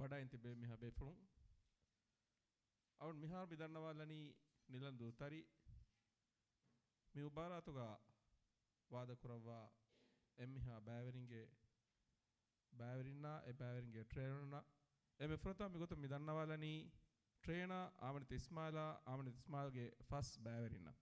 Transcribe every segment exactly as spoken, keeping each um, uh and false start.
ވަޑައިން ތިބޭ މިހާ ބޭފުޅުން. އަޅުން މިހާރު މި ދަންނަވާލަނީ ނިލަންދޫ ތަރި. މި މުބާރާތުގަ ވާދަކުރައްވާ އެންމެހާ ބައިވެރިންގެ ބައިވެރިންނާ އެ ބައިވެރިންގެ ޓްރޭނަރުންނަށް. އެންމެ ފުރަތަމަ މިގޮތުން މި ދަންނަވާލަނީ ޓްރޭނަރ އާމިނަތު އިސްމާއިލާ، އާމިނަތު އިސްމާއިލްގެ ފަސް ބައިވެރިންނަށް.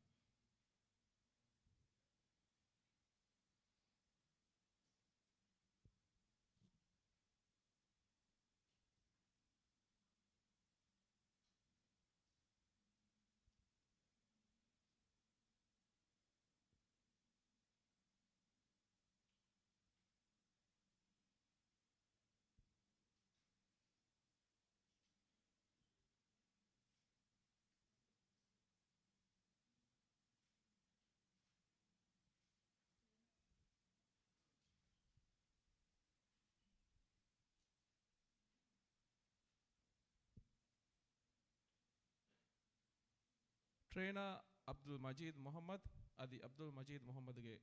ޓްރޭނަރ އަބްދުލް މަޖީދު މުޙައްމަދު. އަދި އަބްދުލް މަޖީދު މުޙައްމަދުގެ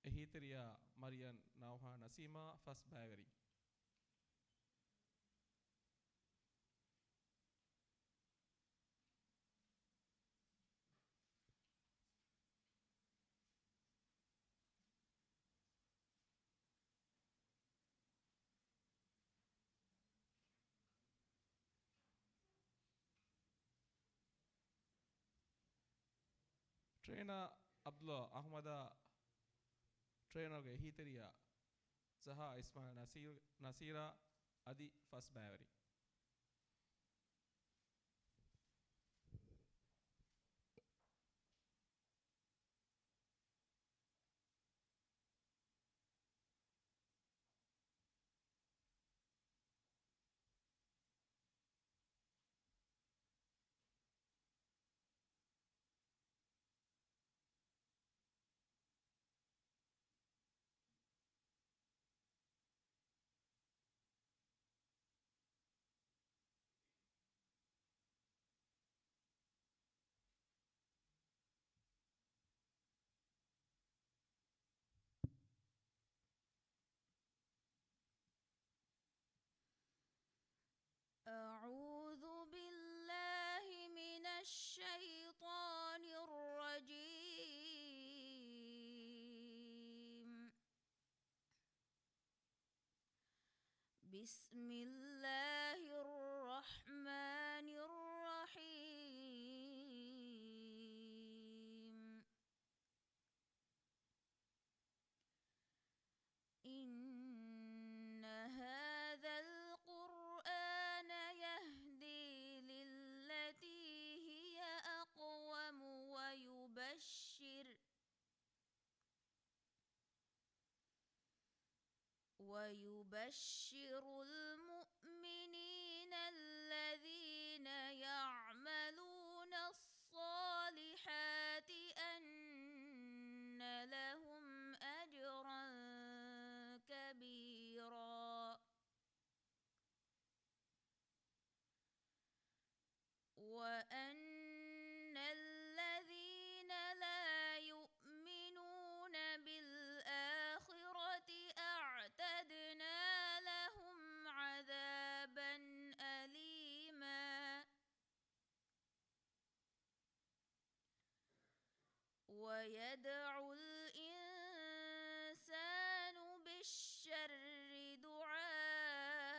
އެހީތެރިޔާ މަރިޔަން ނައުހާ ނަސީމާ ފަސް ބައިވެރިން. ޓްރޭނަރ އަބްދުﷲ އަޙްމަދާ، ޓްރޭނަރުގެ އެހީތެރިޔާ ޒަހާ އިސްމާއިލް ނަސީރު، ނަސީރާ އަދި ފަސް ބައިވެރިން. أعوذ بالله من الشيطان الرجيم. بسم الله الرحمن الرحيم. إن هذا القرآن يهدي للتي هي أقوم ويبشر ويبشر المؤمنين الذين يعملون الصالحات أن لهم أجرا كبيرا. وأن الذين لا يؤمنون بالآخرة أعتدنا لهم عذابا أليما. ويدعو الإنسان بالشر دعاءه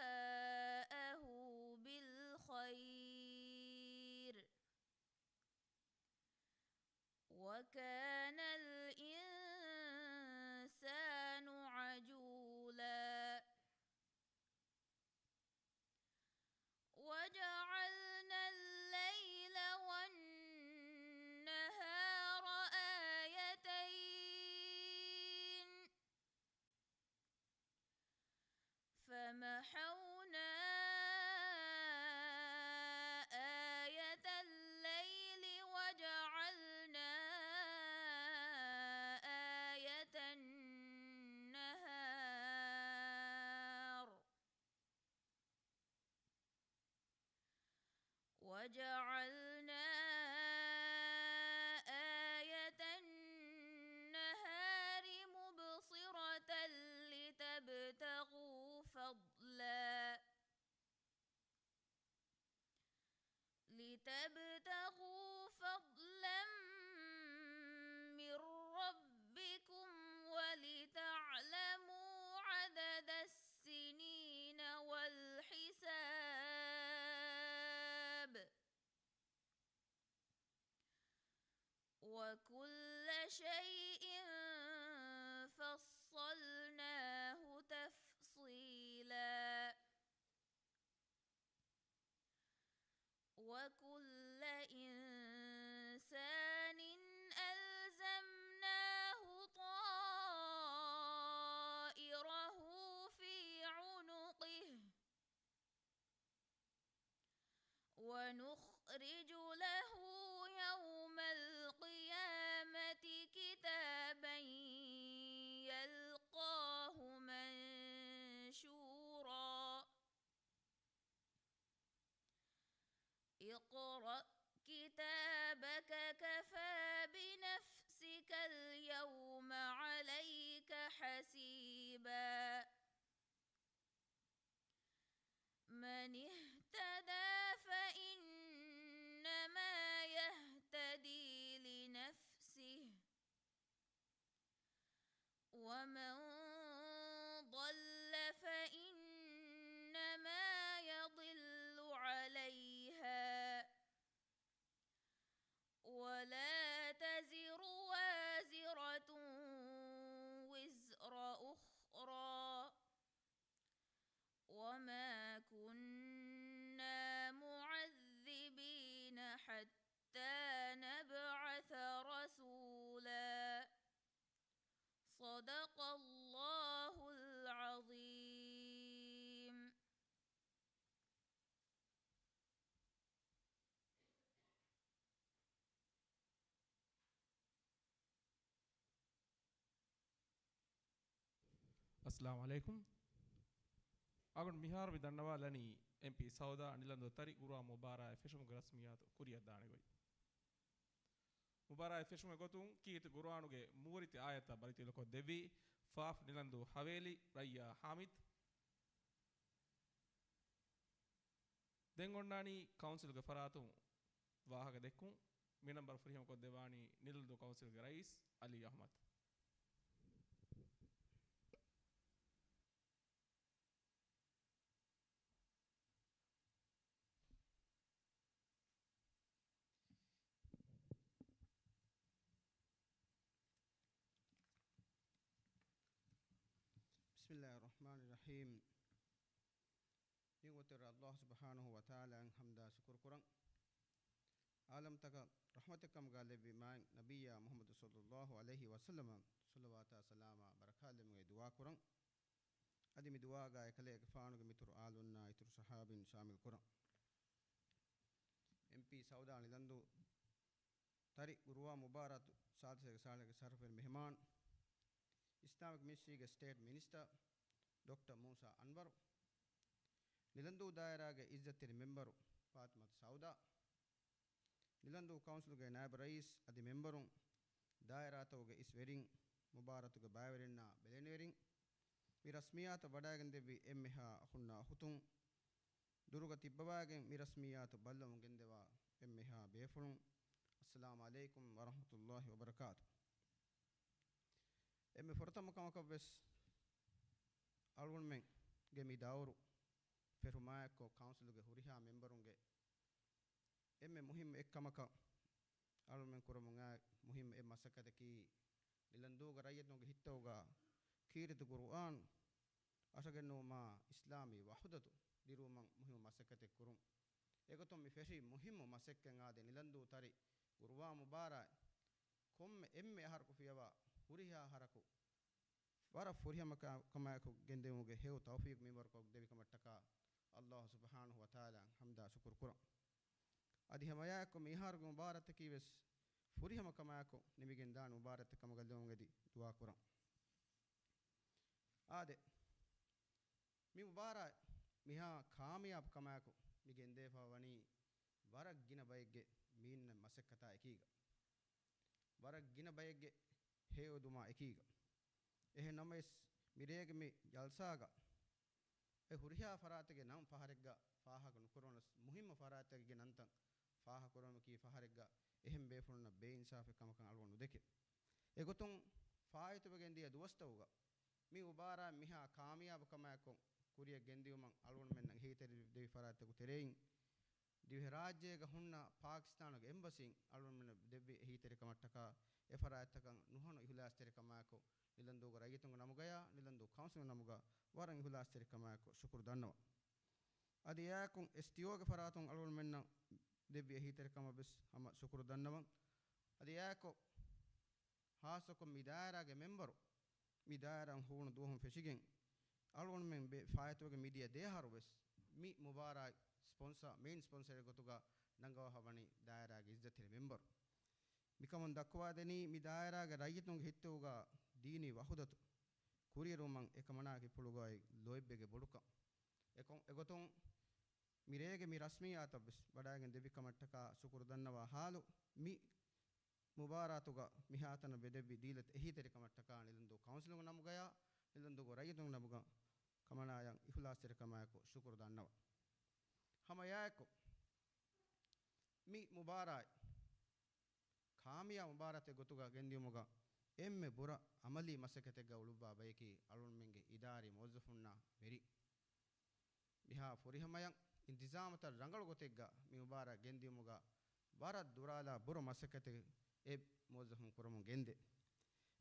بالخير وكان الإنسان عجولا. وجعلنا الليل والنهار آيتين فمحونا آية الليل وجعلنا آية النهار وجعلنا آية النهار مبصرة لتبتغوا فضلا ولتبتغوا فضلا من ربكم ولتعلموا عدد السنين والحساب، وكل شيء فصلناه تفصيلا. وكل إنسان ألزمناه طائره في عنقه، ونخرج له يوم القيامة كتابا يلقاه منشورا. اقرأ كتابك كفى بنفسك اليوم عليك حسيبا. من اهتدى فإنما يهتدي لنفسه، ومن ضل فإنما يضل عليها، ولا تزر وازرة وزر أخرى، وما كنا معذبين حتى نبعث رسولا. صدق الله العظيم. އައްސަލާމު ޢަލައިކުމް. އަޅުގަނޑު މިހާރު މި ދަންނަވާލަނީ އެމްޕީ ސައުދާ ނިލަންދޫ ތަރި ގުރުއާން މުބާރާތް ފެށުމުގެ ރަސްމިއްޔާތު ކުރިއަށް ދާނެ ގޮތް. މުބާރާތް ފެށުމުގެ ގޮތުން ކީރިތި ގުރުއާނުގެ މޫރިތި އާޔަތްތައް ބަލިތިލަކޮށް ދެއްވީ ފާފް ނިލަންދޫ ހަވޭލި ރައްޔާ ހާމިދު. ދެން އޮންނާނީ ކައުންސިލްގެ ފަރާތުން ވާހަކަ ދެއްކުން. މި ނަންބަރު ފުރިހަމަކޮށްދެވާނީ ނިލަންދޫ ކައުންސިލްގެ ރައީސް އަލީ އަޙްމަދު. بسم الله الرحمن الرحيم. ނިޢުމަތްތެރި ﷲ ސުބްޙާނަހޫ ވަތަޢާލާއަށް ޙަމްދާ ޝުކުރު ކުރަން. ޢާލަމްތަކަށް ރަޙްމަތެއްކަމުގަ ލެއްވި މާތް ނަބިއްޔާ މުޙައްމަދު ޞައްލައްލާހު ޢަލައިހި ވަސައްލަމަށް ޞަލަވާތާ ސަލާމާ ބަރަކާތް ލެއްވުމުގެ ދުޢާ ކުރަން. އަދި މި ދުޢާގައި ކަލޭގެފާނުގެ މިތުރު އާލުންނާ އިތުރު ޞަޙާބީން ޝާމިލް ކުރަން. އެމްޕީ ސައުދާ ނިލަންދޫ ތަރި ގުރުއާން މުބާރާތު ސާދަސަތޭކަ ސާޅީސް ޝަރަފުވެރި މެހެމާން، އިސްލާމިކް މިނިސްޓްރީގެ ސްޓޭޓް މިނިސްޓަރ ޑޮކްޓަރ މޫސާ އަންވަރު، ނިލަންދޫ ދާއިރާގެ އިއްޒަތްތެރި މެމްބަރު ފާތިމަތު ސައުދާ، ނިލަންދޫ ކައުންސިލުގެ ނާއިބު ރައީސް އަދި މެމްބަރުން، ދާއިރާތަކުގެ އިސް ވެރިން، މުބާރާތުގެ ބައިވެރިންނާ ބެލެނިވެރިން، މި ރަސްމިއްޔާތަށް ވަޑައިގެންދެއްވި އެންމެހާ ހުންނަ އަޚުތުން، ދުރުގަ ތިއްބަވާގެން މި ރަސްމިއްޔާތު ބައްލަވަމުން ގެންދަވާ އެންމެހާ ބޭފުޅުން، އައްސަލާމު ޢަލައިކުމް ވަރަޙްމަތުﷲ ވަބަރަކާތު. އެންމެ ފުރަތަމަ ކަމަކަށްވެސް އަޅުގަނޑުމެންގެ މި ދައުރު ފެށުމާއެއްކޮށް ކައުންސިލުގެ ހުރިހާ މެމްބަރުންގެ އެންމެ މުހިއްމު އެއްކަމަކަށް އަޅުމެން ކުރަމުން އާ މުހިއްމު އެއް މަސައްކަތަކީ، ނިލަންދޫގެ ރައްޔިތުންގެ ހިތްތަކުގަ ކީރިތި ޤުރުއާން އަށަގެންނުވުމާ އިސްލާމީ ވަޙުދަތު ދިރުވުމަށް މުހިއްމު މަސައްކަތެއް ކުރުން. އެގޮތުން މި ފެށި މުހިއްމު މަސައްކަތް އާދެ، ނިލަންދޫ ތަރި ޤުރުއާން މުބާރާތް ކޮންމެ އެންމެ އަހަރަކު ފިޔަވާ ހުރިހާ އަހަރަކު ވަރަށް ފުރިހަމަ ކަ-، ކަމާއެކު ގެންދެވުމުގެ ހެޔޮ ތައުފީޤު މިންވަރުކޮށް ދެއްވި ކަމަށްޓަކާ، ﷲ ސުބްޙާނަހޫ ވަތަޢާލާއަށް ޙަމްދާ ޝުކުރު ކުރަން. އަދި ހަމައެއާއެކު މިހާރުގެ މުބާރާތަކީ ވެސް ފުރިހަމަ ކަމާއެކު ނިމިގެންދާނެ މުބާރާތެއް ކަމަށް ގަދަވަމުން އެދި ދުޢާ ކުރަން. އާދެ، މި މުބާރާތް މިހާ ކާމިޔާބު ކަމާއެކު މި ގެންދެވިފަ ވަނީ ވަރަށް ގިނަ ބައެއްގެ މީންނަ މަސައްކަތާ އެކީގަ. ވަރަށް ގިނަ ބައެއްގެ ހެޔޮއެދުމާ އެކީގަ. އެހެން ނަމަވެސް، މިރޭގެ މި ޖަލްސާގަ އެ ހުރިހާ ފަރާތެއްގެ ނަން ފަހަރެއްގަ ފާހަގަ ނުކުރުނަސް، މުހިއްމު ފަރާތެއްގެ ނަންތައް ފާހަގަކުރުމަކީ ފަހަރެއްގަ އެހެން ބޭފުޅުންނަށް ބޭއިންސާފެއް ކަމަކަށް އަޅުގަނޑު ނުދެކެ. އެގޮތުން ފާއިތުވެގެން ދިޔަ ދުވަސްތަކުގަ މި މުބާރާތް މިހާ ކާމިޔާބު ކަމާއެކު ކުރިއަށް ގެންދިއުމަށް އަޅުގަނޑުމެންނަށް އެހީތެރި ދެވި ފަރާތްތަކު ތެރެއިން، ދިވެހިރާއްޖޭގަ ހުންނަ ޕާކިސްތާނުގެ އެމްބަސީން އަޅުގަނޑުމެންނަށް ދެއްވި އެހީތެރިކަމަށްޓަކާ އެފަރާތްތަކަށް ނުހަނު އިހުލާސްތެރިކަމާއެކު ނިލަންދޫގެ ރައްޔިތުންގެ ނަމުގަޔާ ނިލަންދޫ ކައުންސިލުގެ ނަމުގަ ވަރަށް އިހުލާސްތެރިކަމާއެކު ޝުކުރު ދަންނަވަން. އަދި އެއާއެކު އެސްޓީއޯގެ ފަރާތުން އަޅުގަނޑުމެންނަށް ދެއްވި އެހީތެރިކަމަށް ވެސް ހަމަ ޝުކުރު ދަންނަވަން. އަދި އެއާއެކު ހާއްސަކޮށް މި ދާއިރާގެ މެމްބަރު، މި ދާއިރާ ހޫނު ދުވަހުން ފެށިގެން އަޅުގަނޑުމެން ބެ-، ފާއިތުވެގެން މިދިޔަ ދެއަހަރު ވެސް މި މުބާރާތް ސްޕޮންސާ، މެއިން ސްޕޮންސަރެއް ގޮތުގަ ނަންގަވާފަ ވަނީ ދާއިރާގެ އިއްޒަތްތެރި މެމްބަރު. މިކަމުން ދައްކުވާދެނީ މި ދާއިރާގެ ރައްޔިތުންގެ ހިތުގަ ދީނީ ވަހުދަތު ކުރިއެރުވުމަށް އެކަމަނާގެ ޕުޅުގައި ލޯތްބެއްގެ ބޮޑުކަން. އެކޮ-، އެގޮތުން މިރޭގެ މި ރަސްމިއްޔާތަށް ވެސް ވަޑައިގެން ދެއްވި ކަމަށްޓަކާ ޝުކުރު ދަންނަވާ ހާލު، މި މުބާރާތުގަ މިހާތަނަށް ވެދެއްވި ދީލަތް އެހީތެރިކަމަށްޓަކާ ނިލަންދޫ ކައުންސިލުގެ ނަމުގަޔާ، ނިލަންދޫގެ ރައްޔިތުންގެ ނަމުގަ ކަމަނާޔަށް އިހުލާސްތެރިކަމާއެކު ޝުކުރު ދަންނަވަން. ހަމަ އެއާއެކު، މި މުބާރާތް ކާމިޔާބު މުބާރާތެއް ގޮތުގަ ގެންދިޔުމުގަ އެންމެ ބުރަ އަމަލީ މަސައްކަތެއްގަ އުޅުއްވާ ބަޔަކީ އަޅުގަނޑުމެންގެ އިދާރީ މުވައްޒަފުންނާ ވެރި. މިހާ ފުރިހަމަޔަށް އިންތިޒާމުތައް ރަނގަޅު ގޮތެއްގަ މި މުބާރާތް ގެންދިޔުމުގަ ވަރަށް ދުރާލާ ބުރަ މަސައްކަތެއް އެ މުވައްޒަފުން ކުރަމުން ގެންދޭ.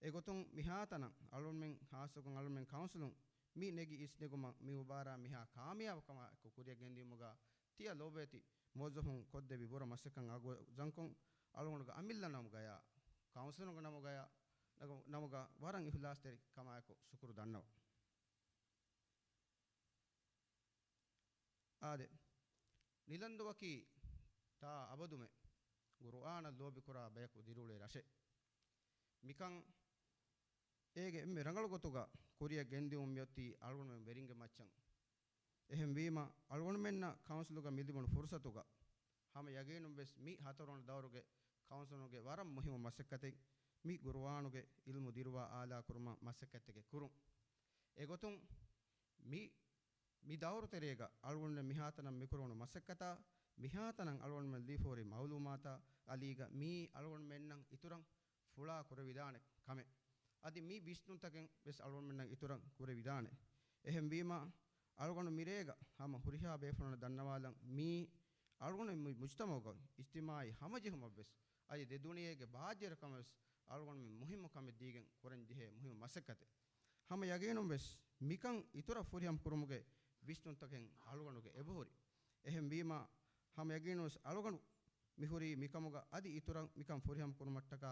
އެގޮތުން މިހާތަނަށް އަޅުގަނޑުމެން ހާއްސަކޮށް އަޅުގަނޑުމެން ކައުންސިލުން މި ނެގި އިސްނެގުމަށް މި މުބާރާތް މިހާ ކާމިޔާބު ކަމާއެކު ކުރިއަށް ގެންދިޔުމުގަ ތިޔަ ލޯބިވެތި މުވައްޒަފުން ކޮށްދެއްވި ބުރަ މަސައްކަތް އަގު ޒަންކޮން އަޅުގަނޑުގެ އަމިއްލަ ނަމުގަޔާ، ކައުންސިލުގެ ނަމުގަޔާ، ނަގަ-، ނަމުގަ ވަރަށް އިހުލާސްތެރި ކަމާއެކު ޝުކުރު ދަންނަވަން. އާދެ، ނިލަންދޫއަކީ ތާ އަބަދުމެ ގުރުއާނަށް ލޯބިކުރާ ބަޔަކު ދިރިއުޅޭ ރަށެއް. މިކަން އޭގެ އެންމެ ރަނގަޅު ގޮތުގަ ކުރިއަށް ގެންދިއުމަށް މިއޮތީ އަޅުގަނޑުމެން ވެރިންގެ މައްޗަށް. އެހެންވީމަ، އަޅުގަނޑުމެންނަށް ކައުންސިލުގަ މިލިބުނު ފުރުސަތުގަ ހަމަ ޔަގީނުން ވެސް މި ހަތަރުވަނަ ދައުރުގެ ކައުންސިލުގެ ވަރަށް މުހިއްމު މަސައްކަތެއް މި ގުރުއާނުގެ އިލްމު ދިރުވާ އާލާކުރުމަށް މަސައްކަތްތަކެއް ކުރުން. އެގޮތުން މި، މި ދައުރު ތެރޭގަ އަޅުގަނޑުމެން މިހާތަނަށް މިކުރެވުނު މަސައްކަތާ، މިހާތަނަށް އަޅުގަނޑުމެން ލިބިފަހުރި މައުލޫމާތާ އަލީގަ މީ އަޅުގަނޑުމެންނަށް އިތުރަށް ފުޅާ ކުރެވިދާނެ ކަމެއް. އަދި މި ވިސްނުންތަކެއް ވެސް އަޅުގަނޑުމެންނަށް އިތުރަށް ކުރެވިދާނެ. އެހެންވީމަ، އަޅުގަނޑު މިރޭގަ ހަމަ ހުރިހާ ބޭފުޅުންނަށް ދަންނަވާލަން، މީ އަޅުގަނޑު މު-، މުޖްތަމައުގަ އިޖްތިމާޢީ ހަމަޖެހުމަށްވެސް، އަދި ދެދުނިޔޭގެ ބާއްޖަވެރިކަމަށްވެސް އަޅުގަނޑުމެން މުހިއްމު ކަމެއް ދީގެން ކުރަންޖެހޭ މުހިއްމު މަސައްކަތެއް. ހަމަ ޔަގީނުންވެސް މިކަން އިތުރަށް ފުރިހަމަ ކުރުމުގެ ވިސްނުންތަކެއް އަޅުގަނޑުގެ އެބަހުރި. އެހެންވީމަ، ހަމަ ޔަގީނުންވެސް އަޅުގަނޑު މިހުރީ މިކަމުގަ އަދި އިތުރަށް މިކަން ފުރިހަމަ ކުރުމަށްޓަކާ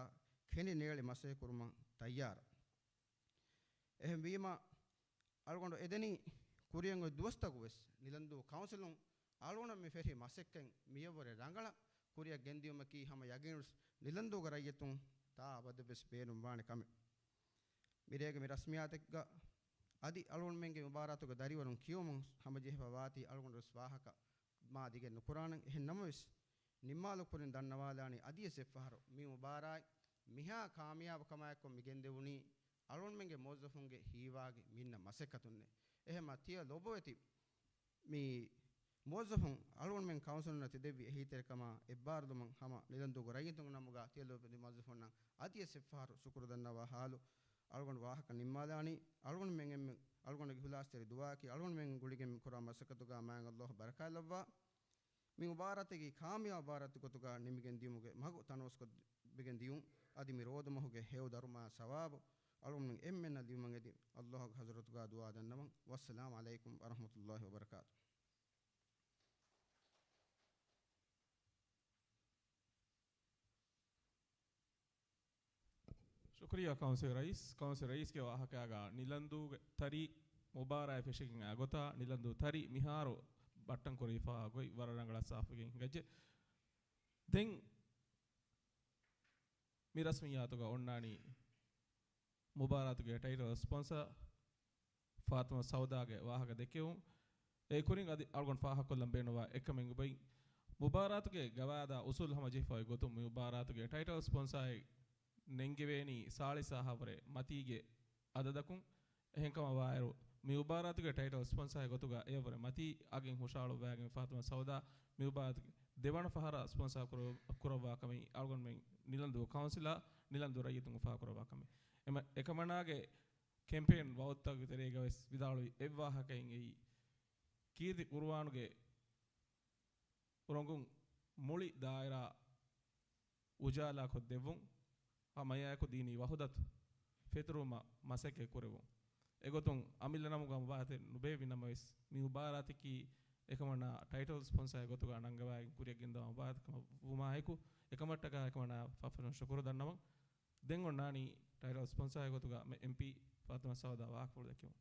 ކެނޑި ނޭޅި މަސައްކަތް ކުރުމަށް ތައްޔާރަށް. އެހެންވީމަ، އަޅުގަނޑު އެދެނީ ކުރިއަށް އޮތް ދުވަސްތަކު ވެސް ނިލަންދޫ ކައުންސިލުން އަޅުގަނޑަށް މި ފެށި މަސައްކަތް މިޔަށްވުރެ ރަނގަޅަށް ކުރިއަށް ގެންދިޔުމަކީ ހަމަ ޔަގީނުން ނިލަންދޫގެ ރައްޔިތުން ތާ އަބަދަށްވެސް ބޭނުންވާނެ ކަމެއް. މިރޭގެ މި ރަސްމިއްޔާތެއްގަ އަދި އަޅުގަނޑުމެންގެ މުބާރާތުގެ ދަރިވަރުން ކިޔުމުން ހަމަޖެހިފަ ވާތީ އަޅުގަނޑުވެސް ވާހަކަ މާ ދިގެއް ނުކުރާނަން. އެހެން ނަމަވެސް، ނިންމާލު ކުރިން ދަންނަވާލާނީ އަދިވެސް އެއްފަހަރު މި މުބާރާތް މިހާ ކާމިޔާބު ކަމާއެކު މި ގެންދެވުނީ އަޅުގަނޑުމެންގެ މުވައްޒަފުންގެ ހީވާގި މިންނަ މަސައްކަތުންނޭ. އެހެންމަ ތިޔަ ލޮބުވެތި މި މުވައްޒަފުން އަޅުގަނޑުމެން ކައުންސިލުންނަށް ތި ދެއްވި އެހީތެރިކަމާ އެއްބާރުލުމަށް ހަމަ ނިލަންދޫގެ ރައްޔިތުންގެ ނަމުގަ ތިޔަ ލޯބިވެތި މުވައްޒަފުންނަށް އަދިވެސް އެއްފަހަރު ޝުކުރު ދަންނަވާ ހާލު އަޅުގަނޑު ވާހަކަ ނިންމާލާނީ. އަޅުގަނޑުމެން އެންމެ އަޅުގަނޑުގެ އިހުލާސްތެރި ދުޢާއަކީ އަޅުގަނޑުމެން ގުޅިގެން ކުރާ މަސައްކަތުގަ މާތް ﷲ ބަރަކާތްލައްވާ. މި މުބާރާތަކީ ކާމިޔާބު މުބާރާތެއް ގޮތުގަ ނިމިގެން ދިޔުމުގެ މަގު ތަނަވަސްކޮށް ބެގެން ދިޔުން. އަދި މި ރޯދަމަހުގެ ހެޔޮ ދަރުމަ ސަވާބު އަޅުގަނޑުމެން އެންމެންނަށް ލިބުމަށް އެދި ﷲ ގެ ޙަޟްރަތުގަ ދުޢާ ދަންނަވަން. ވައްސަލާމު ޢަލައިކުމް ވަރަޙްމަތުﷲ ވަބަރަކާތުހު. ޝުކުރިއްޔާ ކައުންސިލް ރައީސް. ކައުންސިލް ރައީސްގެ ވާހަކައިގަ ނިލަންދޫގެ ތަރި މުބާރާތް ފެށިގެން އާ ގޮތާ ނިލަންދޫ ތަރި މިހާރު ބައްޓަން ކުރެވިފައިވާ ގޮތް ވަރަށް ރަނގަޅަށް ސާފުވެގެން ހިނގައްޖެ. ދެން މި ރަސްމިއްޔާތުގަ އޮންނާނީ މުބާރާތުގެ ޓައިޓަލް ސްޕޮންސަރ ފާތުމަ ސައުދާގެ ވާހަކަ ދެކެވުން. އެ ކުރިން އަދި އަޅުގަނޑު ފާހަގަކޮށްލަން ބޭނުންވާ އެއްކަމެއް އޮތް، މުބާރާތުގެ ގަވާއިދާ އުސޫލު ހަމަޖެހިފައި ގޮތުން މި މުބާރާތުގެ ޓައިޓަލް ސްޕޮންސާއެއް ނެންގެވޭނީ ސާޅީސް އަހަށްވުރެ މަތީގެ އަދަދަކުން. އެހެންކަމަށް ވާއިރު، މި މުބާރާތުގެ ޓައިޓަލް ސްޕޮންސާއެއް ގޮތުގަ އެޔަށްވުރެ މަތީ އަގެއް ހުށައަޅުއްވައިގެން ފާތުމަ ސައުދާ މި މުބާރާތުގެ ދެވަނަ ފަހަރަށް ސްޕޮންސާ ކުރަ-، ކުރައްވާ ކަމެއް އަޅުގަނޑުމެން ނިލަންދޫ ކައުންސިލާ ނިލަންދޫ ރައްޔިތުން އުފާކުރައްވާ ކަމެއް. އެމަ-، އެކަމަނާގެ ކެމްޕޭން ވައުދުތަކުގެ ތެރޭގަ ވެސް ވިދާޅުވި އެއްވާހަކައިން އެއީ، ކީރިތި ޤުރުއާނުގެ އުރަނގުން މުޅި ދާއިރާ އުޖާލާކޮށްދެއްވުން، ހަމައެއާއެކު ދީނީ ވަޙުދަތު ފެތުރުމަށް މަސައްކަތް ކުރެވުން. އެގޮތުން އަމިއްލަ ނަމުގަ މުބާރާތެއް ނުބޭއްވި ނަމަވެސް، މި މުބާރާތަކީ އެކަމަނާ ޓައިޓަލް ސްޕޮންސާއެއް ގޮތުގަ ނަންގަވައިގެން ކުރިއަށް ގެންދަވާ މުބާރާތަކަމަށް ވުމާއެކު، އެކަމަށްޓަކާ އެކަމަނާ ފަށްފަށުން ޝުކުރު ދަންނަވަން. ދެން އޮންނާނީ ޓައިޓަލް ސްޕޮންސާއެއް ގޮތުގަ މެ-، އެމްޕީ ފާތިމާ ސައުދާ ވާހަކަފުޅު ދެއްކެވުން.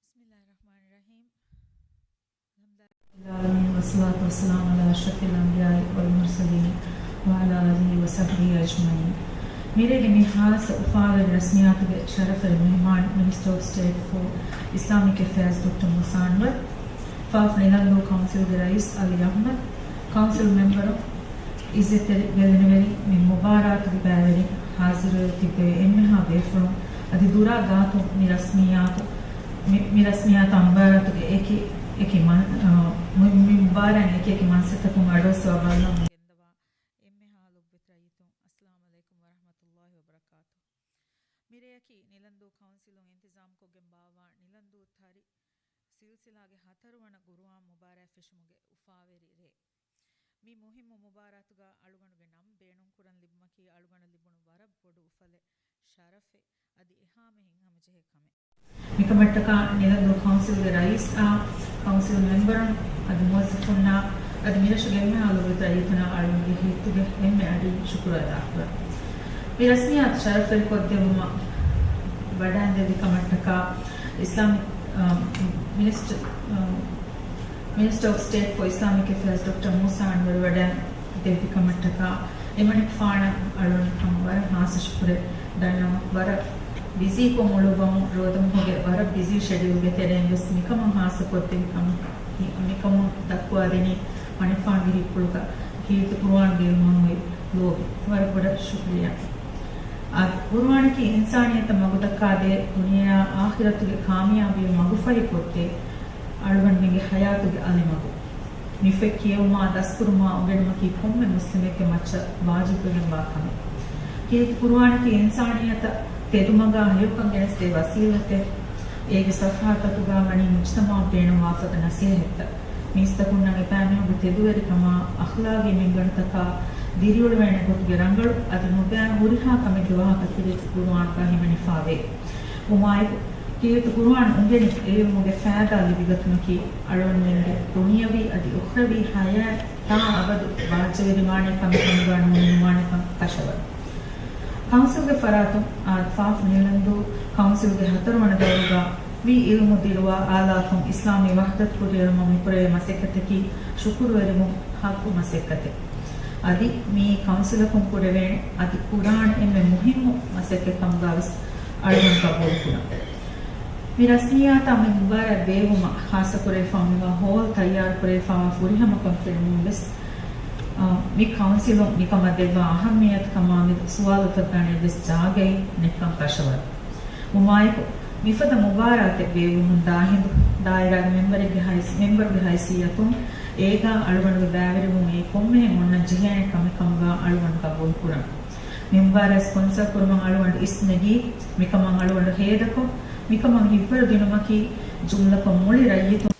بسم الله الرحمن الرحيم. الحمد لله رب العالمين، والصلاة والسلام على أشرف الأنبياء والمرسلين وعلى آله وصحبه أجمعين. މިރޭގެ މި ޚާއްޞަ އުފާވެރި ރަސްމިއްޔާތުގެ ޝަރަފުވެރި މެހްމާން، މިނިސްޓަރ އޮފް ސްޓޭޓް ފޯ އިސްލާމިކް އެފެއާޒް ޑޮކްޓަރ މޫސާ އަންވަރު، ފާފް ނިލަންދޫ ކައުންސިލްގެ ރައީސް އަލީ އަޙްމަދު، ކައުންސިލް މެމްބަރުން، އިއްޒަތްތެރި ގެލެނިވެރިން، މި މުބާރާތުގެ ބައިވެރިން، ޙާޟިރުވެ ތިއްބެވި އެންމެހާ ބޭފުޅުން، އަދި ދުރާ ގާތުން މި ރަސްމިއްޔާތު، މި، މި ރަސްމިއްޔާތާ މުބާރާތުގެ އެކި، އެކި މަން-، އާ، މި، މި މުބާރާތް އެކި އެކި މަންސަތަކުން އަޑުއައްސަވާ ބައްލަވަމުން ގެންދަވާ އެންމެހާ ލޮބުވެތި ރައްޔިތުން، އައްސަލާމު ޢަލައިކުމް ވަރަޙްމަތުﷲ ވަބަރަކާތު. މިރެޔަކީ ނިލަންދޫ ކައުންސިލުން އިންތިޒާމްކޮށްގެން ބާއްވާ ނިލަންދޫ ތަރި ސިލްސިލާގެ ހަތަރުވަނަ ޤުރުއާން މުބާރާތް ފެށުމުގެ އުފާވެރި ރޭ. މި މުހިއްމު މުބާރާތުގަ އަޅުގަނޑުގެ ނަން ބޭނުންކުރަން ލިބުމަކީ އަޅުގަނޑަށް ލިބުނު ވަރަށް ބޮޑު އުފަލެއް، ޝަރަފެއް، އަދި އެހާމެހެން ހަމަޖެހޭ ކަމެއް. މިކަމަށްޓަކާ ނިލަންދޫ ކައުންސިލްގެ ރައީސްއާ، ކައުންސިލް މެމްބަރުން، އަދި މުވައްޒަފުންނާ، އަދި މިރަށުގެ އެންމެހާ ލޮބުވެތި ރައްޔިތުންނާ އަޅުގަނޑުގެ ހިތުގެ އެންމެ އަޑިން ޝުކުރު އަދާކުރަން. މި ރަސްމިއްޔާތު ޝަރަފުވެރިކޮށްދެއްވުމަށް ވަޑައިންދެއްވި ކަމަށްޓަކާ އިސްލާމިކް، އަ، މިނިސްޓަ-، އަ، މިނިސްޓަރ އޮފް ސްޓޭޓް ފޯ އިސްލާމިކް އެފެއާޒް ޑޮކްޓަރ މޫސާ އަންވަރު ވަޑައިންދެއްވި ކަމަށްޓަކާ އެމަނިކުފާނަށް އަޅުގަނޑު ހަމަ ވަރަށް ހާއްސަ ޝުކުރެއް ދަންނަވަން. ވަރަށް ބިޒީކޮށް އުޅުއްވަމުން ރޯދަމަހުގެ ވަރަށް ބިޒީ ޝެޑިއުލްގެ ތެރެއިން ވެސް މިކަމަށް ހާއްސަ ކޮށްދެއްވި ކަމަށް، މިކަމުން ދައްކުވާދެނީ މަނިކުފާނުގެ ހިތްޕުޅުގަ ކީރިތި ޤުރުއާންގެ އިލްމުން އޮތް ލޯބި. ވަރަށް ބޮޑަށް ޝުކުރިއްޔާ. އާ، ޤުރުއާނަކީ އިންސާނިއްޔަތަށް މަގުދައްކާދޭ، ދުނިޔެއާ އާޚިރަތުގެ ކާމިޔާބީ މަގުފަހިކޮށްދޭ، އަޅުގަނޑުމެންގެ ޙަޔާތުގެ އަލިމަގު. މި ފޮތް ކިޔެވުމާ ދަސްކުރުމާ އުނގެނުމަކީ ކޮންމެ މުސްލިމެއްގެ މައްޗަށް ވާޖިބުވެގެންވާ ކަމެއް. ކީރިތި ޤުރުއާނަކީ އިންސާނިއްޔަތަށް ތެދުމަގާ ހެޔޮކަން ގެނެސްދޭ ވަސީލަތެއް. އޭގެ ޞަފްޙާތަކުގާ ވަނީ މުޖްތަމަޢަށް ބޭނުންވާފަދަ ނަޞޭޙަތްތައް. މީސްތަކުންނަށް އެބައިމީހުންގެ ތެދުވެރިކަމާ، އަޚްލާގީ މެންގަނޑުތަކާ، ދިރިއުޅުވޭނެ ގޮތުގެ ރަނގަޅު އަދި ނުބައި ހުރިހާ ކަމެއްގެ ވާހަކަ ކީރިތި ޤުރުއާނުގާ ހިމެނިފާވޭ. ވުމާއެކު، ކީރިތި ޤުރުއާން އުނގެނި އެ ޢިލްމުގެ ފައިދާ ލިބިގަތުމަކީ، އަޅުގަނޑުމެންގެ ދުނިޔަވީ އަދި އުޚްރަވީ ޙަޔާތް ތާ އަބަދު ވާޖިބުވެރިވާނޭ ކަމެއް ކަމުގާ ނޫން ނުވާނެކަން ކަށަވަރު. ކައުންސިލްގެ ފަރާތުން އާދި ފާފް ނިލަންދޫ ކައުންސިލްގެ ހަތަރުވަނަ ދައުރުގާ ވީ ޢިލްމު ދިރުވާ އާލާތުން އިސްލާމީ ވަޙްދަތު ކުރިއެރުމަށް މިކުރެވޭ މަސައްކަތަކީ ޝުކުރުވެރިވުން ޙައްޤު މަސައްކަތެއް. އަދި މިއީ ކައުންސިލަކުން ކުރެވޭނެ އަދި ކުރާނެ އެންމެ މުހިއްމު މަސައްކަތް ކަމުގާވެސް އަޅުގަނޑު ގަބޫލުކުރަން. މި ރަސްމިއްޔާތާ މި މުބާރާތް ބޭއްވުމަށް ޚާއްޞަކުރެވިފާ މިވާ ހޯލް ތައްޔާރުކުރެވިފާވާ ފުރިހަމަކަން ފެނުމުން ވެސް، އާ، މި ކައުންސިލުން މިކަމަށް ދެއްވާ އަހައްމިއްޔަތު ކަމާމެދު ސުވާލު އުފައްދާނެ އެއްވެސް ޖާގައެއް ނެތްކަން ކަށަވަރު. ވުމާއެކު، މިފަދަ މުބާރާތެއް ބޭއްވުމުން ދާހިނދު ދާއިރާގެ މެމްބަރެއްގެ ހައިސް-، މެމްބަރުގެ ހައިސިއްޔަތުން އޭގާ އަޅުގަނޑުގެ ބައިވެރިވުން އެއީ ކޮންމެހެން އޮންނަން ޖެހޭނެ ކަމެއް ކަމުގާ އަޅުގަނޑު ގަބޫލުކުރަން. މި މުބާރާތް ސްޕޮންސަރ ކުރުމަށް އަޅުގަނޑު އިސްނެގީ، މިކަމަށް އަޅުގަނޑު ހޭދަކޮށް، މިކަމަށް ހިތްވަރު ދިނުމަކީ ޖުމްލަކޮށް މުޅި ރައްޔިތުން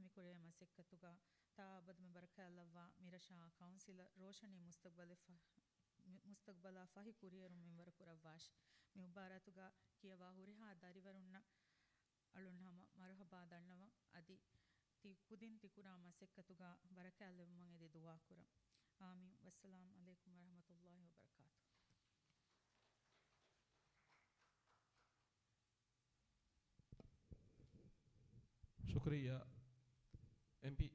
މިކުރެވޭ މަސައްކަތުގަ ތާ އަބަދުމެ ބަރަކާތްލައްވާ މިރަށާ ކައުންސިލަށް ރޯޝަނީ މުސްތަޤްބަލެއް ފަ-، މި-، މުސްތަޤްބަލާ ފަހި ކުރިއެރުން މިންވަރު ކުރައްވާށި. މި މުބާރާތުގަ ކިޔަވާ ހުރިހާ ދަރިވަރުންނަށް އަޅުން ހަމަ މަރުޙަބާ ދަންނަވަން އަދި ތި ކުދިން ތިކުރާ މަސައްކަތުގަ ބަރަކާތްލެއްވުމަށް އެދި ދުޢާކުރަން. އާމީން. ވައްސަލާމް ޢަލައިކުމް ވަރަޙްމަތުﷲި ވަބަރަކާތުހު. ޝުކުރިއްޔާ އެމްޕީ.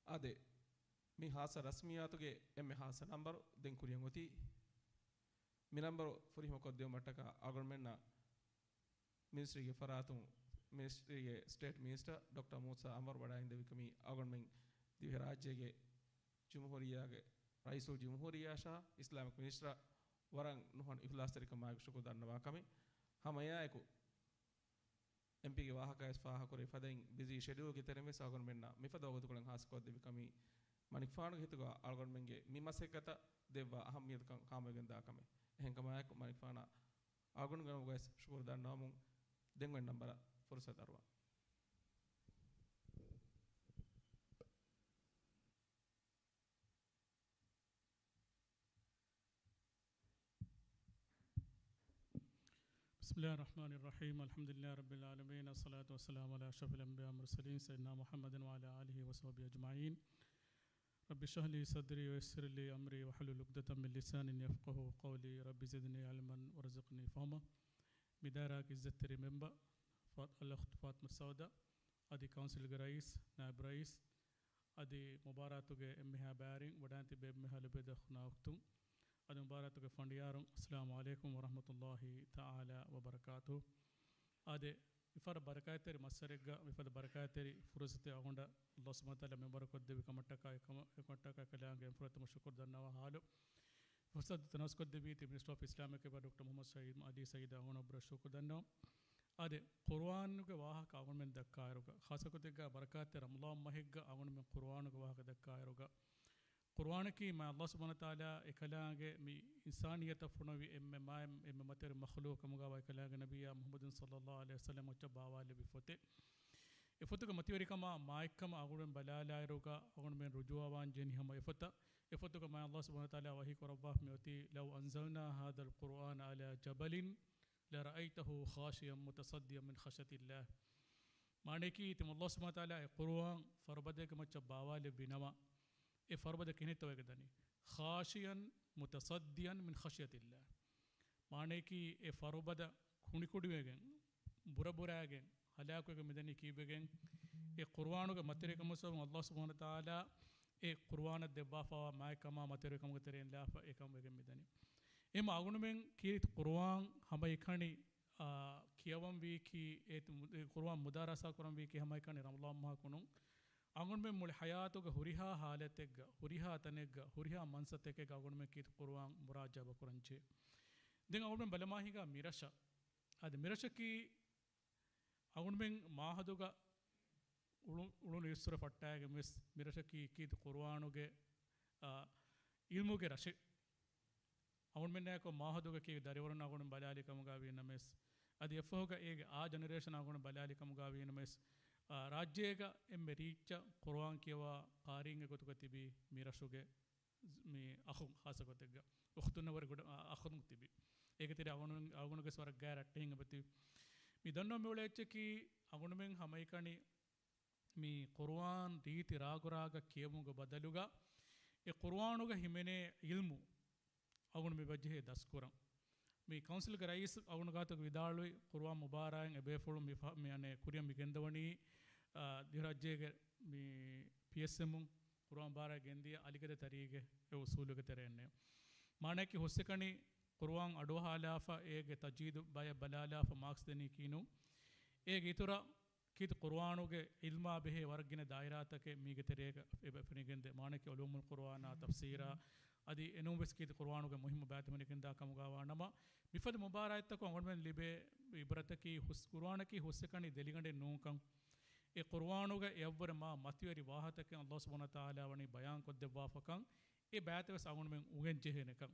އާދެ، މި ހާއްސަ ރަސްމިއްޔާތުގެ އެންމެ ހާއްސަ ނަންބަރު ދެން ކުރިއަށް އޮތީ. މި ނަންބަރު ފުރިހަމަ ކޮށްދެވުމަށްޓަކާ އަޅުގަނޑުމެންނަށް މިނިސްޓްރީގެ ފަރާތުން މިނިސްޓްރީގެ ސްޓޭޓް މިނިސްޓަރ ޑޮކްޓަރ މޫސާ އަންވަރު ވަޑައިންދެވިކަމީ އަޅުގަނޑުމެން ދިވެހިރާއްޖޭގެ ޖުމްހޫރިއްޔާގެ ރައީސުލްޖުމްހޫރިއްޔާއަށާ އިސްލާމިކް މިނިސްޓަރަށް ވަރަށް ނުހަނު އިޚްލާޞްތެރިކަމާއެކު ޝުކުރު ދަންނަވާ ކަމެއް. ހަމައެއާއެކު އެމްޕީގެ ވާހަކަވެސް ފާހަގަކުރެވި ފަދައިން ބިޒީ ޝެޑިއުލްގެ ތެރެއިންވެސް އަޅުގަނޑުމެންނަށް މިފަދަ ވަގުތުކޮޅެއް ހާއްސަކޮށްދެއްވި ކަމީ މަނިކުފާނުގެ ހިތުގަ އަޅުގަނޑުމެންގެ މި މަސައްކަތަށް ދެއްވާ އަހައްމިޔަތުކަން ހާމަވެގެންދާ ކަމެއް. އެހެންކަމާއެކު މަނިކުފާނަށް އަޅުގަނޑުގެ ނަމުގަވެސް ޝުކުރު ދަންނަވަމުން ދެން އޮތް ނަންބަރަށް ފުރުސަތު އަރުވަން. بسم الله الرحمن الرحيم. الحمد لله رب العالمين. الصلاة والسلام على أشرف الأنبياء والمرسلين سيدنا محمد وعلى آله وصحبه أجمعين. رب اشرح لي صدري ويسر لي أمري واحلل عقدة من لساني يفقهوا قولي. رب زدني علما وارزقني فهما. މި ދާއިރާގެ ޢިއްޒަތްތެރި މެމްބަރު ފާ-، އަލްއުޚްތު ފާތިމަތު ސައުދާ، އަދި ކައުންސިލްގެ ރައީސް، ނާއިބު ރައީސް، އަދި މުބާރާތުގެ އެންމެހާ ބައިވެރިން، ވަޑައިން ތިބި އެންމެހާ ލޮބުވެތި އަޚުންނާ އުޚްތުން، އަދި މުބާރާތުގެ ފަނޑިޔާރުން، އައްސަލާމު ޢަލައިކުމް ވަރަޙްމަތުﷲި ތަޢާލާ ވަބަރަކާތުހު. އާދެ، މިފަހަރު ބަރަކާތްތެރި މައްސަރެއްގަ މިފަދަ ބަރަކާތްތެރި ފުރުސަތެއް އަޅުގަނޑަށް ﷲ ސުބްޙާނަހޫ ވަތަޢާލާ މިންވަރު ކޮށްދެއްވި ކަމަށްޓަކާ، އެކަމަށް، އެކަމަށްޓަކާ ކަލާނގެ ފުރަތަމަ ޝުކުރު ދަންނަވާ ޙާލު. ފުރުސަތު ތަނަވަސްކޮށްދެއްވީތީ މިނިސްޓަރ އޮފް އިސްލާމިކް އެފެއާސް ޑޮކްޓަރ މުޙައްމަދު ސަޢީދު ޢަލީ ސަޢީދަށް އަޅުގަނޑު އަބުރަށް ޝުކުރު ދަންނަވަން. އާދެ، ޤުރުއާނުގެ ވާހަކަ އަޅުގަނޑުމެން ދައްކާއިރުގަ، ޚާއްޞަކޮށް ތިއްގާ ބަރަކާތްތެރި ރަމަޟާން މަހެއްގަ އަޅުގަނޑުމެން ޤުރުއާނުގެ ވާހަކަ ދައްކާއިރުގަ، ޤުރުއާނަކީ މާތް ﷲ ސުބްޙާނަހޫ ވަތަޢާލާ އެކަލާނގެ މި އިންސާނިއްޔަތަށް ފޮނުވި އެންމެ މާތް އެންމެ މަތިވެރި މަޚްލޫޤު ކަމުގައިވާ އެކަލާނގެ ނަބިއްޔާ މުޙައްމަދު ޞައްލައްލާހު ޢަލައިހި ވަސައްލަމް އަށް ބާވާލެއްވި ފޮތެއް. އެ ފޮތުގެ މަތިވެރިކަމާ މާތްކަމަށް އަޅުގަނޑުމެން ބަލާލާއިރުގަ އަޅުގަނޑުމެން ރުޖޫޢަވާން ޖެހެނީ ހަމަ އެ ފޮތަށް. އެ ފޮތުގަ މާތް ﷲ ސުބްޙާނަހޫ ވަތަޢާލާ ވަޙީ ކުރައްވާފަ މި އޮތީ، لو أنزلنا هذا القرآن على جبل لرأيته خاشعا متصدعا من خشية الله. މާނަޔަކީ، ތިމަން ﷲ ސުބްޙާނަހޫ ވަތަޢާލާ އެ ޤުރުއާން ފަރުބަދައެއްގެ މައްޗަށް ބާވާލެއްވި ނަމަ، އެ ފަރުބަދަ ކިހިނެއްތޯ ވެގެން ދަނީ؟ خاشعا متصدعا من خشية الله. މާނަޔަކީ، އެ ފަރުބަދަ ކުނިކުޑިވެގެން، ބުރަބުރާގެން، ހަލާކުވެގެން މިދަނީ ކީއްވެގެން؟ އެ ޤުރުއާނުގެ މަތިވެރިކަމުގެ ސަބަބުން ﷲ ސުބްޙާނަހޫ ވަތަޢާލާ އެ ޤުރުއާނަށް ދެއްވާފައިވާ މާތްކަމާ މަތިވެރިކަމުގެ ތެރެއިން ލާފަ އެކަން ވެގެން މިދަނީ. އެހެން އަޅުގަނޑުމެން ކީރިތި ޤުރުއާން ހަމައެކަނި، އާ، ކިޔަވަންވީކީ، އެ ތު-، އެ ޤުރުއާން މުދާރަސާ ކުރަންވީކީ ހަމައެކަނި ރަމަޟާން މަހަކުނު. އަޅުގަނޑުމެން މުޅި ޙަޔާތުގެ ހުރިހާ ޙާލަތެއްގަ، ހުރިހާ ތަނެއްގަ، ހުރިހާ މަންސަތަކެއްގަ އަޅުގަނޑުމެން ކީރިތި ޤުރުއާން މުރާޖަޢާ ކުރަންޖެހޭ. ދެން އަޅުގަނޑުމެން ބަލަމާ ހިނގާ މިރަށަށް. އަދި މިރަށަކީ އަޅުގަނޑުމެން މާހަދުގަ އުޅު-، އުޅުނު އިސްވުރެ ފައްޓާގެން ވެސް މިރަށަކީ ކީރިތި ޤުރުއާނުގެ، އާ، ޢިލްމުގެ ރަށެއް. އަޅުގަނޑުމެންނާއެކު މާހަދުގަ ކިޔެވި ދަރިވަރުން އަޅުގަނޑު ބަލާލި ކަމުގަ ވީނަމަވެސް، އަދި އެއަށްފަހުގަ އޭގެ އާ ޖެނެރޭޝަން އަޅުގަނޑު ބަލާލި ކަމުގަ ވީނަމަވެސް، އާ، ރާއްޖޭގަ އެންމެ ރީއްޗަށް ޤުރުއާން ކިޔަވާ ޤާރީންގެ ގޮތުގަ ތިބީ މި ރަށުގެ މި އަޚުން ޚާއްޞަ ގޮތެއްގަ އުޚްތުންނަށް ވުރެ ގުޑަ-، އަ-، އަޚުން ތިބި. އޭގެ ތެރެ އަޅުގަނޑު-، އަޅުގަނޑުގެ ވަރަށް ގާތް ރައްޓެހިން އެބަތި. މި ދަންނަވަން މިއުޅޭ އެއްޗަކީ އަޅުގަނޑުމެން ހަމައެކަނި މި ޤުރުއާން ރީތި ރާގުރާގަ ކިޔެވުމުގެ ބަދަލުގަ އެ ޤުރުއާނުގަ ހިމެނޭ ޢިލްމު އަޅުގަނޑު މި ބަޖެހޭ ދަސްކުރަން. މި ކައުންސިލްގެ ރައީސް އަޅުގަނޑު ގާތުގަ ވިދާޅުވި ޤުރުއާން މުބާރާތް އެބޭފުޅުން މި ފަ-، މި އަނެއް ކުރިއަށް މި ގެންދަވަނީ، އާ، ދިވެހިރާއްޖޭގެ މި ޕީއެސްއެމުން ޤުރުއާން ބާރާ ގެންދިޔަ އަލިގަދަ ތަރީގެ އެ އުސޫލުގެ ތެރެއިންނޭ. މާނައަކީ ހުސްއެކަނި ޤުރުއާން އަޑުއަހާލާފަ އޭގެ ތަޖްވީދު ބަޔަށް ބަލާލާފަ މާކްސް ދެނީކީ ނޫން. އޭގެ އިތުރަށް ކީރިތި ޤުރުއާނުގެ ޢިލްމާ ބެހޭ ވަރަށް ގިނަ ދާއިރާތަކެއް މީގެ ތެރޭގަ އެބަ ފެނިގެންދޭ. މާނައަކީ ޢުލޫމުލް ޤުރުއާނާ ތަފްސީރާ އަދި އެނޫންވެސް ކީރިތި ޤުރުއާނުގެ މުހިއްމު ބައިތައް ފެނިގެންދާ ކަމުގައިވާ ނަމަ، މިފަދަ މުބާރާތްތަކުން އަޅުގަނޑުމެން ލިބޭ ޢިބްރަތަކީ ހުސް-، ޤުރުއާނަކީ ހުސްއެކަނި ދެލިގަނޑެއް ނޫންކަން. އެ ޤުރުއާނުގަ އެއަށްވުރެ މާ މަތިވެރި ވާހަކަތަކެއް ﷲ ސުބްޙާނަހޫ ވަތަޢާލާ ވަނީ ބަޔާން ކޮށްދެއްވާފަކަން، އެ ބައިތައް ވެސް އަޅުގަނޑުމެން އުނގެން ޖެހޭނެކަން.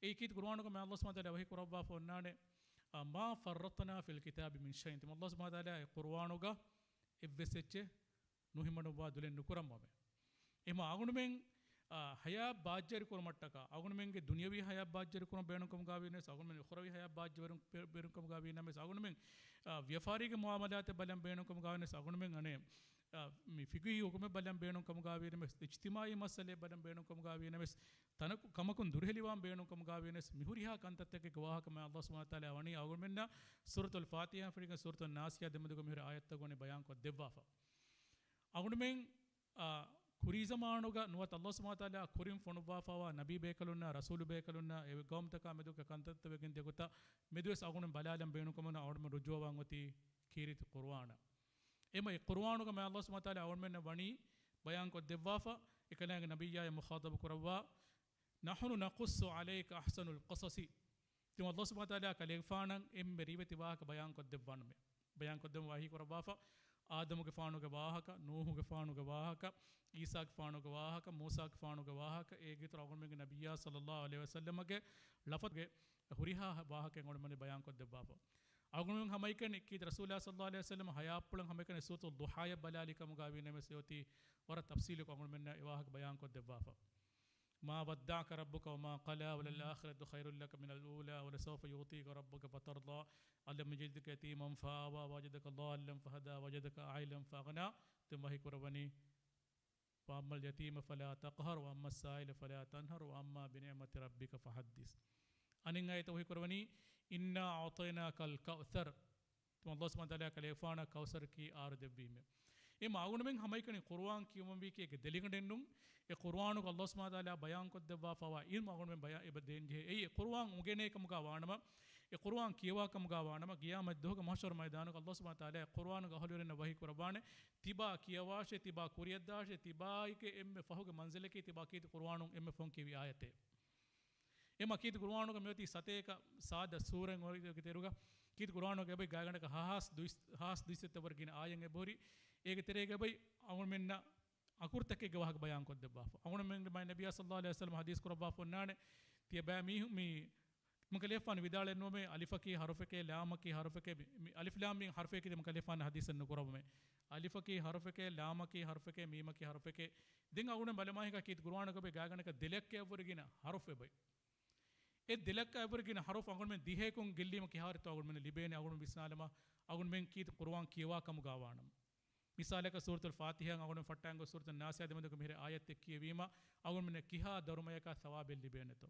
އެއީ ކީރިތި ޤުރުއާނުގަ މާތް ﷲ ސުބްޙާނަހޫ ވަތަޢާލާ ވަޙީ ކުރައްވާފަ އޮންނާނެ، އާ، ما فرطنا في الكتاب من شيء. ތިމަން ﷲ ސުބްޙާނަހޫ ވަތަޢާލާ އެ ޤުރުއާނުގަ އެއްވެސް އެއްޗެއް ނުހިމަނުއްވާ ދުލެއް ނުކުރަންވަމޭ. އެހެންވީމަ އަޅުގަނޑުމެން އާ، ހަޔާތް ބާއްޖަވެރި ކުރުމަށްޓަކާ، އަޅުގަނޑުމެންގެ ދުނިޔަވީ ހަޔާތް ބާއްޖަވެރި ކުރުމަށް ބޭނުންކަމުގާ ވިޔަސް، އަޅުގަނޑުމެން އުޚްރަވީ ހަޔާތް ބާއްޖަވެރި ބޭ-، ބޭނުންކަމުގާ ވިޔަސް، އަޅުގަނޑުމެން، އާ، ވިޔަފާރީގެ މުއާމަލާތެއް ބަލަން ބޭނުންކަމުގާ ވިޔަސް، އަޅުގަނޑުމެން އަނެއް، އާ، މި ފިޤުހީ ޙުކުމެއް ބަލަން ބޭނުންކަމުގާ ވިޔަސް، އިޖްތިމާޢީ މައްސަލައެއް ބަލަން ބޭނުންކަމުގާ ވިޔަސް، ތަނަކު ކަމަކުން ދުރުހެލިވާން ބޭނުންކަމުގާ ވިޔަސް، މިހުރިހާ ކަންތައްތަކެއްގެ ވާހަކަ މާތް ﷲ ސުބްޙާނަހޫ ވަތަޢާލާ ވަނީ އަޅުގަނޑުމެންނަށް ސޫރަތުލް ފާތިޙާ ފެށިގެން ސޫރަތުއް ނާސިއާ ދެމެދުގެ މިހުރި އާޔަތްތައް ވަނީ ބަޔާންކޮށް ދެއްވާފަ. އަޅުގަނޑުމެން އާ، ކުރީ ޒަމާނުގަ ނުވަތަ ﷲ ސުބްޙާނަހޫ ވަތަޢާލާ ކުރިން ފޮނުއްވާފައިވާ ނަބީ ބޭކަލުންނާ، ރަސޫލު ބޭކަލުންނާ، އެ ގައުމުތަކާ މެދުގެ ކަންތައްތައް ވެގެން ދިޔަ ގޮތަށް މެދުވެސް އަޅުގަނޑު ބަލާލަން ބޭނުންކަމުން އަޅުގަނޑު ރުޖޫޢަވާން އޮތީ ކީރިތި ޤުރުއާނަށް. އެމަ އެ ޤުރުއާނުގަ މާތް ﷲ ސުބްޙާނަހޫ ވަތަޢާލާ އަޅުގަނޑުމެންނަށް ވަނީ ބަޔާންކޮށް ދެއްވާފަ، އެކަލާނގެ ނަބިއްޔާއަށް މުޚާޠަބު ކުރައްވާ، نحن نقص عليك أحسن القصص. ތިމަން ﷲ ސުބްޙާނަހޫ ވަތަޢާލާ ކަލޭގެފާނަށް އެންމެ ރިވެތި ވާހަކަ ބަޔާންކޮށްދެއްވާނަމޭ. ބަޔާންކޮށްދެއްވަން ވަޙީ ކުރައްވާފަ، އާދަމުގެފާނުގެ ވާހަކަ، ނޫޙުގެފާނުގެ ވާހަކަ، ޢީސާގެފާނުގެ ވާހަކަ، މޫސާގެފާނުގެ ވާހަކަ، އޭގެ އިތުރު އަޅުގަނޑުމެންގެ ނަބިއްޔާ ޞައްލައްލާހު ޢަލައިހި ވަސައްލަމަގެ ލަފަޒުގެ ހުރިހާ ވާހަކައެއް އަޅުގަނޑުމެން ބަޔާންކޮށްދެއްވާފަ. އަޅުގަނޑުމެން ހަމައެކަނި ކީރިތި ރަސޫލާ ޞައްލައްލާހު ޢަލައިހި ވަސައްލަމަ ޙަޔާތްޕުޅަށް ހަމައެކަނި ސޫރަތު ޟުޙާއަށް ބަލާލި ކަމުގާ ވީނަމަވެސް އެއޮތީ ވަރަށް ތަފްޞީލުކޮށް އަޅުގަނޑުމެންނަށް އެ ވާހަކަ ބަޔާންކޮށްދެއްވާފަ. ما ودعك ربك وما قلى، وللآخرة خير لك من الأولى، ولسوف يعطيك ربك فترضى، ألم يجدك يتيما فآوى، ووجدك ضالا فهدى، ووجدك عائلا فأغنى. ދެން ވަޙީ ކުރައްވަނީ، وأما اليتيم فلا تقهر، وأما السائل فلا تنهر، وأما بنعمة ربك فحدث. އަނެއް އާޔަތަށް ވަޙީ ކުރައްވަނީ، إنا أعطيناك الكوثر. ތިމަން ﷲ ސުބްޙާނަހޫ ވަތަޢާލާ ކަލޭގެފާނަށް ކައުސަރަ ކީ އާރު ދެއްވީމޭ. އެމަ އަޅުގަނޑުމެން ހަމައެކަނި ޤުރުއާން ކިޔަވަންވީކީ އޭގެ ދެލިގަނޑެއް ނޫން. އެ ޤުރުއާނުގަ ﷲ ސުބްޙާނަހޫ ވަތަޢާލާ ބަޔާންކޮށްދެއްވާފައިވާ ޢިލްމު އަޅުގަނޑުމެން ބަޔާ-، އެބަ ދޭންޖެހޭ. އެއީ އެ ޤުރުއާން އުނގެނޭ ކަމުގާ ވާނަމަ، އެ ޤުރުއާން ކިޔަވާ ކަމުގާ ވާނަމަ، ޤިޔާމަތް ދުވަހުގެ މަޙްޝަރު މައިދާނުގަ ﷲ ސުބްޙާނަހޫ ވަތަޢާލާ އެ ޤުރުއާނުގެ އަހުލުވެރިންނަށް ވަޙީ ކުރައްވާނެ، ތިބާ ކިޔަވާށޭ، ތިބާ ކުރިޔަށްދާށޭ، ތިބާގެ އެންމެ ފަހުގެ މަންޒިލަކީ ތިބާ ކީރިތި ޤުރުއާނުން އެންމެ ފަހުން ކިޔެވި އާޔަތޭ. އެމަ ކީރިތި ޤުރުއާނުގަ މިއޮތީ ސަތޭކަ ސާދަ ސޫރަތް އޮތް ތެރޭގަ، ކީރިތި ޤުރުއާނުގަ އެބައި ގާތްގަނޑަކަށް ހާސް ދުއިސް، ހާސް ދުއިސައްތަ ވަރަށް ގިނަ އާޔަތް އެބަހުރި. އޭގެ ތެރޭގަ އެބައި އަޅުގަނޑުމެންނަށް އަކުރުތަކެއްގެ ވާހަކަ ބަޔާންކޮށްދެއްވާފަ. އަޅުގަނޑުމެންގެ މާތް ނަބިއްޔާ ޞައްލައްލާހު ޢަލައިހި ވަސައްލަމަ ޙަދީޘް ކުރައްވާފަ އޮންނާނެ، ތިޔަބައިމީހުން މި، ތިމަން ކަލޭގެފާނު ވިދާޅުވެއްނުވަމޭ، އަލިފަކީ ޙަރުފެކޭ، ލާމަކީ ޙަރުފެކޭ، މި، މި އަލިފް ލާމް މީމް ޙަރުފެކޭ ތިމަން ކަލޭގެފާނު ޙަދީޘެއް ނުކުރައްވަމޭ. އަލިފަކީ ޙަރުފެކޭ، ލާމަކީ ޙަރުފެކޭ، މީމަކީ ޙަރުފެކޭ. ދެން އަޅުގަނޑު ބަލަމާހިކާ ކީރިތި ޤުރުއާނުގަ ބައި ގާތްގަނޑަކަށް ދެލައްކައަށްވުރެ ގިނަ ޙަރުފް އެބައި. އެ ދެލައްކައަށްވުރެ ގިނަ ޙަރުފް އަޅުގަނޑުމެން ދިހައަކުން ގެއްލީމަ ކިހާރިތޯ އަޅުގަނޑުމެން ލިބޭނެ. އަޅުގަނޑު ވިސްނާލަމާ، އަޅުގަނޑުމެން ކީރިތި ޤުރުއާން ކިޔަވާ ކަމުގާ ވާނަމަ. މިސާލަކަށް ސޫރަތުލް ފާތިޙާ އަޅުގަނޑު ފައްޓާން ގޮސް ސޫރަތު ނާސިއާ ދެމެދުގެ މިހިރަ އާޔަތެއް ކިޔެވީމަ، އަޅުގަނޑުމެންނަށް ކިހާ ދަރުމަޔަކާ ސަވާބެއް ލިބޭނެތޯ؟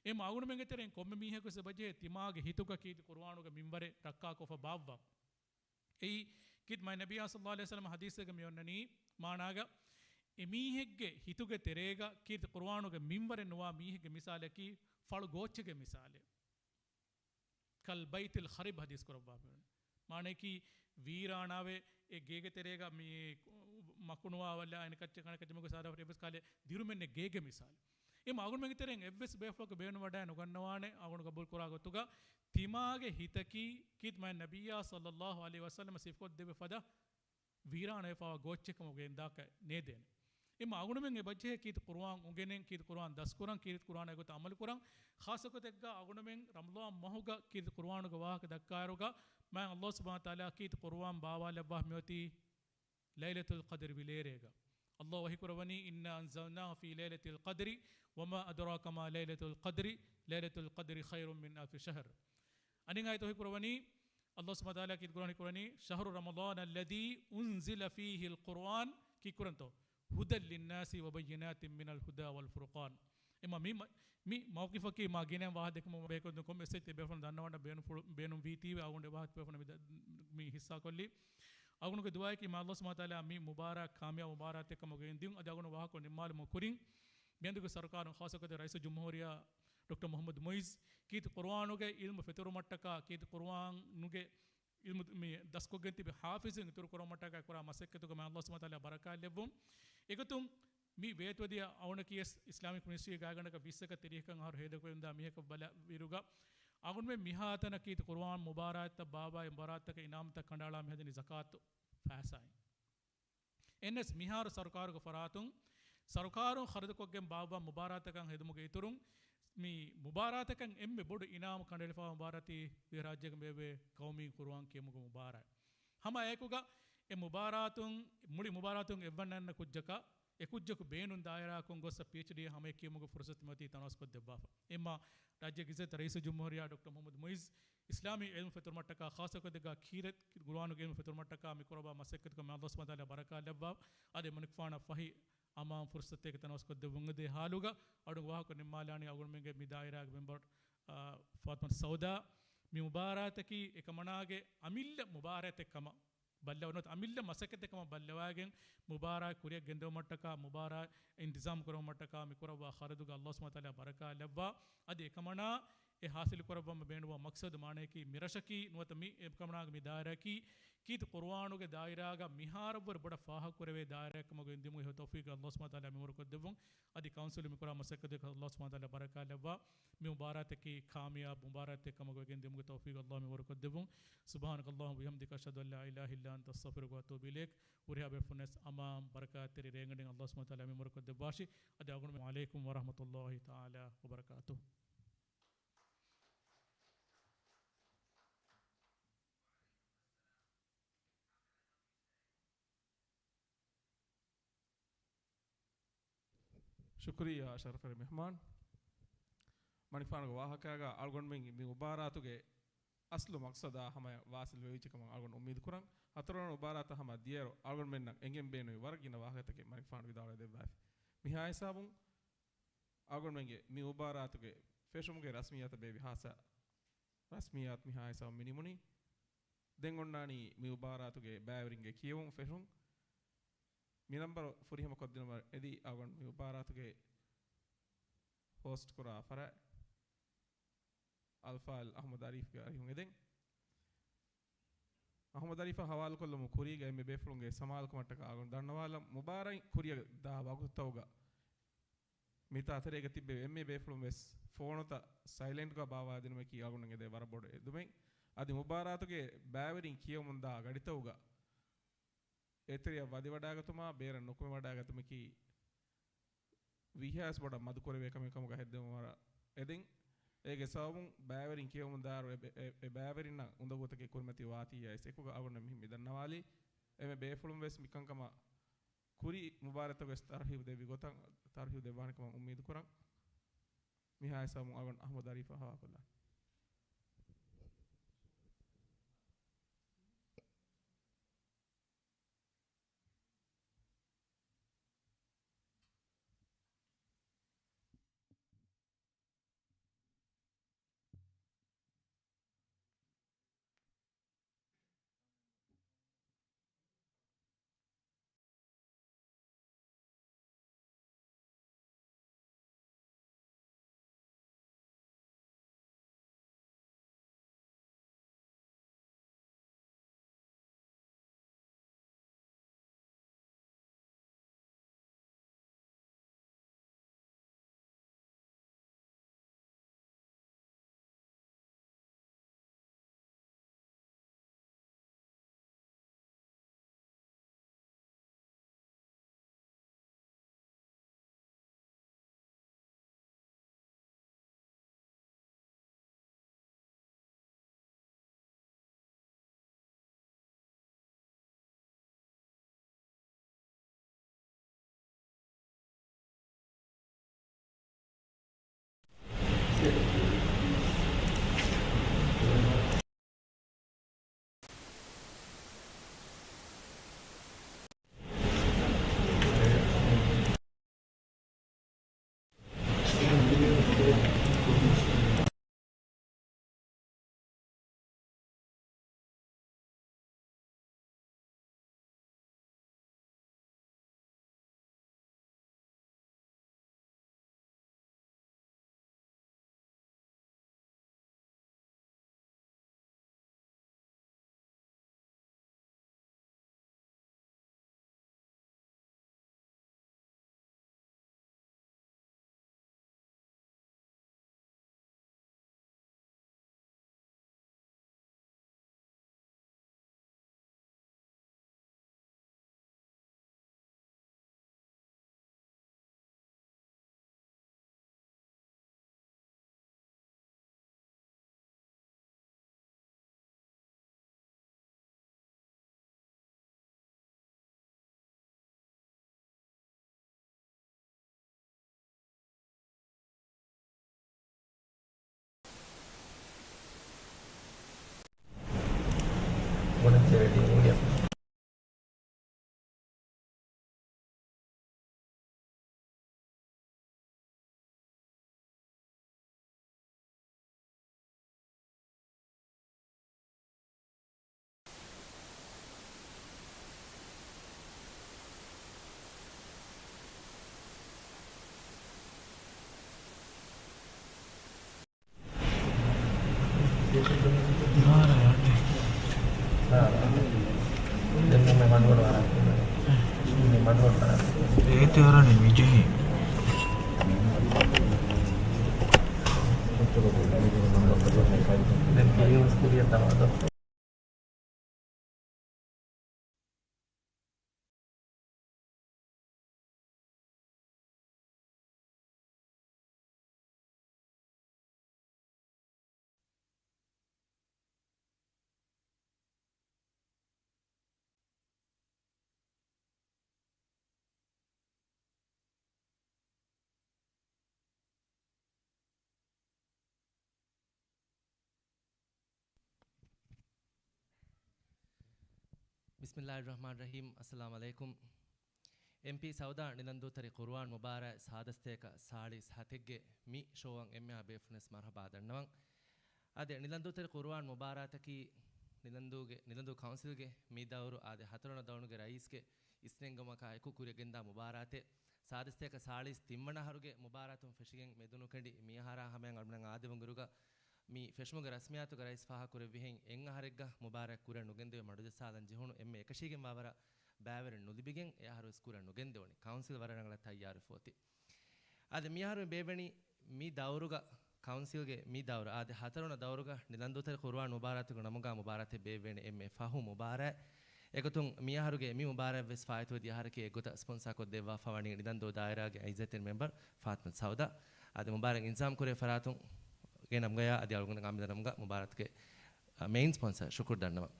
އެމަ އަޅުގަނޑުމެންގެ ތެރެއިން ކޮންމެ މީހަކުވެސް އެބަޖެހޭ ތިމާގެ ހިތުގަ ކީރިތި ޤުރުއާނުގެ މިންވަރެއް ރައްކާކޮށްފަ ބާއްވާ. އެއީ، ކީރިތި މާތް ނަބިއްޔާ ޞައްލައްލާހު ޢަލައިހި ވަސައްލަމަ ޙަދީޘެއްގަ މި އޮންނަނީ މާނާގަ، އެމީހެއްގެ ހިތުގެ ތެރޭގަ ކީރިތި ޤުރުއާނުގެ މިންވަރެއް ނުވާ މީހެއްގެ މިސާލަކީ ފަޅު ގޯއްޗެއްގެ މިސާލެއް. كالبيت الخرب ޙަދީޘް ކުރައްވާފައިވޭ. މާނައަކީ ވީރާނާވެ، އެ ގޭގެ ތެރޭގަ މި މަކުނުވާ ވައްލާ އަނެކައްޗެއް ކަނެކައްޗެއް މަގު ސާދާ އެއްވެސް ކާލެ ދިރުމެއް ނެތް ގޭގެ މިސާލެއް. އެމަ އަޅުގަނޑުމެންގެ ތެރެއިން އެއްވެސް ބޭފުޅަކު ބޭނުންވަޑައެއް ނުގަންނަވާނެ، އަޅުގަނޑު ގަބޫލު ކުރާ ގޮތުގަ، ތިމާގެ ހިތަކީ ކީރިތި މާތް ނަބިއްޔާ ޞައްލައްލާހު ޢަލައިހި ވަސައްލަމަ ސިފަކޮށްދެއްވި ފަދަ ވީރާނާވެފައިވާ ގޯއްޗެއްކަމަށް ގެންދާކަށް ނޭދޭނެ. އެމަ އަޅުގަނޑުމެން އެބަޖެހޭ ކީރިތި ޤުރުއާން އުނގެނެން، ކީރިތި ޤުރުއާން ދަސްކުރަން، ކީރިތި ޤުރުއާނާ އެގޮތަށް ޢަމަލުކުރަން. ޚާއްޞަ ގޮތެއްގަ އަޅުގަނޑުމެން ރަމަޟާން މަހުގަ ކީރިތި ޤުރުއާނުގެ ވާހަކަ ދައްކާއިރުގަ، މާތް ﷲ ސުބްޙާނަހޫ ވަތަޢާލާ ކީރިތި ޤުރުއާން ބާވާލައްވާ މިއޮތީ ލައިލަތުލް ޤަދްރި ވިލޭރޭގަ. ﷲ ވަޙީ ކުރައްވަނީ، إنا أنزلناه في ليلة القدر وما أدراك ما ليلة القدر، ليلة القدر خير من ألف شهر. އަނެއް އާޔަތު ވަޙީ ކުރައްވަނީ، ﷲ ސުބްޙާނަހޫ ވަތަޢާލާ ކީރިތި ޤުރުއާން ކުރަނީ، شهر رمضان الذي أنزل فيه القرآن، ކީ ކުރަންތޯ؟ هدى للناس وبينات من الهدى والفرقان. އެމަ މި، މި މައުޤިފަކީ މާ ގިނަ ވާހަކަ ދެއްކުމުގެ ބޭކަލުން ކޮންމެސް އެއްޗެއް ބޭފުޅުން ދަންނަވަން ބޭނުންފުޅު، ބޭނުން ވީތީވެ އަޅުގަނޑު ވާހަކަ ބޭފުޅުން މި ދަ-، މި ހިއްސާކޮށްލީ. އަޅުގަނޑުގެ ދުޢާއަކީ މާތް ﷲ ސުބްޙާނަހޫ ވަތަޢާލާ މި މުބާރާތް ކާމިޔާބު މުބާރާތެއް ކަމަށް ގެންދިޔުން. އަދި އަޅުގަނޑު ވާހަކަ ނިންމާލުމުގެ ކުރިން މިއަދުގެ ސަރުކާރުން ޚާއްޞަ ގޮތެއް ރައީސުލްޖުމްހޫރިއްޔާ ޑޮކްޓަރ މުޙައްމަދު މުޢިއްޒު ކީރިތި ޤުރުއާނުގެ ޢިލްމު ފެތުރުމަށްޓަކާ ކީރިތި ޤުރުއާނުގެ ޢިލްމު މި ދަސްކޮށްގެން ތިބި ޙާފިޒުން އިތުރު ކުރުމަށްޓަކާ ކުރާ މަސައްކަތުގަ މާތް ﷲ ސުބްޙާނަހޫ ވަތަޢާލާ ބަރަކާތް ލެއްވުން. އެގޮތުން މި ވޭތުވެދިޔަ އަޅުގަނޑަކީވެސް އިސްލާމިކް މިނިސްޓްރީގެ ގާތްގަނޑަކަށް ވިއްސަކަށް ތިރީހަކަށް އަހަރު ހޭދަކުރެވިދާ މީހަކަށް ބަލާ ވިއިރުގަ، އަޅުގަނޑުމެން މިހާތަނަށް ކީރިތި ޤުރުއާން މުބާރާތްތައް ބާވާ އެ މުބާރާތްތަކަށް އިނާމުތައް ކަނޑައަޅާ މިހަދަނީ ޒަކާތު ފައިސާއިން. އެންއެސް މިހާރު ސަރުކާރުގެ ފަރާތުން، ސަރުކާރުން ޚަރަދުކޮށްގެން ބާއްވާ މުބާރާތަކަށް ހެދުމުގެ އިތުރުން، މި މުބާރާތަކަށް އެންމެ ބޮޑު އިނާމު ކަނޑައެޅިފައިވާ މުބާރާތީ ދިވެހިރާއްޖޭގެ މިއެވޭ ޤައުމީ ޤުރުއާން ކިޔެވުމުގެ މުބާރާތް. ހަމަ އެކުގަ އެ މުބާރާތުން، މުޅި މުބާރާތުން އެއްވަނަ އަންނަ ކުއްޖަކަށް އެކުއްޖަކު ބޭނުން ދާއިރާކޮށް ގޮސް ޕީއެޗްޑީ ހަމަޔަށް ކިޔެވުމުގެ ފުރުސަތު މިއޮތީ ތަނަވަސްކޮށްދެއްވާފަ. އެމާ ރާއްޖޭގެ އިއްޒަތްތެރި ރައީސުލްޖުމްހޫރިއްޔާ ޑޮކްޓަރ މުޙައްމަދު މުޢިއްޒު އިސްލާމީ ޢިލްމު ފެތުރުމަށްޓަކާ ޚާއްޞަކޮށް ދެއްވާ ކީރިތި ޤުރުއާނުގެ ޢިލްމު ފެތުރުމަށްޓަކާ މި ކުރައްވާ މަސައްކަތުގަ މި ﷲ ސުބްޙާނަހޫ ވަތަޢާލާ ބަރަކާތް ލައްވާ. އަދި މަނިކުފާނަށް ފަހި އަމާން ފުރުސަތެއް ތަނަވަސްކޮށްދެއްވުން އެދޭ ޙާލުގަ އަޅުގަނޑު ވާހަކަ ނިންމާލާނީ އަޅުގަނޑުމެންގެ މި ދާއިރާގެ މެމްބަރު، އާ، ފާތިމަތު ސައުދާ. މި މުބާރާތަކީ އެކަމަނާގެ އަމިއްލަ މުބާރާތެއް ކަމަށް ބައްލަވާ، ނުވަތަ އަމިއްލަ މަސައްކަތެއް ކަމަށް ބައްލަވާގެން މުބާރާތް ކުރިއަށް ގެންދެވުމަށްޓަކާ، މުބާރާތް އިންތިޒާމް ކުރެވުމަށްޓަކާ މި ކުރައްވާ ޚަރަދުގަ ﷲ ސުބްޙާނަހޫ ވަތަޢާލާ ބަރަކާތް ލައްވާ. އަދި އެކަމަނާ އެ ޙާޞިލު ކުރައްވަން ބޭނުންވާ މަޤްޞަދު މާނަޔަކީ މި ރަށަކީ ނުވަތަ މި އެކަމަނާގެ މި ދާއިރާއަކީ ކީރިތި ޤުރުއާނުގެ ދާއިރާގަ މިހާރަށްވުރެ ބޮޑަށް ފާހަގަކުރެވޭ ދާއިރާއެއް ކަމަށް ގެންދިއުމުގެ ތައުފީޤު ﷲ ސުބްޙާނަހޫ ވަތަޢާލާ މިންވަރު ކޮށްދެއްވުން. އަދި ކައުންސިލު މިކުރާ މަސައްކަތުގެ ﷲ ސުބްޙާނަހޫ ވަތަޢާލާ ބަރަކާތް ލައްވާ. މި މުބާރާތަކީ ކާމިޔާބު މުބާރާތެއް ކަމަށް ގެންދިއުމުގެ ތައުފީޤު ﷲ މިންވަރު ކޮށްދެއްވުން. سبحانك اللهم وبحمدك، أشهد أن لا إله إلا أنت، أستغفرك وأتوب إليك. ހުރިހާ ބޭފުޅުންވެސް އަމާން ބަރަކާތްތެރި ރޭގަނޑެއް ﷲ ސުބްޙާނަހޫ ވަތަޢާލާ މިންވަރު ކޮށްދެއްވާށި. އަދި އަޅުގަނޑުމެން، السلام عليكم ورحمة الله تعالى وبركاته. ޝުކުރިއްޔާ ޝަރަފުވެރި މެހްމާން. މަނިކުފާނުގެ ވާހަކައިގަ އަޅުގަނޑުމެން މި މުބާރާތުގެ އަސްލު މަޤްޞަދާ ހަމަޔަށް ވާސިލް ވެވިއްޖެ ކަމަށް އަޅުގަނޑު އުއްމީދު ކުރަން. ހަތަރުވަނަ މުބާރާތަށް ހަމަ ދިޔައިރު އަޅުގަނޑުމެންނަށް އެނގެން ބޭނުންވި ވަރަށް ގިނަ ވާހަކަތަކެއް މަނިކުފާނު ވިދާޅުވެ ދެއްވާފި. މިހާ ހިސާބުން އަޅުގަނޑުމެންގެ މި މުބާރާތުގެ ފެށުމުގެ ރަސްމިއްޔާތަށް ބޭއްވި ޚާއްޞަ ރަސްމިއްޔާތު މިހާ ހިސާބުން މި ނިމުނީ. ދެން އޮންނާނީ މި މުބާރާތުގެ ބައިވެރިންގެ ކިޔެވުން ފެށުން. މި ނަންބަރު ފުރިހަމަ ކޮށްދިނުމަށް އެދި އަޅުގަނޑު މި މުބާރާތުގެ ހޯސްޓް ކުރާ ފަރާތް އަލްފާޟިލް އަޙްމަދު އަރީފްގެ އަރިހުން އެދެން. އަޙްމަދު އަރީފާ ހަވާލުކޮށްލުމުގެ ކުރީގަ އެންމެ ބޭފުޅުންގެ ސަމާލުކަމަށްޓަކާ އަޅުގަނޑު ދަންނަވާލަން. މުބާރާތް ކުރިއަށް ދާ ވަގުތުތަކުގަ މިތާ ތެރޭގަ ތިއްބެވި އެންމެ ބޭފުޅުން ވެސް ފޯނުތައް ސައިލެންޓްގަ ބާއްވާދިނުމަކީ އަޅުގަނޑު އެދޭ ވަރަށް ބޮޑު އެދުމެއް. އަދި މުބާރާތުގެ ބައިވެރިން ކިޔަވަމުންދާ ގަޑިތަކުގަ އެތެރެއަށް ވަދެވަޑައިގަތުމާ ބޭރަށް ނުކުމެވަޑައިގަތުމަކީ ވީހާވެސް ބޮޑަށް މަދުކުރެވޭ ކަމެއް ކަމުގަ ހެއްދެވުމަށް އެދެން. އޭގެ ސަބަބުން ބައިވެރިން ކިޔަވަމުންދާއިރު އެ ބެ-، އެ، އެ ބައިވެރިންނަށް އުނދަގޫތަކެއް ކުރިމަތިވާތީ އައިސް އެކުގަ އަޅުގަނޑު މިހެން މި ދަންނަވާލީ. އެންމެ ބޭފުޅުން ވެސް މިކަންކަމަށް ކުރި މުބާރާތަށް ވެސް ތަރުހީބު ދެއްވި ގޮތަށް ތަރުހީބު ދެއްވާނެ ކަމަށް އުއްމީދު ކުރަން. މިހާ ހިސާބުން އަޅުގަނޑު އަޙްމަދު އަރީފާ ހަވާލުކޮށްލާނެ. އޭތި އަރަނި މިޖެހި. ދެން ކިޔޫސް ކުރިއަށް ދަމާލަ. ބިސްމިއްލާހި ރަޙްމާނި ރަޙީމް. އައްސަލާމު ޢަލައިކުމް. އެމްޕީ ސައުދާ ނިލަންދޫތެރި ޤުރުއާން މުބާރާތް ސާދަސްތޭކަ ސާޅީސް ހަތެއްގެ މި ޝޯއަށް އެންމެހާ ބޭފުޅުންވެސް މަރުޙަބާ ދަންނަވަން. އާދެ، ނިލަންދޫތެރި ޤުރުއާން މުބާރާތަކީ ނިލަންދޫ، ނިލަންދޫ ކައުންސިލްގެ މި ދައުރު އާދެ ހަތަރުވަނަ ދައުނުގެ ރައީސްގެ އިސްނެންގުމަކާ އެކު ކުރިއަށް ގެންދާ މުބާރާތެއް. ސާދަސްތޭކަ ސާޅީސް ތިންވަނަ އަހަރުގެ މުބާރާތުން ފެށިގެން މެދުނުކެނޑި މިއަހަރާ ހަމަޔަށް އަޅުގަނޑަށް އާދެވުނުއިރުގަ މި ފެށުމުގެ ރަސްމިއްޔާތުގެ ރައީސް ފާހަގަކުރެއްވިހެން އެއްއަހަރެއްގަ މުބާރާތް ކުރިއަށް ނުގެންދެވޭ މަޑުޖައްސާލަން ޖެހުނު އެންމެ އެކަށީގެންވާވަރަށް ބައިވެރިން ނުލިބިގެން އެއަހަރުވެސް ކުރިއަށް ނުގެންދެވުނީ. ކައުންސިލް ވަރަށް ރަނގަޅަށް ތައްޔާރުވެފަ އޮތީ. އާދެ، މިއަހަރު ބޭއްވެނީ މި ދައުރުގަ، ކައުންސިލްގެ މި ދައުރު، އާދެ، ހަތަރުވަނަ ދައުރުގަ ނިލަންދޫތެރި ޤުރުއާން މުބާރާތުގެ ނަމުގަ މުބާރާތެއް ބޭއްވޭނެ އެންމެ ފަހު މުބާރާތް. އެގޮތުން މިއަހަރުގެ މި މުބާރާތްވެސް ފާއިތުވެދިޔަ އަހަރަކީ އެއްގޮތަށް ސްޕޮންސާކޮށްދެއްވާފަ ވަނީ ނިލަންދޫ ދާއިރާގެ އިއްޒަތްތެރި މެމްބަރު ފާތިމަތު ސައުދާ. އާދެ، މުބާރާތް އިންތިޒާމް ކުރޭ ފަރާތުން ގެ ނަމުގަޔާ އަދި އަޅުގަނޑު އާމިދަށް ނަމުގަ މުބާރާތުގެ މެއިން ސްޕޮންސަރ ޝުކުރު ދަންނަވަން.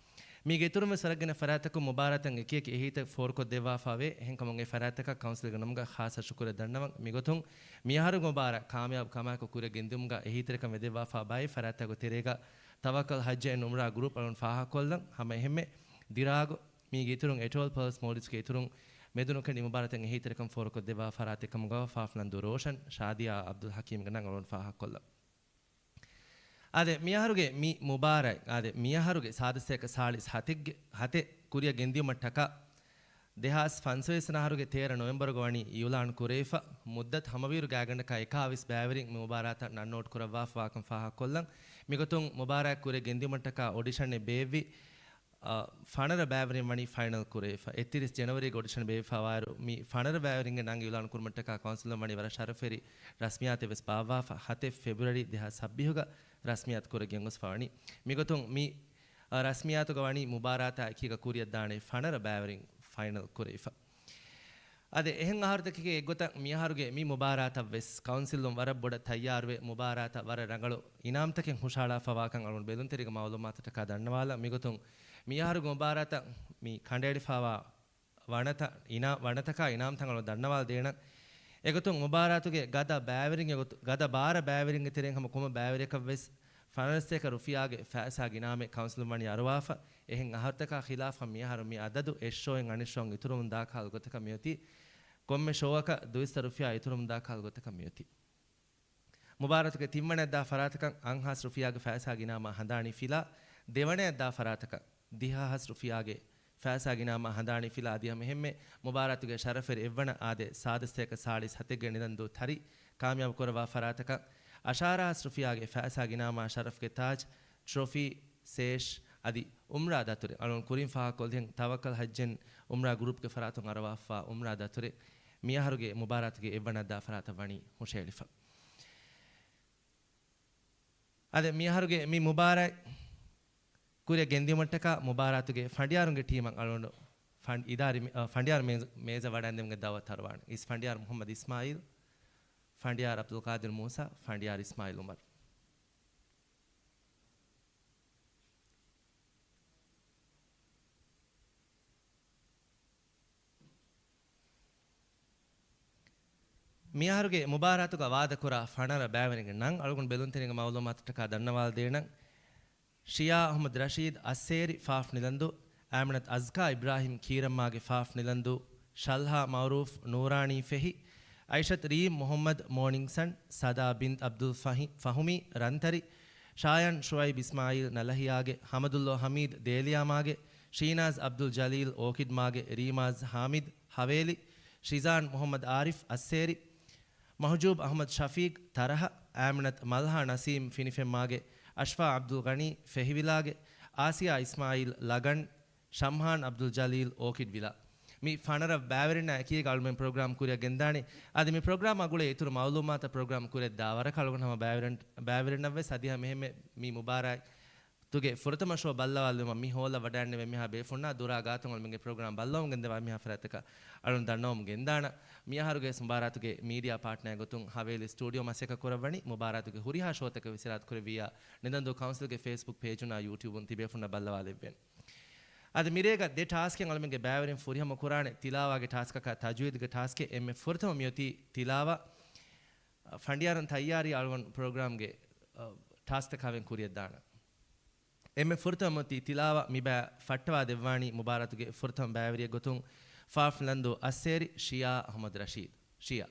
މީގެ އިތުރުން ވެސް ވަރަށް ގިނަ ފަރާތްތަކުން މުބާރާތަށް އެކިއެކި އެހީތައް ފޯރުކޮށްދެއްވާފައިވޭ. އެހެންކަމުން އެ ފަރާތްތަކަށް ކައުންސިލްގެ ނަމުގަ ޚާއްޞަ ޝުކުރެއް ދަންނަވަން. މިގޮތުން މިއަހަރު މުބާރާތް ކާމިޔާބު ކަމާއެކު ކުރިއަށް ގެންދިއުމުގަ އެހީތެރިކަން ވެދެއްވާފަ ބައެއް ފަރާތްތަކުގެ ތެރޭގަ ތަވައްކަލް ހައްޖެއް އިން އުމްރާ ގްރޫޕް އަޅުން ފާހަގަކޮށްލަން. ހަމަ އެހެންމެ ދިރާގު މީގެ އިތުރުން އެޓޯލް ޕާލްސް މޯލްޑިވްސްގެ އިތުރުން މެދުނުކެނޑި މުބާރާތަށް އެހީތެރިކަން ފޯރުކޮށްދެއްވާ ފަރާތެއް ކަމުގަ ފާފަނަންދޫ ރޯޝަން، ޝާދިޔާ އަބްދުލް ޙަކީމްގެ ނަން އަޅުން ފާހަގަކޮށްލަން. އާދެ، މިއަހަރުގެ މި މުބާރާތް، އާދެ، މިއަހަރުގެ ސާދަސްތޭކަ ސާޅީސް ހަތެއްގެ، ހަތެއް ކުރިއަށް ގެންދިއުމަށްޓަކާ، ދެހާސް ފަންސަވީސް ވަނަ އަހަރުގެ ތޭރަ ނޮވެމްބަރުގަ ވަނީ އިއުލާން ކުރެވިފަ. މުއްދަތު ހަމަވިއިރު ގާތްގަނޑަކާ އެކާވީސް ބައިވެރިން މި މުބާރާތަށް ނަން ނޯޓް ކުރައްވާފަވާކަން ފާހަގަކޮށްލަން. މިގޮތުން މުބާރާތް ކުރިއަށް ގެންދިއުމަށްޓަކާ އޮޑިޝަނެއް ބޭއްވި، އަ، ފަނަރަ ބައިވެރިން ވަނީ ފައިނަލް ކުރެވިފަ. އެއްތިރީސް ޖެނުއަރީގެ އޮޑިޝަން ބޭއްވިފަވާއިރު، މި ފަނަރަ ބައިވެރިންގެ ނަން އިއުލާން ކުރުމަށްޓަކާ ކައުންސިލުން ވަނީ ވަރަށް ޝަރަފުވެރި ރަސްމިއްޔާތެއް ވެސް ބާއްވާފަ. ހަތެއް ފެބްރުއަރީ ދެހާސް ސައްބީހުގަ ރަސްމިއްޔާތު ކުރެގެން ގޮސްފަ ވަނީ. މިގޮތުން މި، އަ، ރަސްމިއްޔާތުގަ ވަނީ މުބާރާތާ އެކީގަ ކުރިއަށްދާނެ ފަނަރަ ބައިވެރިން ފައިނަލް ކުރެވިފަ. އަދި އެހެން އަހަރުތަކެއްގެ އެއްގޮތަށް މިއަހަރުގެ މި މުބާރާތަށް ވެސް ކައުންސިލުން ވަރަށް ބޮޑަށް ތައްޔާރުވެ، މުބާރާތަށް ވަރަށް ރަނގަޅު އިނާމްތަކެއް ހުށަހަޅާފަވާކަން އަޅުން ބެލުންތެރިގެ މައުލޫމާތަށްޓަކާ ދަންނަވާލަން. މިގޮތުން މިއަހަރުގެ މުބާރާތަށް މި ކަނޑައެޅިފަވާ ވަނަތަ އިނާ-، ވަނަތަކާ އިނާމްތައް އަޅުން ދަންނަވާލަ ދޭނަން. އެގޮތުން މުބާރާތުގެ ގަދަ ބައިވެރިންގެ ގޮތު-، ގަދަ ބާރަ ބައިވެރިންގެ ތެރެއިން ހަމަ ކޮންމެ ބައިވެރިޔަކަށް ވެސް ފަނަރަސްތޭކަ ރުފިޔާގެ ފައިސާގެ އިނާމެއް ކައުންސިލުން ވަނީ އަރުވާފަ. އެހެން އަހަރުތަކާ ޚިލާފަށް މިއަހަރު މި އަދަދު އެއް ޝޯއިން އަނެއް ޝޯއިން އިތުރުވުމުން ދާ ކަހަލަ ގޮތަކަށް މިއޮތީ. ކޮންމެ ޝޯއަކަށް ދުއިސައްތަ ރުފިޔާ އިތުރުވުމުން ދާ ކަހަލަ ގޮތަކަށް މިއޮތީ. މުބާރާތުގެ ތިންވަނައަށްދާ ފަރާތަކަށް އަށްހާސް ރުފިޔާގެ ފައިސާގެ އިނާމާ ހަނދާނީ ފިލާ، ދެވަނައަށްދާ ފަރާތަކަށް ދިހަ ހާސް ރުފިޔާގެ ފައިސާގެ އިނާމާ ހަނދާނީ ފިލާ. އަދި ހަމަ އެހެންމެ މުބާރާތުގެ ޝަރަފުވެރި އެއްވަނަ އާދެ، ސާދަސްތޭކަ ސާޅީސް ހަތެއްގެ ނިލަންދޫ ތަރި ކާމިޔާބު ކުރައްވާ ފަރާތަކަށް އަށާރަ ހާސް ރުފިޔާގެ ފައިސާގެ އިނާމާ ޝަރަފްގެ ތާޖް، ޓްރޮފީ، ސޭޝް އަދި އުމްރާ ދަތުރެއް އަޅުން ކުރިން ފާހަގަކޮށްލިހެން ތަވައްކަލް ހައްޖެއް އުމްރާ ގްރޫޕްގެ ފަރާތުން އަރުވާފަ އުމްރާ ދަތުރެއް މިއަހަރުގެ މުބާރާތުގެ އެއްވަނައަށްދާ ފަރާތަށް ވަނީ ހުށައެޅިފަ. އަދި މިއަހަރުގެ މި މުބާރާތް ކުރިއަށް ގެންދިއުމަށްޓަކާ މުބާރާތުގެ ފަނޑިޔާރުންގެ ޓީމަށް އަޅުގަނޑު ފަން-، އިދާރީ މޭ-، އަ، ފަނޑިޔާރު މޭޒަ-، މޭޒަށް ވަޑައިގެންދެވުމުގެ ދައުވަތު އަރުވާނެ. އިސް ފަނޑިޔާރު މުޙައްމަދު އިސްމާއީލް، ފަނޑިޔާރު ޢަބްދުލް ޤާދިރު މޫސާ، ފަނޑިޔާރު އިސްމާއީލް ޢުމަރު. މިއަހަރުގެ މުބާރާތުގަ ވާދަކުރާ ފަނަރަ ބައިވެރިންގެ ނަން އަޅުގަނޑު ބެލުންތެރިންގެ މައުލޫމާތަށްޓަކާ ދަންނަވާލަދޭނަން. ޝިޔާ އަޙްމަދު ރަޝީދު އައްސޭރި ފާފް ނިލަންދޫ، އާމިނަތު އަޒްކާ އިބްރާހިމް ކީރަންމާގެ ފާފް ނިލަންދޫ، ޝަލްހާ މައުރޫފް ނޫރާނީ ފެހި، އައިޝަތު ރީމް މުޙައްމަދު މޯނިންގް ސަން، ސަދާ ބިންތު އަބްދުލް ފަހި-، ފަހުމީ ރަންތަރި، ޝާޔާން ޝުޢައިބް އިސްމާޢީލް ނަލަހިޔާގެ، ޙަމަދުﷲ ޙަމީދު ދޭލިޔާމާގެ، ޝީނާޒް އަބްދުލް ޖަލީލް އޯކިޑްމާގެ، ރީމާޒް ޙާމިދު ހަވޭލި، ޝިޒާން މުޙައްމަދު އާރިފް އައްސޭރި، މަހުޖޫބް އަޙްމަދު ޝަފީޤް ތަރަހަ، އާމިނަތު މަލްހާ ނަސީމް ފިނިފެންމާގެ، އަޝްފާ އަބްދުލް ޣަނީ ފެހިވިލާގެ، އާސިޔާ އިސްމާޢީލް ލަގަން، ޝަމްހާން އަބްދުލް ޖަލީލް އޯކިޑް ވިލާ. މި ފަނަރަ ބައިވެރިންނާ އެކީގަ އަޅުމެން ޕްރޮގްރާމް ކުރިއަށް ގެންދާނީ. އަދި މި ޕްރޮގްރާމާ ގުޅޭ އިތުރު މައުލޫމާތަށް ޕްރޮގްރާމް ކުރެއްދާ ވަރަކަށް އަޅުގަނޑު ހަމަ ބައިވެރިން-، ބައިވެރިންނަށްވެސް އަދި ހަމަ އެހެންމެ މި މުބާރާތް ތުގެ ފުރަތަމަ ޝޯ ބައްލަވާލުމަށް މި ހޯލަށް ވަޑައިންނެވި މިހާ ބޭފުންނާ ދުރާ ގާތުން އަޅުމެންގެ ޕްރޮގްރާމް ބައްލަވަމުން ގެންދަވާ މިހާ ފަރާތަކަށް އަޅުން ދަންނަވަމުން ގެންދާނަން. މިއަހަރުގެ މުބާރާތުގެ މީޑިއާ ޕާޓްނަރ ގޮތުން ހަވޭލި ސްޓޫޑިއޯ މަސައްކަތް ކުރައްވަނީ މުބާރާތުގެ ހުރިހާ ޝޯތަކަށް ވެސް އިރާދަކުރެއްވިއްޔާ ނިދަންދޫ ކައުންސިލްގެ ފޭސްބުކް ޕޭޖުންނާ ޔޫޓިއުބުން ތިބޭފުންނަށް ބައްލަވާލެއްވޭނެ. އަދި މިރޭގަ ދެ ޓާސްކެއް އަޅުމެންގެ ބައިވެރިން ފުރިހަމަ ކުރާނެ. ތިލާވާގެ ޓާސްކަކާ ތަޖްވީދުގެ ޓާސްކެއް. އެންމެ ފުރަތަމަ މިއޮތީ ތިލާވާ. ފަނޑިޔާރުން ތައްޔާރީ އަޅުގަނޑު ޕްރޮގްރާމްގެ، އަ، ޓާސްކަކާވެން ކުރިއަށްދާނަން. އެންމެ ފުރަތަމަ މިއޮތީ ތިލާވާ. މި ބައި ފައްޓަވާ ދެއްވާނީ މުބާރާތުގެ ފުރަތަމަ ބައިވެރިއެއް ގޮތުން ފާފް ނިލަންދޫ އައްސޭރި ޝިޔާ އަޙްމަދު ރަޝީދު. ޝިޔާ.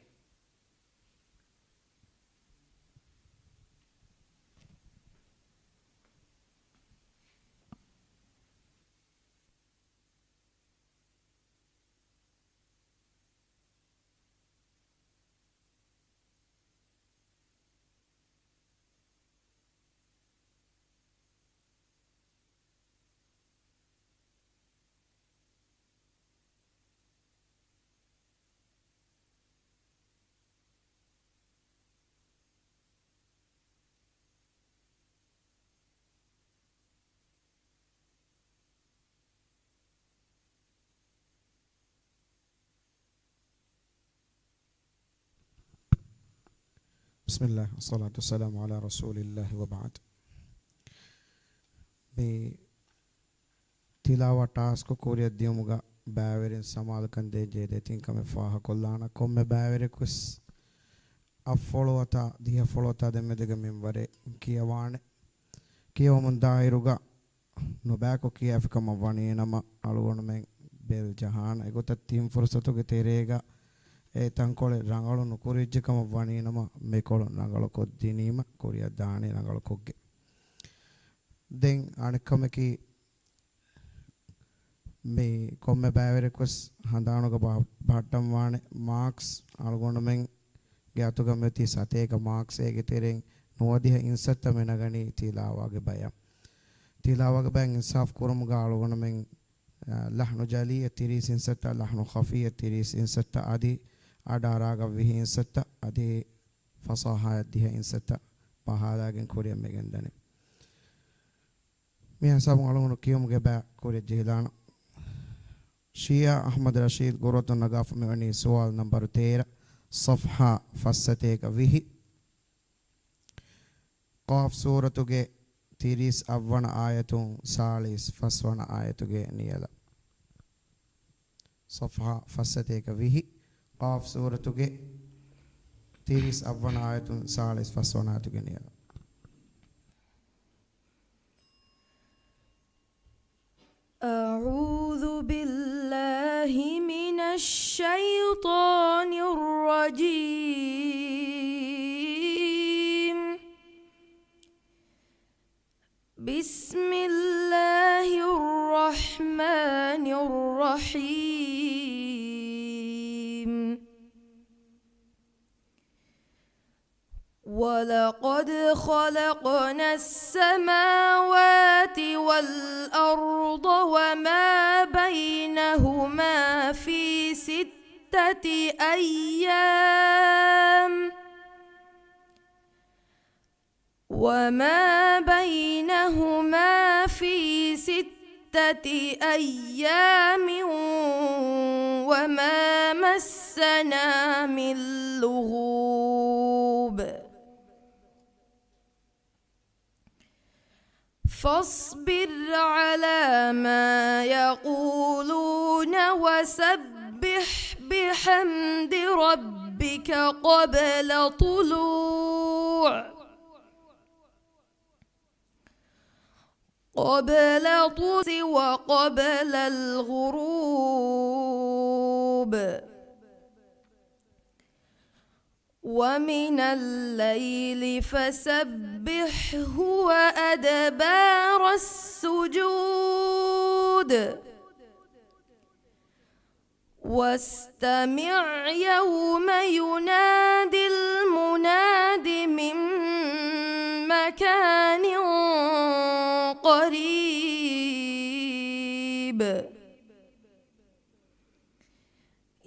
ބިސްމިއްލާހި ވައްޞަލާތު ވައްސަލާމު ޢަލާ ރަސޫލިއްލާހި ވަބަޢްދު. މި ތިލާވާ ޓާސްކު ކުރިއަށް ދިޔުމުގަ ބައިވެރިން ސަމާލުކަން ދޭން ޖެހޭ ދެތިން ކަމެއް ފާހަގަކޮށްލާނަން. ކޮންމެ ބައިވެރިޔަކުވެސް އަށްފަޅު އަތާ ދިހަފަޅު އަތާ ދެމެދުގެ މިންވަރެއް ކިޔަވާނެ. ކިޔަވަމުން ދާއިރުގަ ނުބައިކޮށް ކިޔާފި ކަމަށް ވަނީނަމަ، އަޅުގަނޑުމެން ބެލް ޖަހާނަން. އެގޮތަށް ތިން ފުރުސަތުގެ ތެރޭގަ އެ ތަންކޮޅެއް ރަނގަޅު ނުކުރެއްޖެ ކަމަށް ވަނީނަމަ، މިކޮޅު ރަނގަޅުކޮށްދިނީމަ ކުރިއަށްދާނީ ރަނގަޅުކޮށްގެން. ދެން އަނެއްކަމަކީ، މި ކޮންމެ ބައިވެރިޔަކުވެސް ހަނދާނުގަ ބަ-، ބަހައްޓަންވާނެ މާކްސް އަޅުގަނޑުމެންގެ އަތުގަ މިއޮތީ ސަތޭކަ މާކްސް. އޭގެ ތެރެއިން ނުވަދިހަ އިންސައްތަ މި ނަގަނީ ތިލާވާގެ ބަޔަށް. ތިލާވާގެ ބަޔަށް އިންސާފް ކުރުމުގަ އަޅުގަނޑުމެން، އަ، ލަޙްނު ޖަލީއަށް ތިރީސް އިންސައްތަ، ލަޙްނު ޚަފީއަށް ތިރީސް އިންސައްތަ، އަދި އަޑާރާގަ ވިހި އިންސައްތަ، އަދި ފަޞާޙާއަށް ދިހަ އިންސައްތަ ބަހާލާގެން ކުރިއަށް މިގެންދަނީ. މި ހިސާބުން އަޅުގަނޑު ކިޔުމުގެ ބައި ކުރިއަށް ޖެހިލާނަން. ޝިޔާ އަޙްމަދު ރަޝީދު ގުރުއަތުން ނަގާފަ މިވަނީ ސުވާލު ނަންބަރު ތޭރަ، ޞަފްޙާ ފައްސަތޭކަ ވިހި. ޤާފް ސޫރަތުގެ ތިރީސް އަށްވަނަ އާޔަތުން ސާޅީސް ފަސްވަނަ އާޔަތުގެ ނިޔަލަށް. ޞަފްޙާ ފައްސަތޭކަ ވިހި، ޤާފް ސޫރަތުގެ ތިރީސް އަށްވަނަ އާޔަތުން ސާޅީސް ފަސްވަނަ އާޔަތުގެ ނިޔަލަށް. أعوذ بالله من الشيطان الرجيم. بسم الله الرحمن الرحيم. ولقد خلقنا السماوات والأرض وما بينهما في ستة أيام، وما بينهما في ستة أيام وما مسنا من لغوب. فاصبر على ما يقولون وسبح بحمد ربك قبل طلوع، قبل طلوع الشمس وقبل الغروب. ومن الليل فسبحه وأدبار السجود. واستمع يوم ينادي المناد من مكان قريب.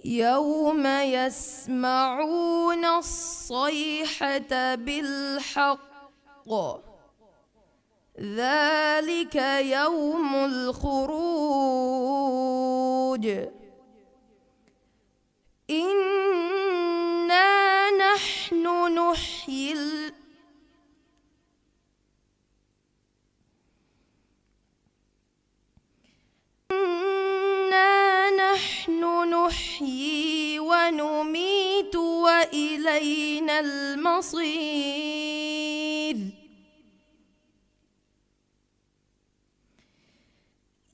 يوم يسمعون الصيحة بالحق، ذلك يوم الخروج. إنا نحن نحيي ال- إنا نحن نحيي ونميت وإلينا المصير.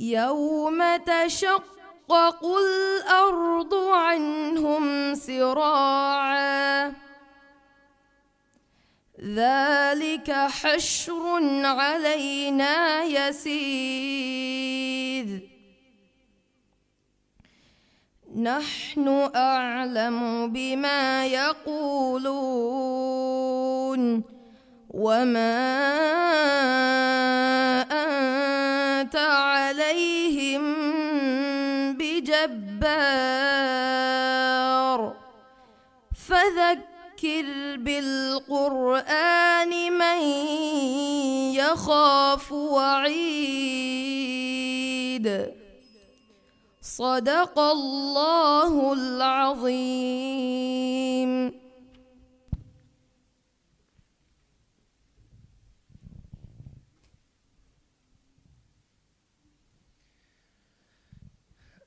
يوم تشقق الأرض عنهم سراعا. ذلك حشر علينا يسير. نحن أعلم بما يقولون وما أنت عليهم بجبار. فذكر بالقرآن من يخاف وعيد. صدق الله العظيم.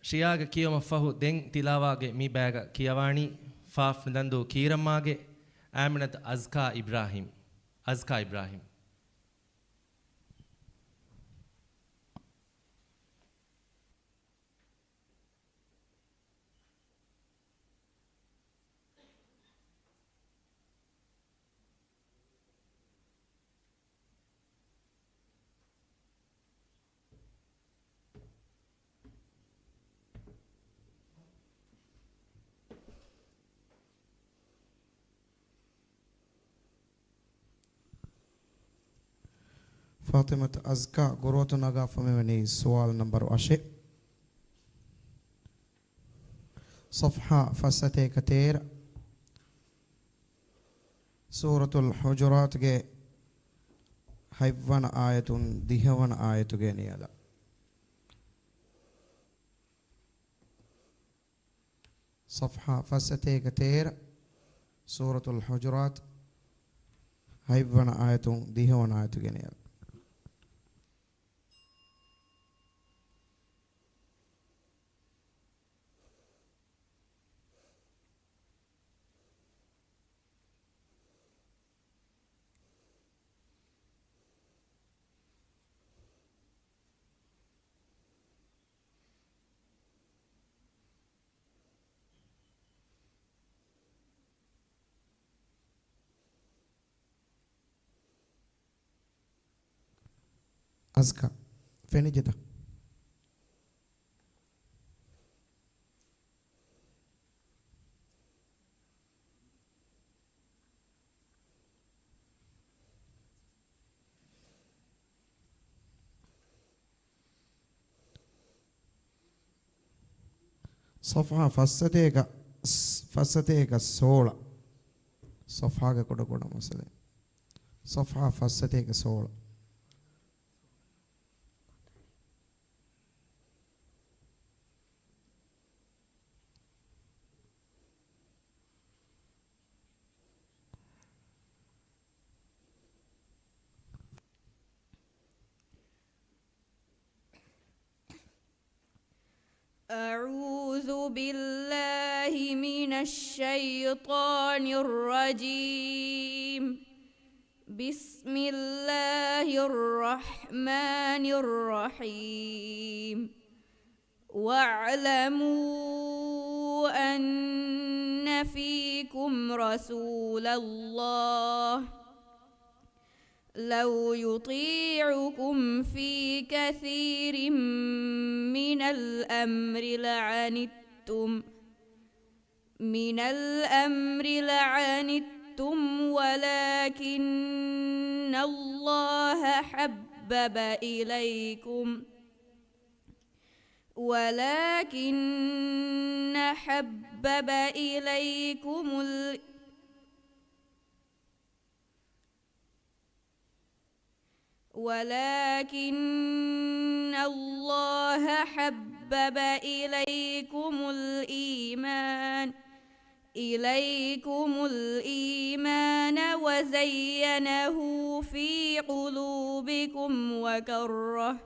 ޝިޔާގެ ކިޔުމަށް ފަހު ދެން ތިލާވާގެ މި ބަޔަކަށް ކިޔަވާނީ ފާފް ނުދަންދޫ ކީރަމާގެ އާމިނަތު އަޒްކާ އިބްރާހިމް. އަޒްކާ އިބްރާހިމް. ފާތިމަތު އަޒްކާ ގުރުއަތު ނަގާފަ މިވަނީ ސުވާލު ނަންބަރު އަށެއް. ޞަފްޙާ ފައްސަތޭކަ ތޭރަ، ސޫރަތުލް ޙުޖުރާތުގެ ހަތްވަނަ އާޔަތުން ދިހަވަނަ އާޔަތުގެ ނިޔަލަށް. ޞަފްޙާ ފައްސަތޭކަ ތޭރަ، ސޫރަތުލް ޙުޖުރާތު، ހަތްވަނަ އާޔަތުން ދިހަވަނަ އާޔަތުގެ ނިޔަލަށް. އަޒްކާ، ފެނިއްޖެތަ؟ ޞަފްޙާ ފައްސަތޭކަ، ފައްސަތޭކަ ސޯޅަ. ޞަފްޙާގެ ކުޑަކުޑަ މައްސަލައެއް. ޞަފްޙާ ފައްސަތޭކަ ސޯޅަ. أعوذ بالله من الشيطان الرجيم. بسم الله الرحمن الرحيم. واعلموا أن فيكم رسول الله لو يطيعكم في كثير من الأمر لعنتم من الأمر لعنتم ولكن الله حبب إليكم ولكن حبب إليكم ال ولكن الله حبب إليكم الإيمان إليكم الإيمان وزينه في قلوبكم وكره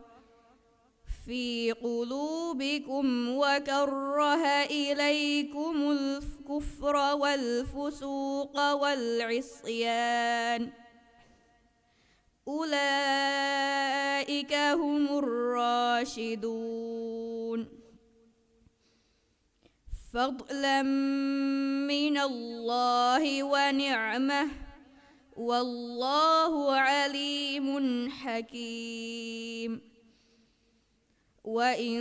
في قلوبكم وكره إليكم الكفر والفسوق والعصيان أولئك هم الراشدون فضلا من الله ونعمة والله عليم حكيم وإن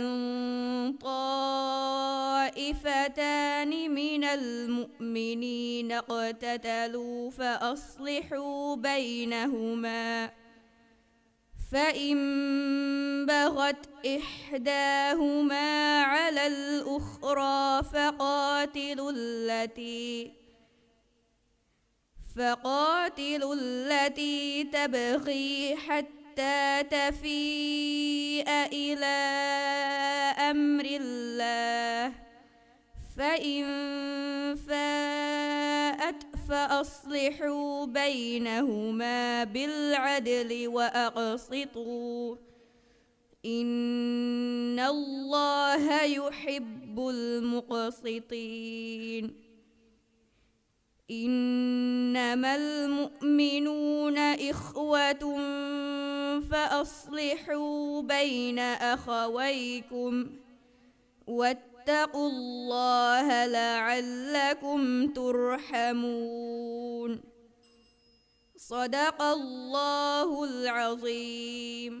طائفتان من المؤمنين اقتتلوا فأصلحوا بينهما فإن بغت إحداهما على الأخرى فقاتلوا التي فقاتلوا التي تبغي حتى تفيء إلى أمر الله فإن فاءت فأصلحوا بينهما بالعدل وأقسطوا إن الله يحب المقسطين إنما المؤمنون إخوة فأصلحوا بين أخويكم واتقوا الله لعلكم ترحمون صدق الله العظيم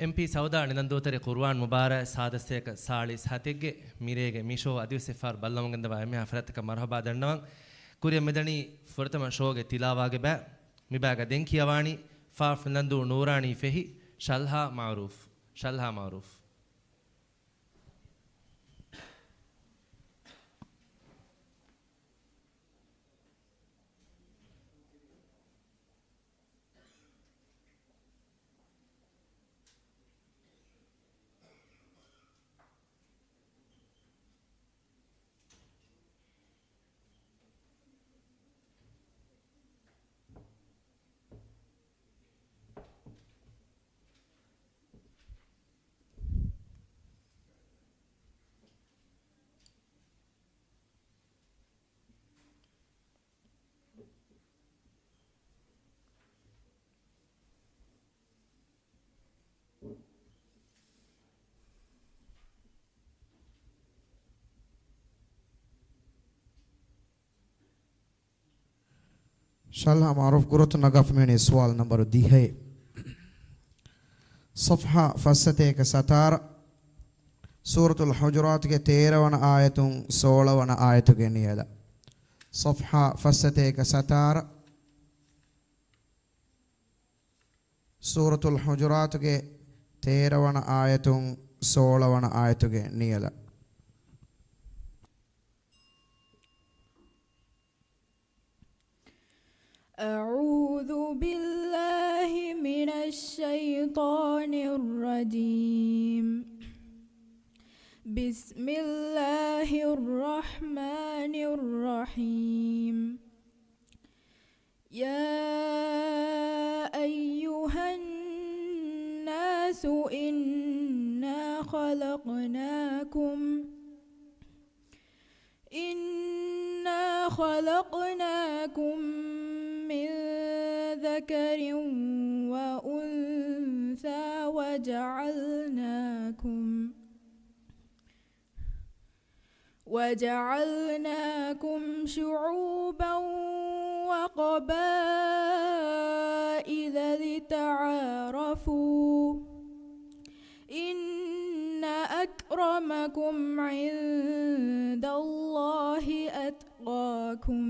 އެމްޕީ ސައުދާ ނިލަންދޫތެރި ޤުރުއާން މުބާރާތް ސާދަ ސަތޭކަ ސާޅީސް ހަތެއްގެ މިރޭގެ މި ޝޯ އަދިވެސް އެއްފަހަރު ބައްލަވަމުން ގެންދަވާ އެންމެހާ ފަރާތަކަށް މަރުޙަބާ ދަންނަވަން. ކުރިއަށް މިދަނީ ފުރަތަމަ ޝޯގެ ތިލާވާގެ ބައި. މި ބައިގަ ދެން ކިޔަވާނީ ފާފް ނިލަންދޫ ނޫރާނީ ފެހި ޝަލްހާ މަޢުރޫފް. ޝަލްހާ މަޢުރޫފް. ޝަލްހާ މަޢުރޫފް ގުރުއަތު ނަގާފަ މިވަނީ ސުވާލު ނަންބަރު ދިހައެއް. ޞަފްޙާ ފަސްސަތޭކަ ސަތާރަ، ސޫރަތުލް ޙުޖުރާތުގެ ތޭރަ ވަނަ އާޔަތުން ސޯޅަ ވަނަ އާޔަތުގެ ނިޔަލަށް. ޞަފްޙާ ފަސްސަތޭކަ ސަތާރަ، ސޫރަތުލް ޙުޖުރާތުގެ ތޭރަ ވަނަ އާޔަތުން ސޯޅަ ވަނަ އާޔަތުގެ ނިޔަލަށް. أعوذ بالله من الشيطان الرجيم. بسم الله الرحمن الرحيم. يا أيها الناس إنا خلقناكم إنا خلقناكم من ذكر وأنثى وجعلناكم وجعلناكم شعوبا وقبائل لتعارفوا إن أكرمكم عند الله أتقاكم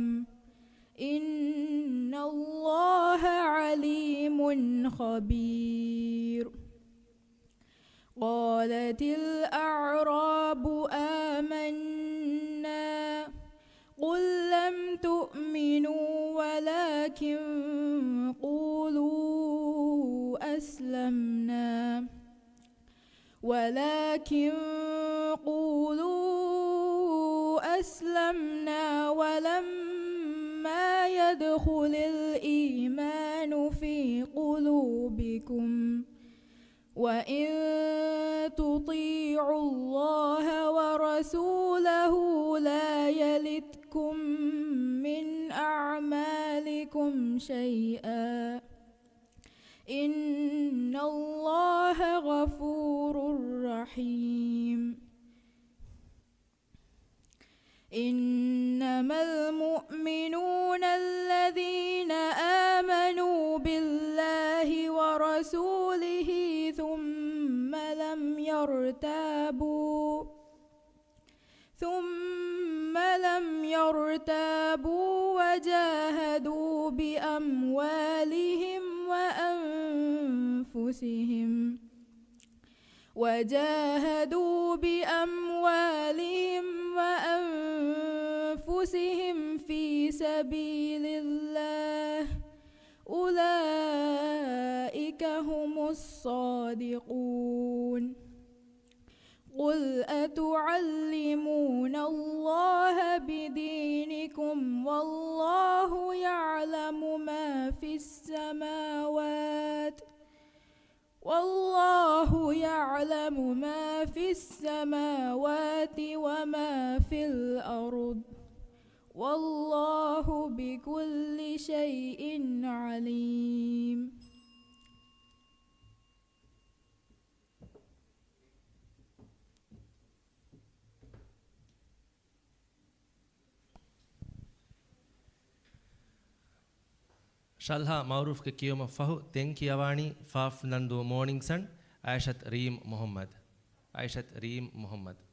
إن الله عليم خبير. قالت الأعراب آمنا قل لم تؤمنوا ولكن قولوا أسلمنا ولكن قولوا أسلمنا ولما يدخل الإيمان في قلوبكم وإن تطيعوا الله ورسوله لا يلتكم من أعمالكم شيئا إن الله غفور رحيم. إنما المؤمنون الذين آمنوا بالله ورسوله ثم لم يرتابوا ثم لم يرتابوا وجاهدوا بأموالهم وأنفسهم وجاهدوا بأموالهم وأنفسهم في سبيل الله أولئك هم الصادقون. قل أتعلمون الله بدينكم والله يعلم ما في السماوات والله يعلم ما في السماوات وما في الأرض والله بكل شيء عليم. ޝަލްހާ މައުރޫފްގެ ކިޔުމަށް ފަހު ދެން ކިޔަވާނީ ފާފް ނަންދޫ މޯނިންގް ސަން، އައިޝަތް ރީމް މުހައްމަދު. އައިޝަތް ރީމް މުހައްމަދު.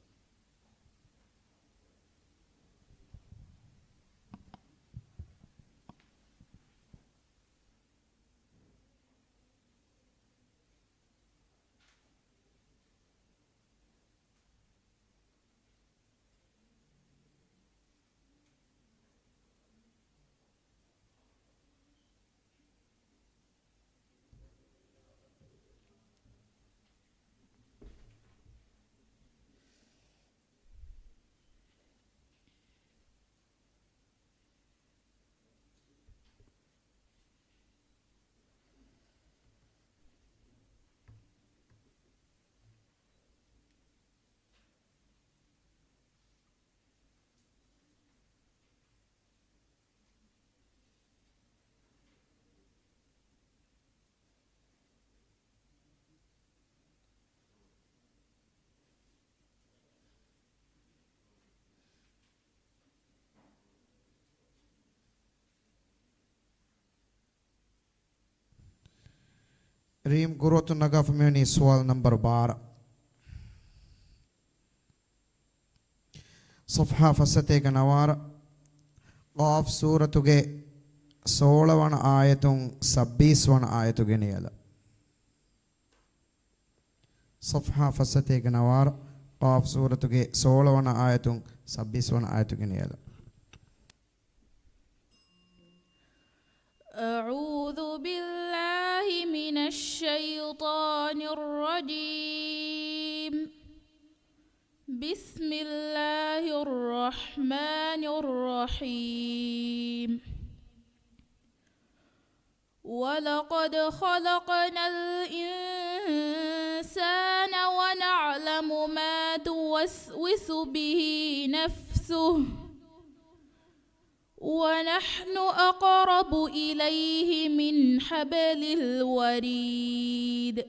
ރީމް ގުރުއަތުން ނަގާފަ މިވަނީ ސުވާލު ނަންބަރު ބާރަ. ޞަފްޙާ ފަސްސަތޭކަ ނަވާރަ، ޤާފް ސޫރަތުގެ ސޯޅަ ވަނަ އާޔަތުން ސައްބީސް ވަނަ އާޔަތު ގެނެޔަލަ. ޞަފްޙާ ފަސްސަތޭކަ ނަވާރަ، ޤާފް ސޫރަތުގެ ސޯޅަ ވަނަ އާޔަތުން ސައްބީސް ވަނަ އާޔަތު ގެނެޔަލަ. أعوذ بالله من الشيطان الرجيم. بسم الله الرحمن الرحيم. ولقد خلقنا الإنسان ونعلم تُوَسْوِسُ بِهِ نَفْسُهُ، وَنَحْنُ أَقْرَبُ إِلَيْهِ مِنْ حَبْلِ الْوَرِيدِ.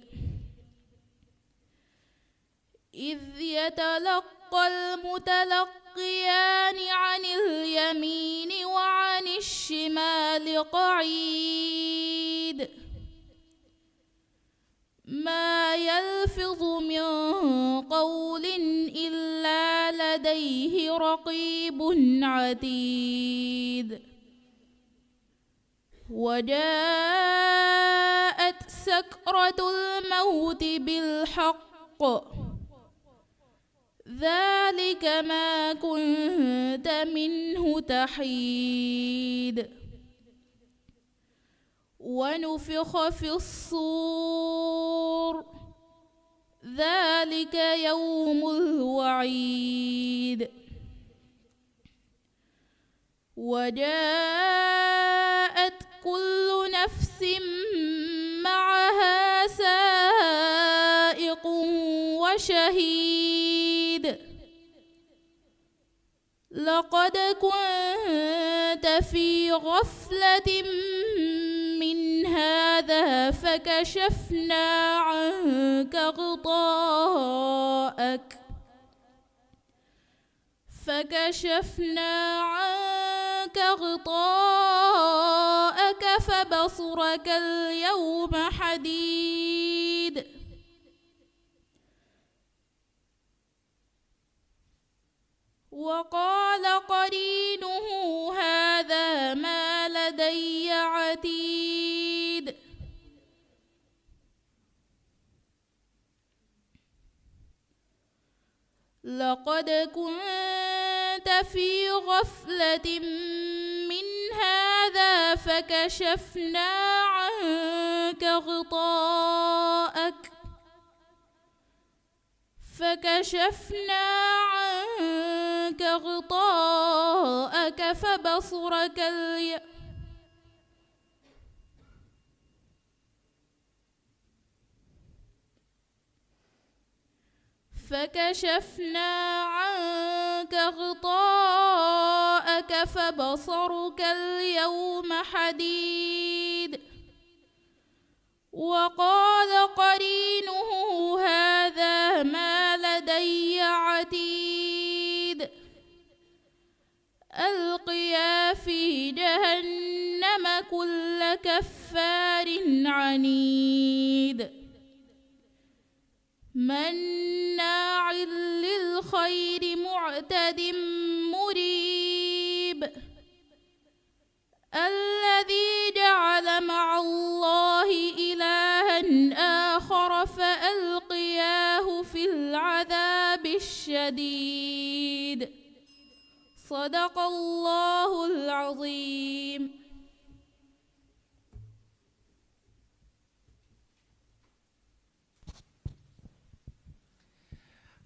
إِذْ يَتَلَقَّى الْمُتَلَقِّيَانِ عَنِ الْيَمِينِ وَعَنِ الشِّمَالِ قَعِيدٌ. مَا يَلْفِظُ مِنْ قَوْلٍ إِلَّا لَدَيْهِ رَقِيبٌ عَتِيدٌ. وَجَاءَتْ سَكْرَةُ الْمَوْتِ بِالْحَقِّ، ذَلِكَ مَا كُنْتَ مِنْهُ تَحِيدُ. وَنُفِخَ فِي الصُّورِ، ذَلِكَ يَوْمُ الْوَعِيدِ. وَجَاءَتْ كُلُّ نَفْسٍ مَعَهَا سَائِقٌ وَشَهِيدٌ. لَقَدْ كُنْتَ فِي غَفْلَةٍ مِنْ هَذَا فَكَشَفْنَا عَنْكَ غِطَاءَكَ فَكَشَفْنَا عَنْكَ غِطَاءَكَ فَبَصَرُكَ الْيَوْمَ حَدِيدٌ. وَقَالَ قَرِينُهُ هَذَا مَا لَدَيَّ عَتِيدٌ. لَقَدْ كُنْتَ فِي غَفْلَةٍ مِنْ هَذَا فَكَشَفْنَا عَنْكَ غِطَاءَكَ فَكَشَفْنَا عَنْكَ غِطَاءَكَ فَبَصَرُكَ الْيَ- فَكَشَفْنَا عَنْكَ غِطَاءَكَ فَبَصَرُكَ الْيَوْمَ حَدِيدٌ. وَقَالَ قَرِينُهُ هَذَا مَا لَدَيَّ عَتِيدٌ. أَلْقِيَا فِي جَهَنَّمَ كُلَّ كَفَّارٍ عَنِيدٍ. مَنَّاعٍ لِلْخَيْرِ مُعْتَدٍ مُرِيبٍ. الَّذِي جَعَلَ مَعَ اللَّهِ إِلَهًا آخَرَ فَأَلْقِيَاهُ فِي الْعَذَابِ الشَّدِيدِ. صَدَقَ اللَّهُ الْعَظِيمُ.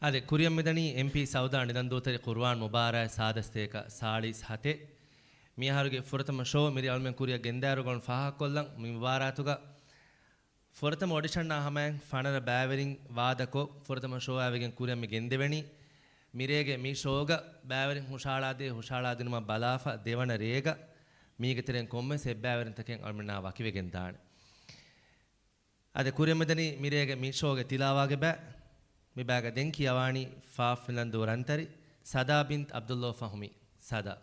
އާދެ، ކުރިއަށް މިދަނީ އެމްޕީ ސައުދާ ނިލަންދޫތެރި ޤުރުއާން މުބާރާތް ސާދަސްތޭކަ ސާޅީސް ހަތެއް. މިއަހަރުގެ ފުރަތަމަ ޝޯ މިރޭ އަޅުމެން ކުރިއަށް ގެންދާއިރު ގޮން ފާހަގަކޮށްލަން. މި މުބާރާތުގަ ފުރަތަމަ އޮޑިޝަނާ ހަމައިން ފަނަރަ ބައިވެރިން ވާދަކޮށް، ފުރަތަމަ ޝޯއާވެގެން ކުރިއަށް މި ގެންދެވެނީ. މިރޭގެ މި ޝޯގަ ބައިވެރިން ހުށަހަޅާދޭ، ހުށަހަޅާދިނުމަށް ބަލާފަ ދެވަނަ ރޭގަ މީގެ ތެރެއިން ކޮންމެސް އެއްބައިވެރިންތަކެއް އަޅުމެންނާ ވަކިވެގެން ދާނެ. އަދި ކުރިއަށް މިދަނީ މިރޭގެ މި ޝޯގެ ތިލާވާގެ ބައި. މި ބައިގަ ދެން ކިޔަވާނީ ފާފް ނިލަންދޫ ރަންތަރި ސަދާ ބިންތް ޢަބްދުﷲ ފަހުމީ. ސަދާ.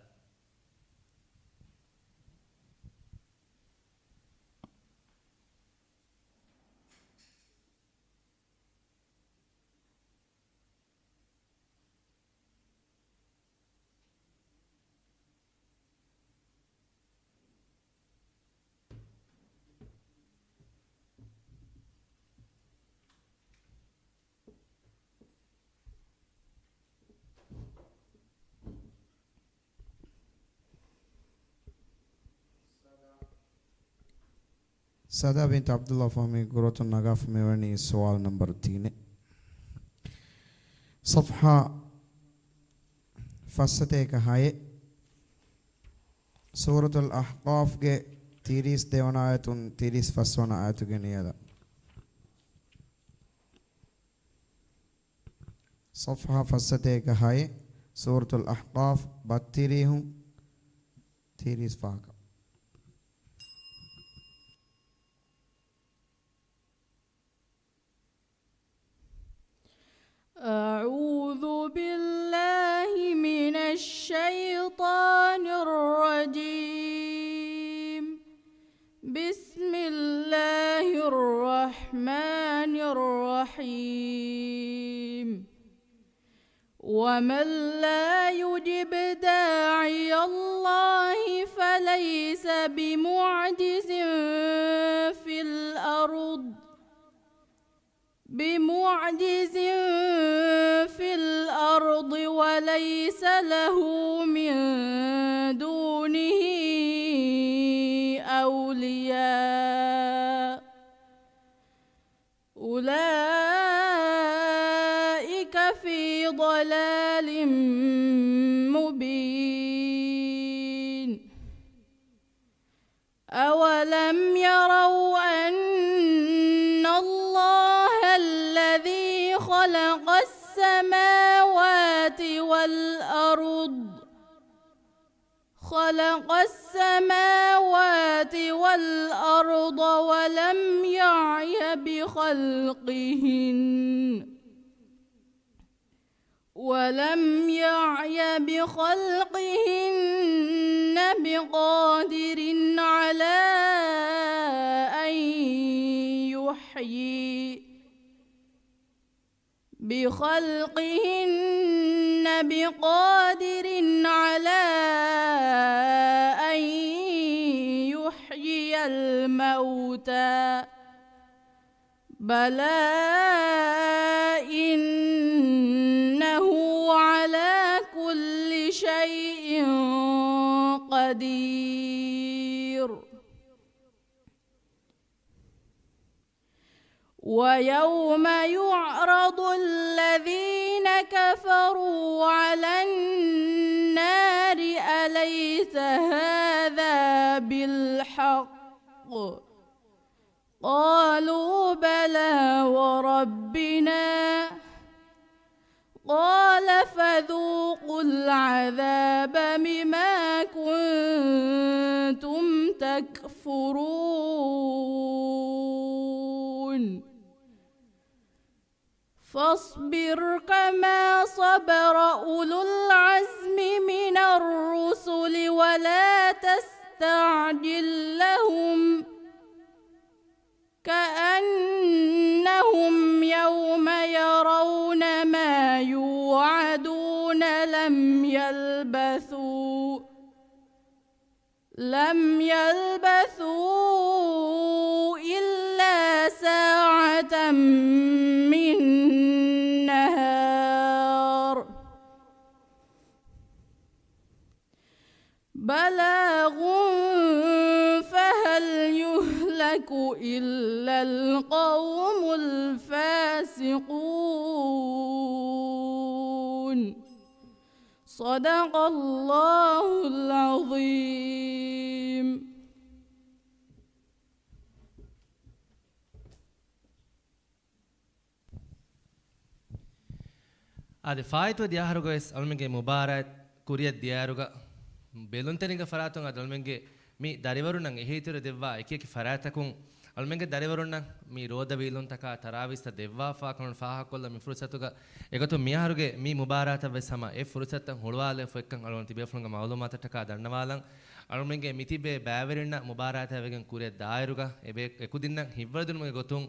ސަދާ ބިންތު ޢަބްދުﷲ ފަހުމީ ގުރުއަތުން ނަގާފަ މިވަނީ ސުވާލު ނަންބަރު ތީނެއް. ޞަފްޙާ ފަސްސަތޭކަ ހައެއް، ސޫރަތުލް އަޙްޤާފްގެ ތިރީސް ދެވަނަ އާޔަތުން ތިރީސް ފަސްވަނަ އާޔަތުގެ ނިޔަލަށް. ޞަފްޙާ ފައްސަތޭކަ ހައެއް، ސޫރަތުލް އަޙްޤާފް، ބައްތިރީހުން ތިރީސް ފަހަކަށް. أعوذ بالله من الشيطان الرجيم. بسم الله الرحمن الرحيم. ومن لا يجب داعي الله فليس بمعجز في الأرض، بمعجز في الأرض وليس له من دونه أولياء، أولئك في ضلال مبين. أولم يروا أن الله الذي خلق السماوات والأرض، خلق السماوات والأرض ولم يعي بخلقهن، ولم يعي بخلقهن بقادر على أن يحيي، بخلقهن بقادر على أن يحيي الموتى، بلى إنه على كل شيء قدير. ويوم يعرض الذين كفروا على النار أليس هذا بالحق؟ قالوا بلى وربنا، قال فذوقوا العذاب بما كنتم تكفرون. فاصبر كما صبر أولو العزم من الرسل ولا تستعجل لهم، كأنهم يوم يرون ما يوعدون لم يلبثوا، لم يلبثوا إلا ساعة من نهار بلاغ فهل يهلك إلا القوم الفاسقون. صدق الله العظيم. އާދެ، ފާއިތުވެދިޔަ އަހަރުގަވެސް އަޅުމެންގެ މުބާރާތް ކުރިއަށް ދިޔައިރުގަ ބެލުންތެރިންގެ ފަރާތުން އަދި އަޅުމެންގެ މި ދަރިވަރުންނަށް އެހީތެރި ދެއްވާ އެކިއެކި ފަރާތަކުން އަޅުމެންގެ ދަރިވަރުންނަށް މި ރޯދަ ވީލުންތަކާ ތަރާވީސްތައް ދެއްވާފާ ކަމުން ފާހަގަކޮށްލަން މި ފުރުސަތުގަ އެގޮތުން މިއަހަރުގެ މި މުބާރާތަށް ވެސް ހަމަ އެ ފުރުސަތުތައް ހުޅުވާލެވިފަ އެއްކަން އަޅުގަނޑު ތިބޭފުޅުންގެ މައުލޫމާތަށްޓަކާ ދަންނަވާލަން. އަޅުމެންގެ މިތިބޭ ބައިވެރިންނަށް މުބާރާތާ ވެގެން ކުރިއަށް ދާއިރުގަ އެބޭ އެކުދިންނަށް ހިތްވަރުދިނުމުގެ ގޮތުން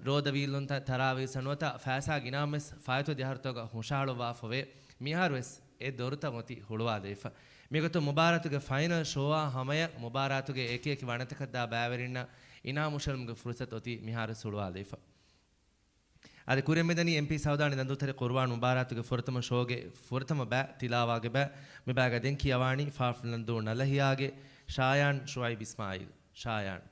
ރޯދަ ވީލުންތައް ތަރާވީސް ނުވަތަ ފައިސާ ގިނައިން ވެސް ފާއިތުވެދިޔަ އަހަރުތަކުގަ ހުށަހަޅުއްވާފަވޭ. މިއަހަރު ވެސް އެ ދޮރުތައް އޮތީ ހުޅުވާލެވިފަ. މިގޮތުން މުބާރާތުގެ ފައިނަލް ޝޯއާ ހަމަޔަށް މުބާރާތުގެ އެކިއެކި ވަނަތަކަށްދާ ބައިވެރިންނަށް އިނާމު ހުށަހެޅުމުގެ ފުރުސަތު އޮތީ މިހާރު ވެސް ހުޅުވާލެވިފަ. އަދި ކުރިއަށް މިދަނީ އެމްޕީ ސައުދާނީ ދަންދޫތެރި ޤުރުއާން މުބާރާތުގެ ފުރަތަމަ ޝޯގެ ފުރަތަމަ ބައި ތިލާވާގެ ބައި. މި ބައިގަ ދެން ކިޔަވާނީ ފާފުޅި ދަންދޫ ނަލަހިޔާގެ ޝާޔާން ޝުއައިބް އިސްމާއީލް. ޝާޔާން.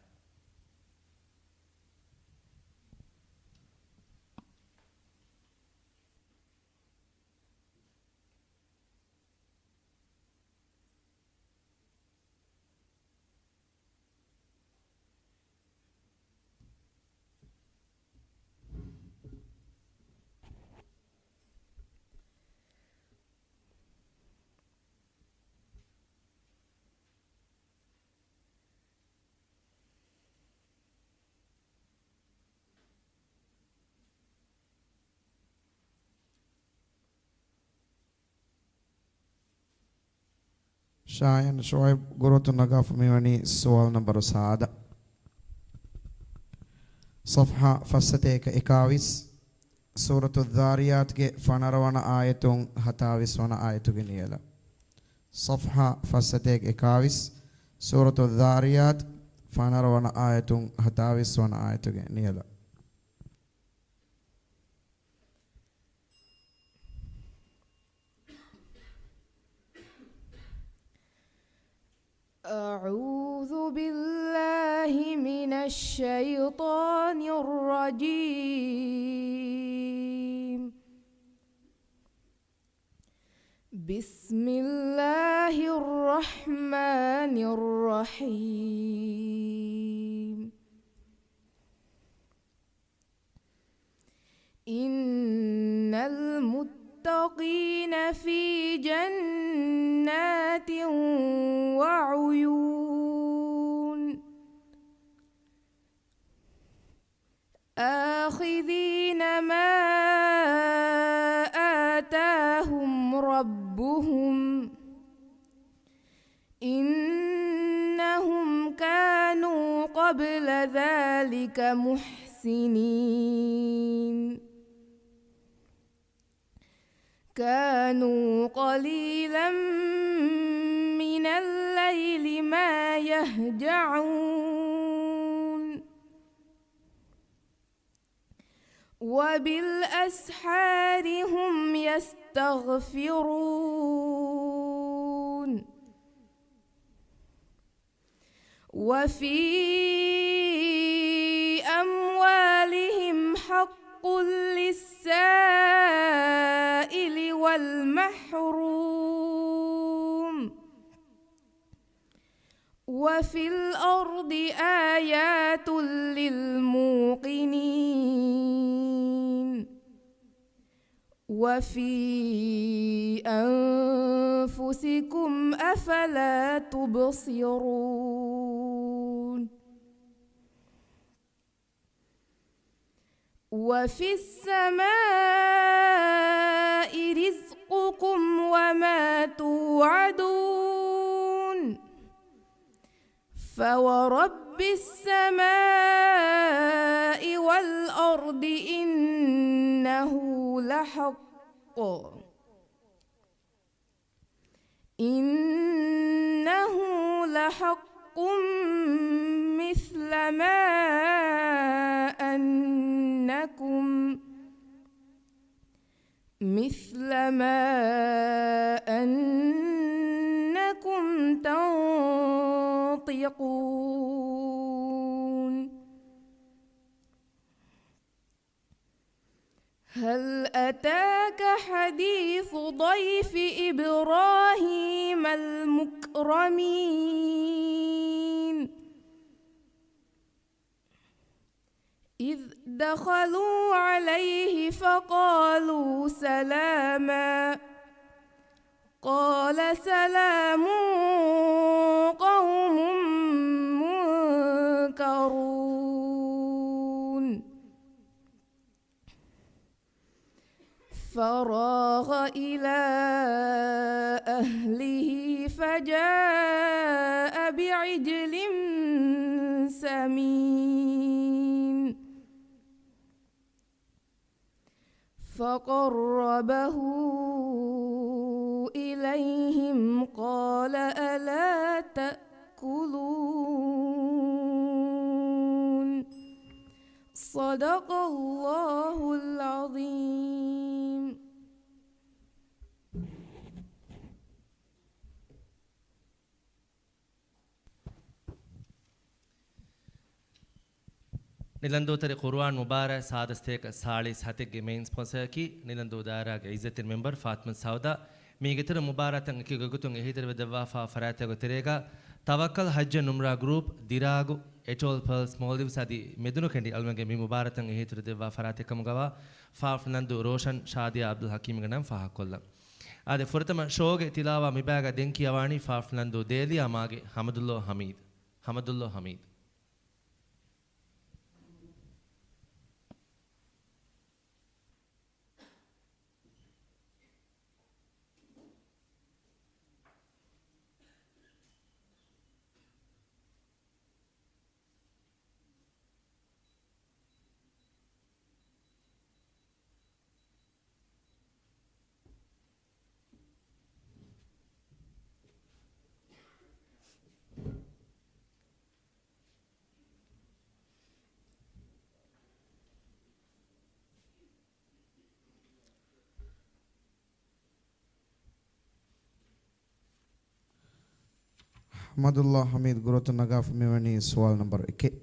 ޑާއިން ޝުޢައިބް ގުރޫތު ނަގާފަ މިވަނީ ސުވާލު ނަންބަރު ސާދަ. ޞަފްޙާ ފައްސަތޭކަ އެކާވީސް، ސޫރަތު އައްޛާރިޔާތުގެ ފަނަރަ ވަނަ އާޔަތުން ހަތާވީސް ވަނަ އާޔަތުގެ ނިޔަލަށް. ޞަފްޙާ ފައްސަތޭކަ އެކާވީސް، ސޫރަތު އައްޛާރިޔާތު ފަނަރަ ވަނަ އާޔަތުން ހަތާވީސް ވަނަ އާޔަތުގެ ނިޔަލަށް. أعوذ بالله من الشيطان الرجيم. بسم الله الرحمن الرحيم. إن المتقين في جنات وعيون. آخذين ما آتاهم ربهم. إنهم كانوا قبل ذلك محسنين. كانوا قليلا من الليل ما يهجعون. وبالأسحار هم يستغفرون. وفي أموالهم حق للسائل والمحروم. وفي الأرض آيات للموقنين. وفي أنفسكم أفلا تبصرون. وفي السماء رزقكم وما توعدون. فورب السماء والأرض إنه لحق. إنه لحق مثل ما أنكم مثل ما أنكم تنطقون. هل أتاك حديث ضيف إبراهيم المكرمين. إذ دخلوا عليه فقالوا سلاما. قال سلام قوم منكرون. فراغ إلى أهله فجاء بعجل سمين. فقربه إليهم قال ألا تأكلون. صدق الله العظيم. ނިލަންދޫތެރި ޤުރުއާން މުބާރާތް ސާދަ ސަތޭކަ ސާޅީސް ހަތެއްގެ މެއިން ސްޕޮންސަރަކީ ނިލަންދޫ ދާއިރާގެ އިއްޒަތްތެރި މެމްބަރު ފާތިމަތު ސައުދާ. މީގެ އިތުރު މުބާރާތަށް އެކި ގޮތްގޮތުން އެހީތެރިވެދެއްވާފާ ފަރާތްތަކުގެ ތެރޭގަ ތަވައްކަލް ޙައްޖު އެންޑް ޢުމްރާ ގްރޫޕް، ދިރާގު، އެޓޯލް ޕާލްސް މޯލްޑިވްސް އަދި މެދުނުކެނޑި އަޅުގަނޑުގެ މި މުބާރާތަށް އެހީތެރިވެދެއްވާ ފަރާތެއް ކަމުގަވާ ފާފަންލަންދޫ ރޯޝަން ޝާދިޔާ ޢަބްދުލް ޙަކީމްގެ ނަން ފާހަގަކޮށްލަން. އާދެ، ފުރަތަމަ ޝޯގެ ތިލާވާ މިބައިގަ ދެން ކިޔަވާނީ ފާފަންލަންދޫ ދޭލިޔާ މާގެ ޙަމަދުﷲ ޙަމީދު. ޙަމަދުﷲ ޙަމީދު. އަޙްމަދުﷲ ޙަމީދު ގުރުއަތު ނަގާފަ މިވަނީ ސުވާލު ނަންބަރު އެކެއް.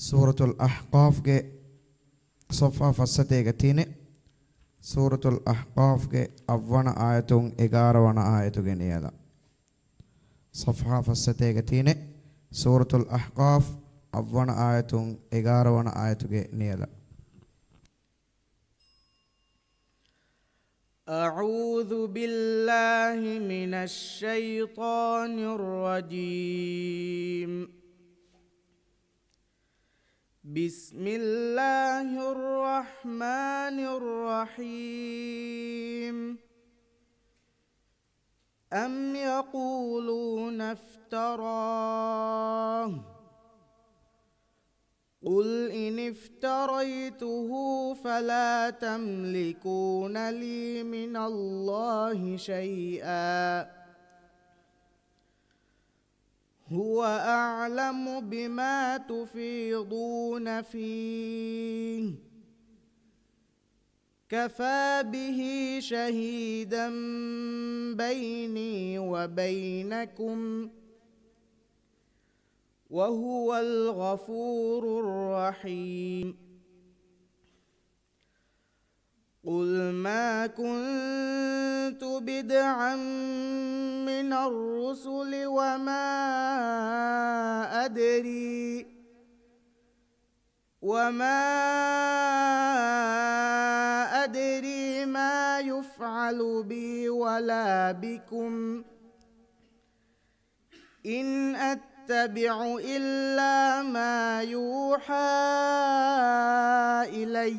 ސޫރަތުލް އަޙްޤާފްގެ ޞަފްޙާ ފައްސަތޭކަ ތިނެއް، ސޫރަތުލް އަޙްޤާފްގެ އަށްވަނަ އާޔަތުން އެގާރަ ވަނަ އާޔަތުގެ ނިޔަލަށް. ޞަފްޙާ ފައްސަތޭކަ ތިނެއް، ސޫރަތުލް އަޙްޤާފް އަށްވަނަ އާޔަތުން އެގާރަ ވަނަ އާޔަތުގެ ނިޔަލަށް. أعوذ بالله من الشيطان الرجيم. بسم الله الرحمن الرحيم. أم يقولون افتراه. قل إن افتريته فلا تملكون لي من الله شيئا. هو أعلم بما تفيضون فيه. كفى به شهيدا بيني وبينكم وهو الغفور الرحيم. قل ما كنت بدعا من الرسل وما أدري، وما أدري ما يفعل بي ولا بكم، إن أتبع إلا ما يوحى إلي،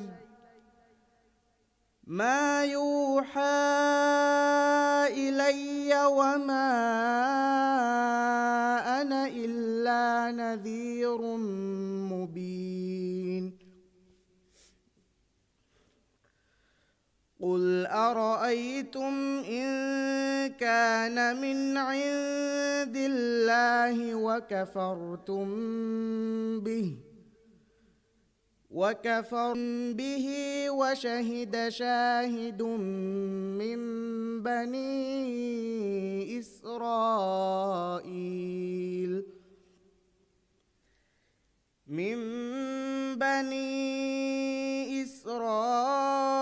ما يوحى إلي وما أنا إلا نذير مبين. قل أرأيتم إن كان من عند الله وكفرتم به، وكفرتم به وشهد شاهد من بني إسرائيل من بني إسرائيل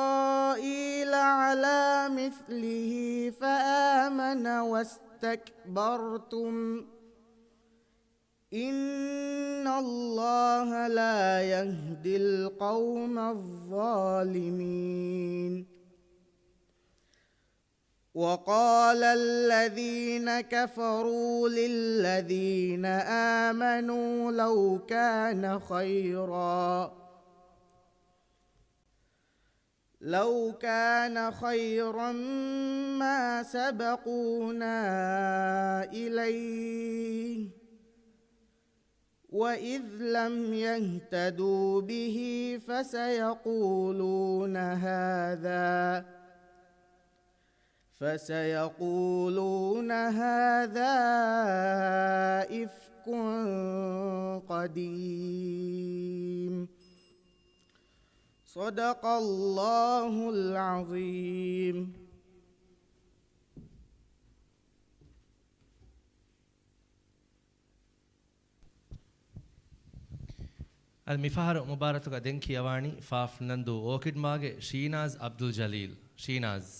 على مثله فآمن واستكبرتم، إن الله لا يهدي القوم الظالمين. وقال الذين كفروا للذين آمنوا لو كان خيرا، لو كان خيرا ما سبقونا إليه، وإذ لم يهتدوا به فسيقولون هذا، فسيقولون هذا إفك قديم. صدق الله العظيم. އަދި މިފަހަރު މުބާރާތުގަ ދެން ކިޔަވާނީ ފާފް ނަންދޫ އޯކިޑްމާގެ ޝީނާޒް އަބްދުލް ޖަލީލް. ޝީނާޒް.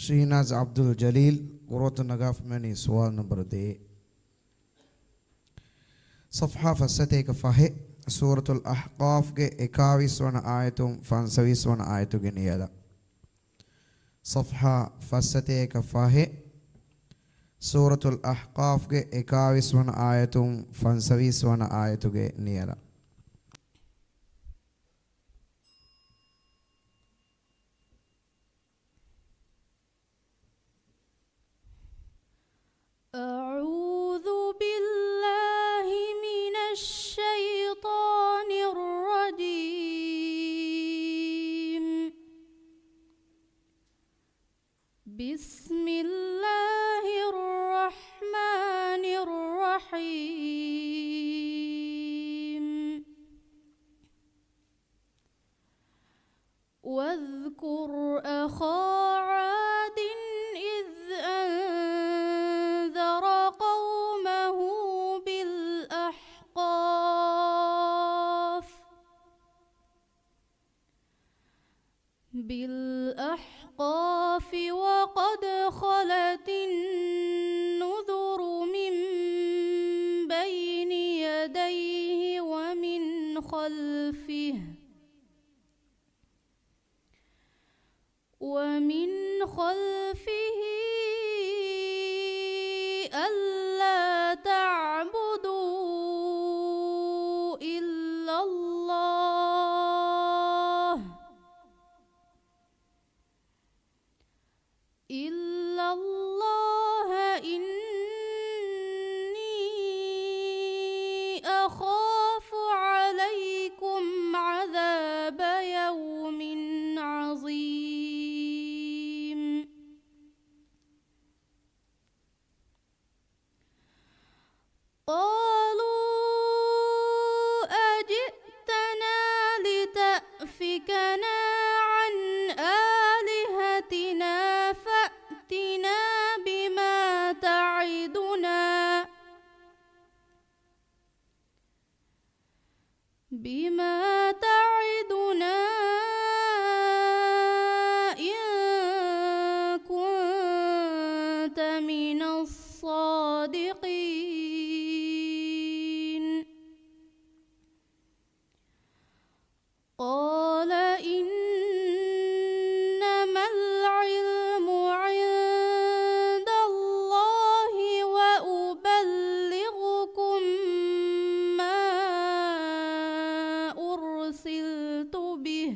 ޝީނާޒް އަބްދުލް ޖަލީލް ގުރުއަތު ނަގާފަ މިވަނީ ސުވާލު ނަންބަރު ދޭއް. ޞަފްޙާ ފައްސަތޭކަ ފަހެއް، ސޫރަތުލް އަޙްޤާފްގެ އެކާވީސް ވަނަ އާޔަތުން ފަންސަވީސް ވަނަ އާޔަތުގެ ނިޔަލަށް. ޞަފްޙާ ފައްސަތޭކަ ފަހެއް، ސޫރަތުލް އަޙްޤާފްގެ އެކާވީސް ވަނަ އާޔަތުން ފަންސަވީސް ވަނަ އާޔަތުގެ ނިޔަލަށް. بسم الله الرحمن الرحيم. واذكر أخا عاد إذ أنذر قومه بالأحقاف، بالأحقاف وقد خلت النذر من بين يديه ومن خلفه، ومن خلفه ألا تعبدوا إلا الله، إلا الله إني أخاف عليكم عذاب يوم عظيم. قالوا أجئتنا لتأفكنا عن آلهتنا فأتنا بما تعدنا، بما تعدنا إن كنت من الصادقين. قال إنما العلم عند الله وأبلغكم ما أرسلت به،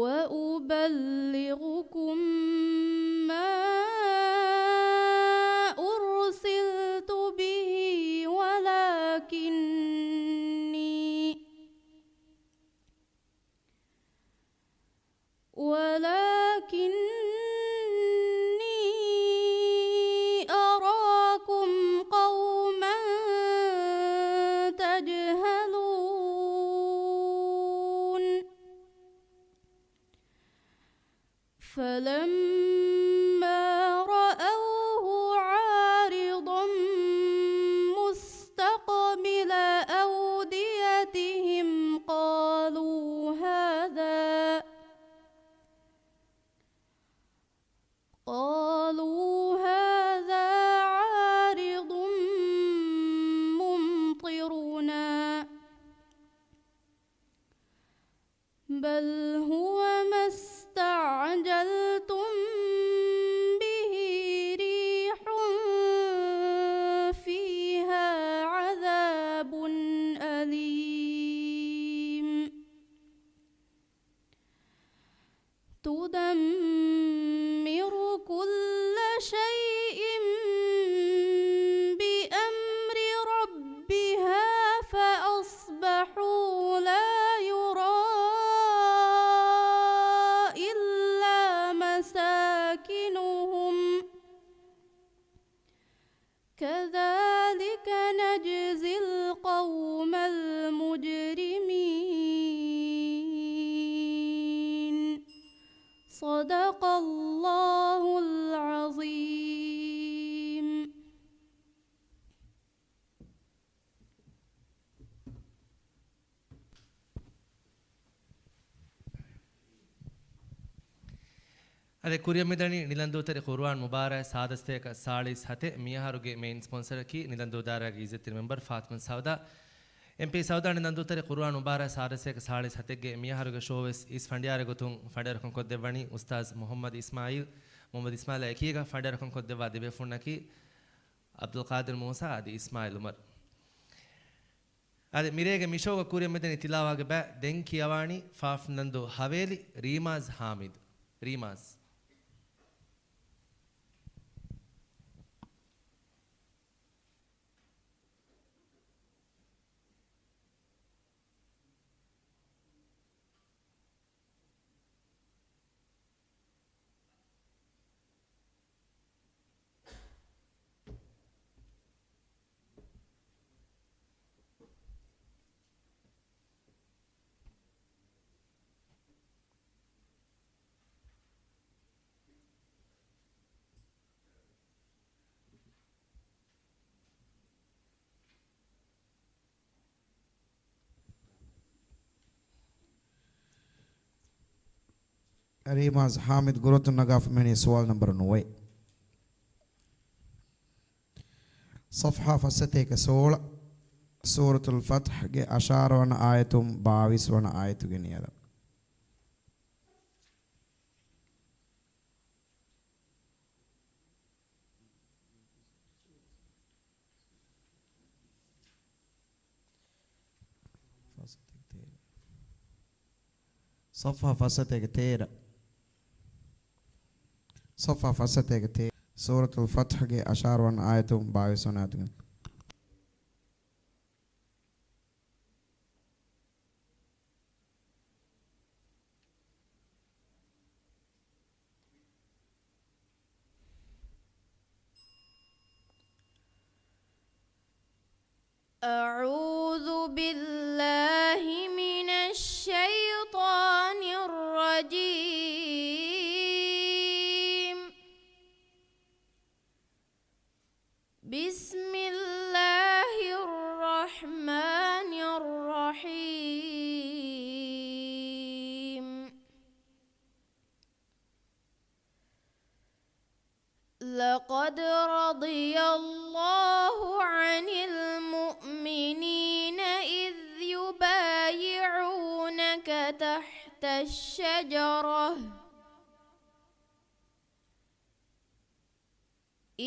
وأبلغكم ما أرسلت به ولكني، ولكني أراكم قوما تجهلون. فلما رأوه عارضا مستقبل أوديتهم قالوا هذا، قالوا هذا عارض ممطرنا، بل هو ما استعجلتم به ريح فيها عذاب أليم تدمر كل شيء بأمر ربها فأصبحوا لا يرى إلا مساكنهم كذلك نجزي القوم المجرمين. صدق الله العظيم. އަދި ކުރިއަށް މިދަނީ ނިލަންދޫތެރި ޤުރުއާން މުބާރާތް ސާދަ ސަތޭކަ ސާޅީސް ހަތެއް މިއަހަރުގެ މެއިން ސްޕޮންސަރަކީ ނިލަންދޫ ދާއިރާގެ އިއްޒަތްތެރި މެމްބަރު ފާތިމަތު ސައުދާ. އެމްޕީ ސައުދާ ނިލަންދޫތެރި ޤުރުއާން މުބާރާތް ސާދަ ސަތޭކަ ސާޅީސް ހަތެއްގެ މިއަހަރުގެ ޝޯވެސް އިސް ފަނޑިޔާރެއް ގޮތުން ފަނޑިޔާރުކަން ކޮށްދެއްވަނީ އުސްތާޒް މުޙައްމަދު އިސްމާޢީލް، މުޙައްމަދު އިސްމާޢީލާ އެކީގަ ފަނޑިޔާރުކަން ކޮށްދެއްވާ ދެބޭފުޅުންނަކީ ޢަބްދުލް ޤާދިރު މޫސާ އަދި އިސްމާޢީލް ޢުމަރު. އަދި މިރޭގެ މިޝޯގަ ކުރިއަށް މިދަނީ ތިލާވާގެ ބައި ދެން ކިޔަވާނީ ފާފްނަންދޫ ހަވޭލި ރީމާޒް ޙާމިދު. ރީމާޒް. ރީމާޒް ހާމިދު ގުރުއަތުން ނަގާފަ މިނީ ސުވާލު ނަންބަރު ނުވައެއް. ޞަފްޙާ ފައްސަތޭކަ ސޯޅަ، ސޫރަތުލް ފަތްޙްގެ އަށާރަ ވަނަ އާޔަތުން ބާވީސް ވަނަ އާޔަތުގެ ނިޔަލަށް. ޞަފްޙާ ފައްސަތޭކަ ތޭރަ. ޞަފްޙާ ފައްސަތޭކަ ތޭރަ. ސޫރަތުލް ފަތްޙްގެ އަށާރަ ވަނަ އާޔަތުން ބާވީސް ވަނަ އާޔަތުގެ. أعوذ بالله من الشيطان الرجيم. بسم الله الرحمن الرحيم. لقد رضي الله عن المؤمنين إذ يبايعونك تحت الشجرة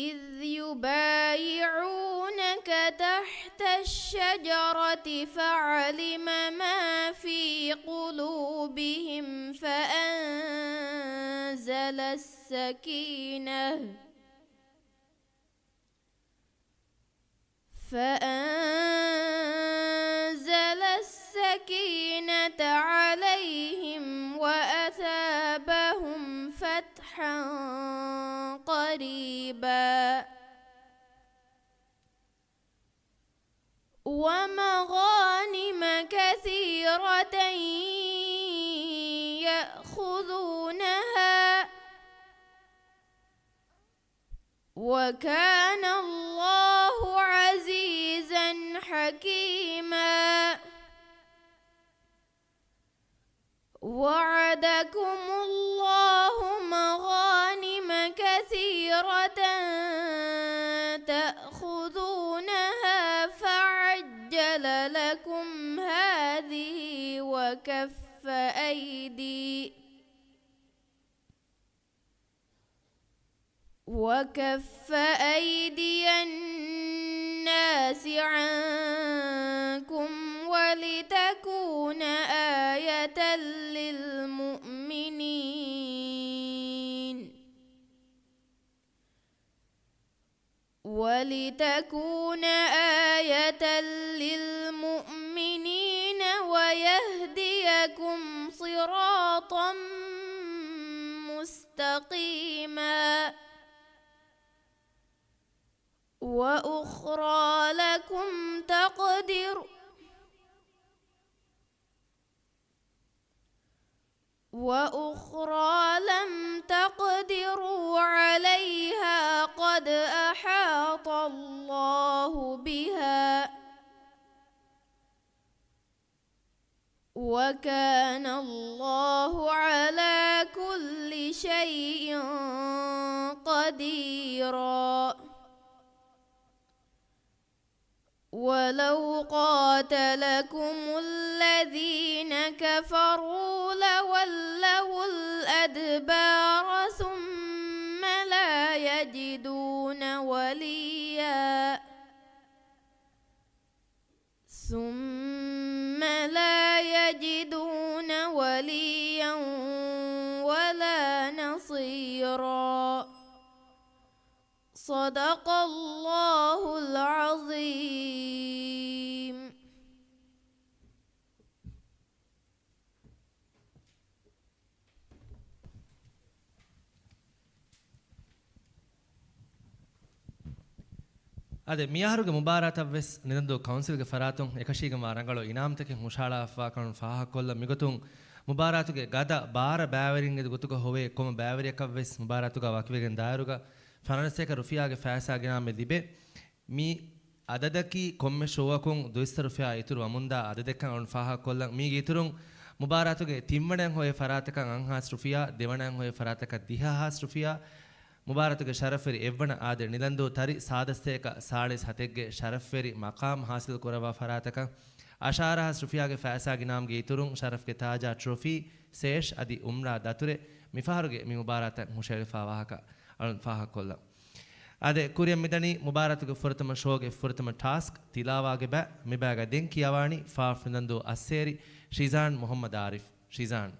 إذ يبايعونك تحت الشجرة فعلم ما في قلوبهم فأنزل السكينة فأنزل السكينة عليهم وأثابهم فتحا قريبا ومغانم كثيرة يأخذونها وكان الله عزيزا حكيما. وعدكم الله مغانم كثيرة تأخذونها فعجل لكم هذه وكف أيدي وكف أيدي الناس عنكم ولتكون آية للمؤمنين ولتكون آية للمؤمنين ويهديكم صراطا مستقيما. وأخرى لكم تقدر وأخرى لم تقدروا عليها قد أحاط الله بها وكان الله على كل شيء قديرا. ولو قاتلكم الذين كفروا لولوا الأدبار ثم لا يجدون وليا ثم لا يجدون وليا ولا نصيرا. صدق الله العظيم. އާދެ، މިއަހަރުގެ މުބާރާތަށްވެސް ނިދަންދޫ ކައުންސިލްގެ ފަރާތުން އެކަށީގެންވާ ރަނގަޅު އިނާމްތަކެއް ހުށަހަޅާފަވާކަން ފާހަގަކޮށްލަން މިގޮތުން މުބާރާތުގެ ގަދަ ބާރަ ބައިވެރިންގެ ގޮތުގަ ހޮވޭ ކޮންމެ ބައިވެރިޔަކަށްވެސް މުބާރާތުގަ ވަކިވެގެން ދާއިރުގަ ފަނަރަސް ސަތޭކަ ރުފިޔާގެ ފައިސާ ގިނަ އާންމެއް ލިބޭ. މި އަދަދަކީ ކޮންމެ ޝޯއަކުން ދުއިސައްތަ ރުފިޔާ އިތުރު ވަމުންދާ އަދަދެއްކަން އަޅުން ފާހަގަކޮށްލަން. މީގެ އިތުރުން މުބާރާތުގެ ތިންވަނައަށް ހޮވޭ ފަރާތަކަށް އަށްހާސް ރުފިޔާ، ދެވަނައަށް ހޮވޭ ފަރާތަކަށް ދިހަ ހާސް ރުފިޔާ، މުބާރާތުގެ ޝަރަފްވެރި އެއްވަނަ އާދެ ނިލަންދޫ ތަރި ސާދަސްތޭކަ ސާޅީސް ހަތެއްގެ ޝަރަފްވެރި މަޤާމް ހާސިލް ކުރައްވާ ފަރާތަކަށް އަށާރަ ހާސް ރުފިޔާގެ ފައިސާގެ އިނާމްގެ އިތުރުން ޝަރަފްގެ ތާޖާ، ޓްރޮފީ، ސޭޝް އަދި އުމްރާ ދަތުރެއް މިފަހަރުގެ މި މުބާރާތަށް ހުށައެޅިފާ ވާހަކަ އަޅުން ފާހަގަކޮށްލަން. އާދެ، ކުރިއަށް މިދަނީ މުބާރާތުގެ ފުރަތަމަ ޝޯގެ ފުރަތަމަ ޓާސްކް ތިލާވާގެ ބައި. މިބައިގަ ދެން ކިޔަވާނީ ފާފް ނިލަންދޫ އައްސޭރި ޝިޒާން މުޙައްމަދު އާރިފް. ޝިޒާން.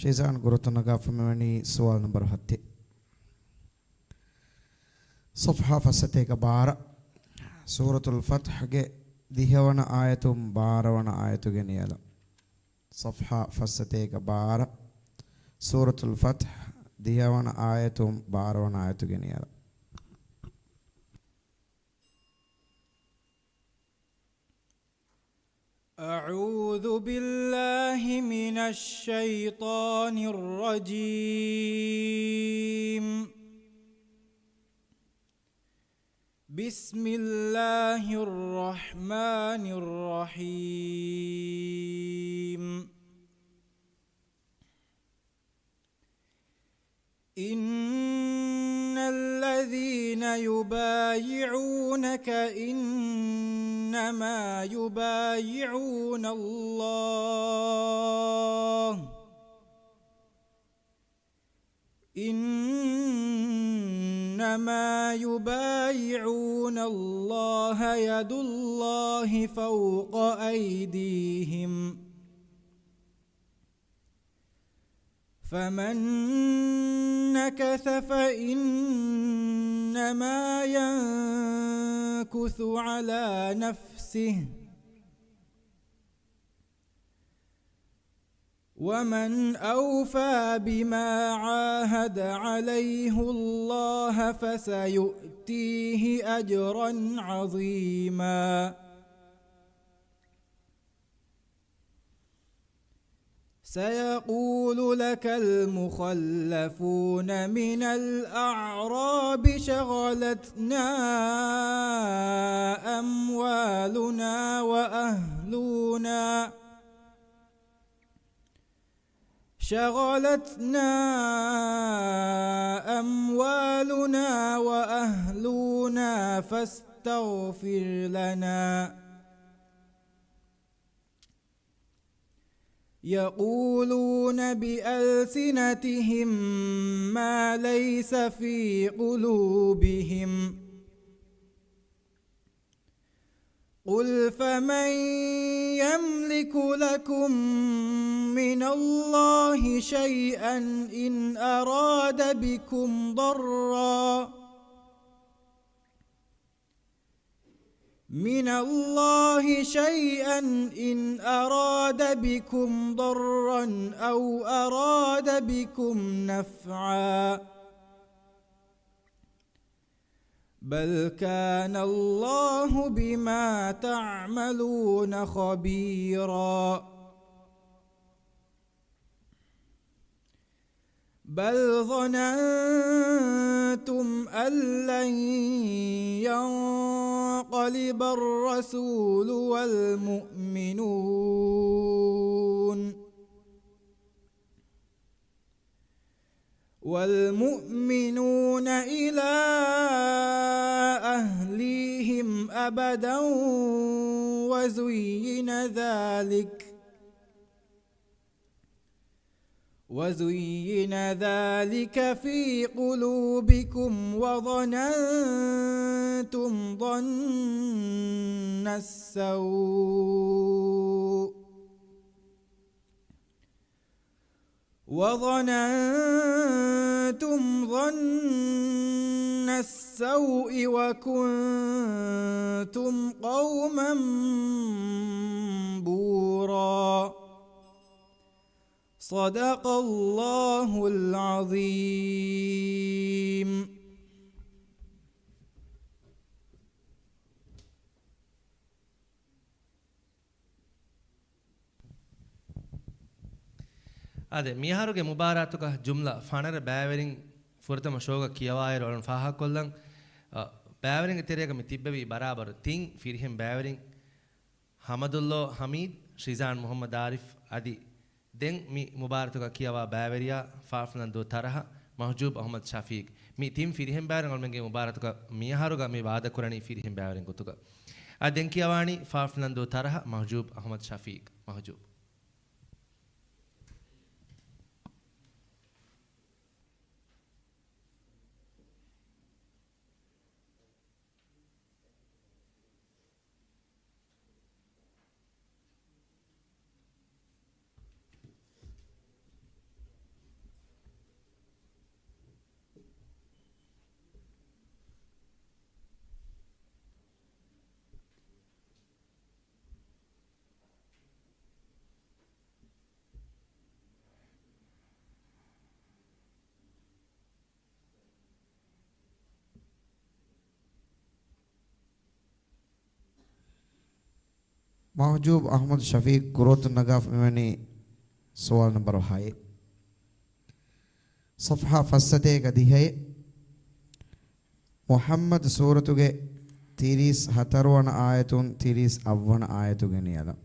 ޝިޒާން ގުރުތައް ނަގާފަ މިވަނީ ސުވާލު ނަންބަރު ހަތެއް. ޞަފްޙާ ފައްސަތޭކަ ބާރަ، ސޫރަތުލް ފަތްޙްގެ ދިހަވަނަ އާޔަތުން ބާރަވަނަ އާޔަތުގެ ނިޔަލަށް. ޞަފްޙާ ފައްސަތޭކަ ބާރަ، ސޫރަތުލް ފަތްޙް ދިހަވަނަ އާޔަތުން ބާރަވަނަ އާޔަތުގެ ނިޔަލަށް. أعوذ بالله من الشيطان الرجيم. بسم الله الرحمن الرحيم. إن الذين يبايعونك إنما يبايعون الله، إنما يبايعون الله يد الله فوق أيديهم، فمن نكث فإنما ينكث على نفسه، ومن أوفى بما عاهد عليه الله فسيؤتيه أجرا عظيما. سيقول لك المخلفون من الأعراب شغلتنا أموالنا وأهلنا، شغلتنا أموالنا وأهلنا فاستغفر لنا. يقولون بألسنتهم ما ليس في قلوبهم. قل فمن يملك لكم من الله شيئا إن أراد بكم ضرا، من الله شيئا إن أراد بكم ضرا أو أراد بكم نفعا، بل كان الله بما تعملون خبيرا. بل ظننتم أن لن ينقلب الرسول والمؤمنون والمؤمنون إلى أهليهم أبدا وزين ذلك وزين ذلك في قلوبكم وظننتم ظن السوء وظننتم ظن السوء وكنتم قوما بورا. صدق الله العظيم. އާދެ، މިއަހަރުގެ މުބާރާތުގަ ޖުމްލަ ފަނަރަ ބައިވެރިން ފުރަތަމަ ޝޯގަ ކިޔަވާއިރު އަޅުން ފާހަގަކޮށްލަން. އަ، ބައިވެރިންގެ ތެރޭގަ މި ތިއްބެވީ ބަރާބަރު ތިން ފިރިހެން ބައިވެރިން، ހަމަދުއްލޯ ހަމީދު، ޝިޒާން މުހައްމަދު އާރިފް އަދި ދެން މި މުބާރާތުގަ ކިޔަވާ ބައިވެރިޔާ ފާފްލަންދޫ ތަރަހަ މަހްޖޫބް އަހުމަދު ޝަފީޤް. މި ތިން ފިރިހެން ބައިވެރިން އަޅުމެންގެ މުބާރާތުގަ މިއަހަރުގަ މި ވާދަކުރަނީ ފިރިހެން ބައިވެރިން ގޮތުގަ. އަދި ދެން ކިޔަވާނީ ފާފްލަންދޫ ތަރަހަ މަހްޖޫބް އަހުމަދު ޝަފީޤް. މަހްޖޫބް. މަހްޖޫބް އަހްމަދު ޝަފީޤް ކުރޯތުން ނަގާފަ މިވަނީ ސުވާލު ނަންބަރު ހައެއް. ޞަފްޙާ ފައްސަތޭކަ ދިހައެއް. މުޙައްމަދު ސޫރަތުގެ ތިރީސް ހަތަރުވަނަ އާޔަތުން ތިރީސް އަށްވަނަ އާޔަތުގެ ނިޔަލަށް.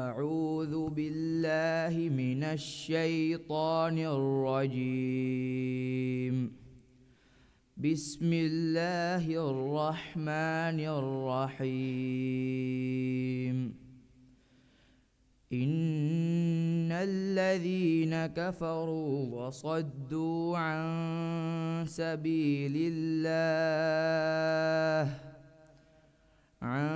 أعوذ بالله من الشيطان الرجيم. بسم الله الرحمن الرحيم. إن الذين كفروا وصدوا عن سبيل الله عن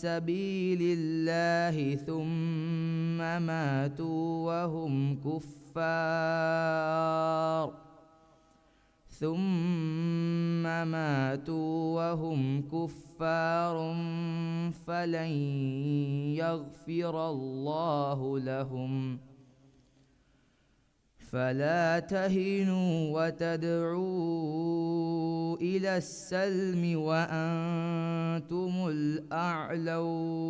سبيل الله ثم ماتوا وهم كفار ثم ماتوا وهم كفار فلن يغفر الله لهم فلا تهنوا وتدعوا إلى السلم وأنتم الأعلون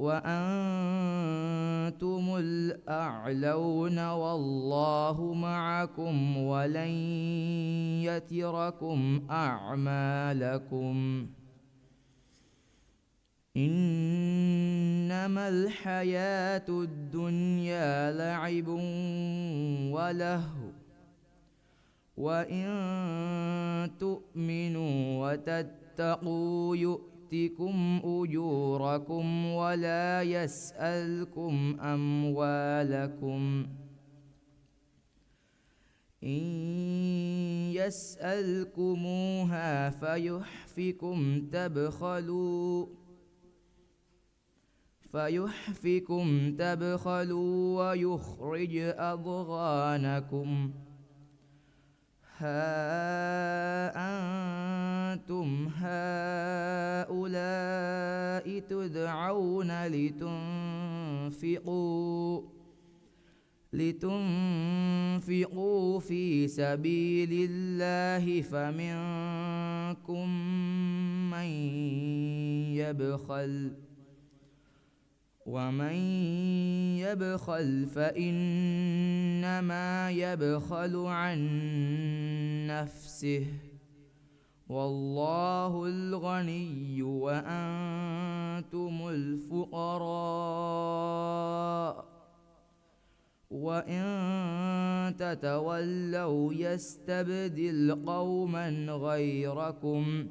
وأنتم الأعلون والله معكم ولن يتركم أعمالكم إنما الحياة الدنيا لعب ولهو وإن تؤمنوا وتتقوا يؤتكم أجوركم ولا يسألكم أموالكم إن يسألكموها فيحفكم تبخلوا فيحفكم تبخلوا ويخرج أضغانكم ها أنتم هؤلاء تدعون لتنفقوا لتنفقوا في سبيل الله فمنكم من يبخل ومن يبخل فإنما يبخل عن نفسه والله الغني وأنتم الفقراء وإن تتولوا يستبدل قوما غيركم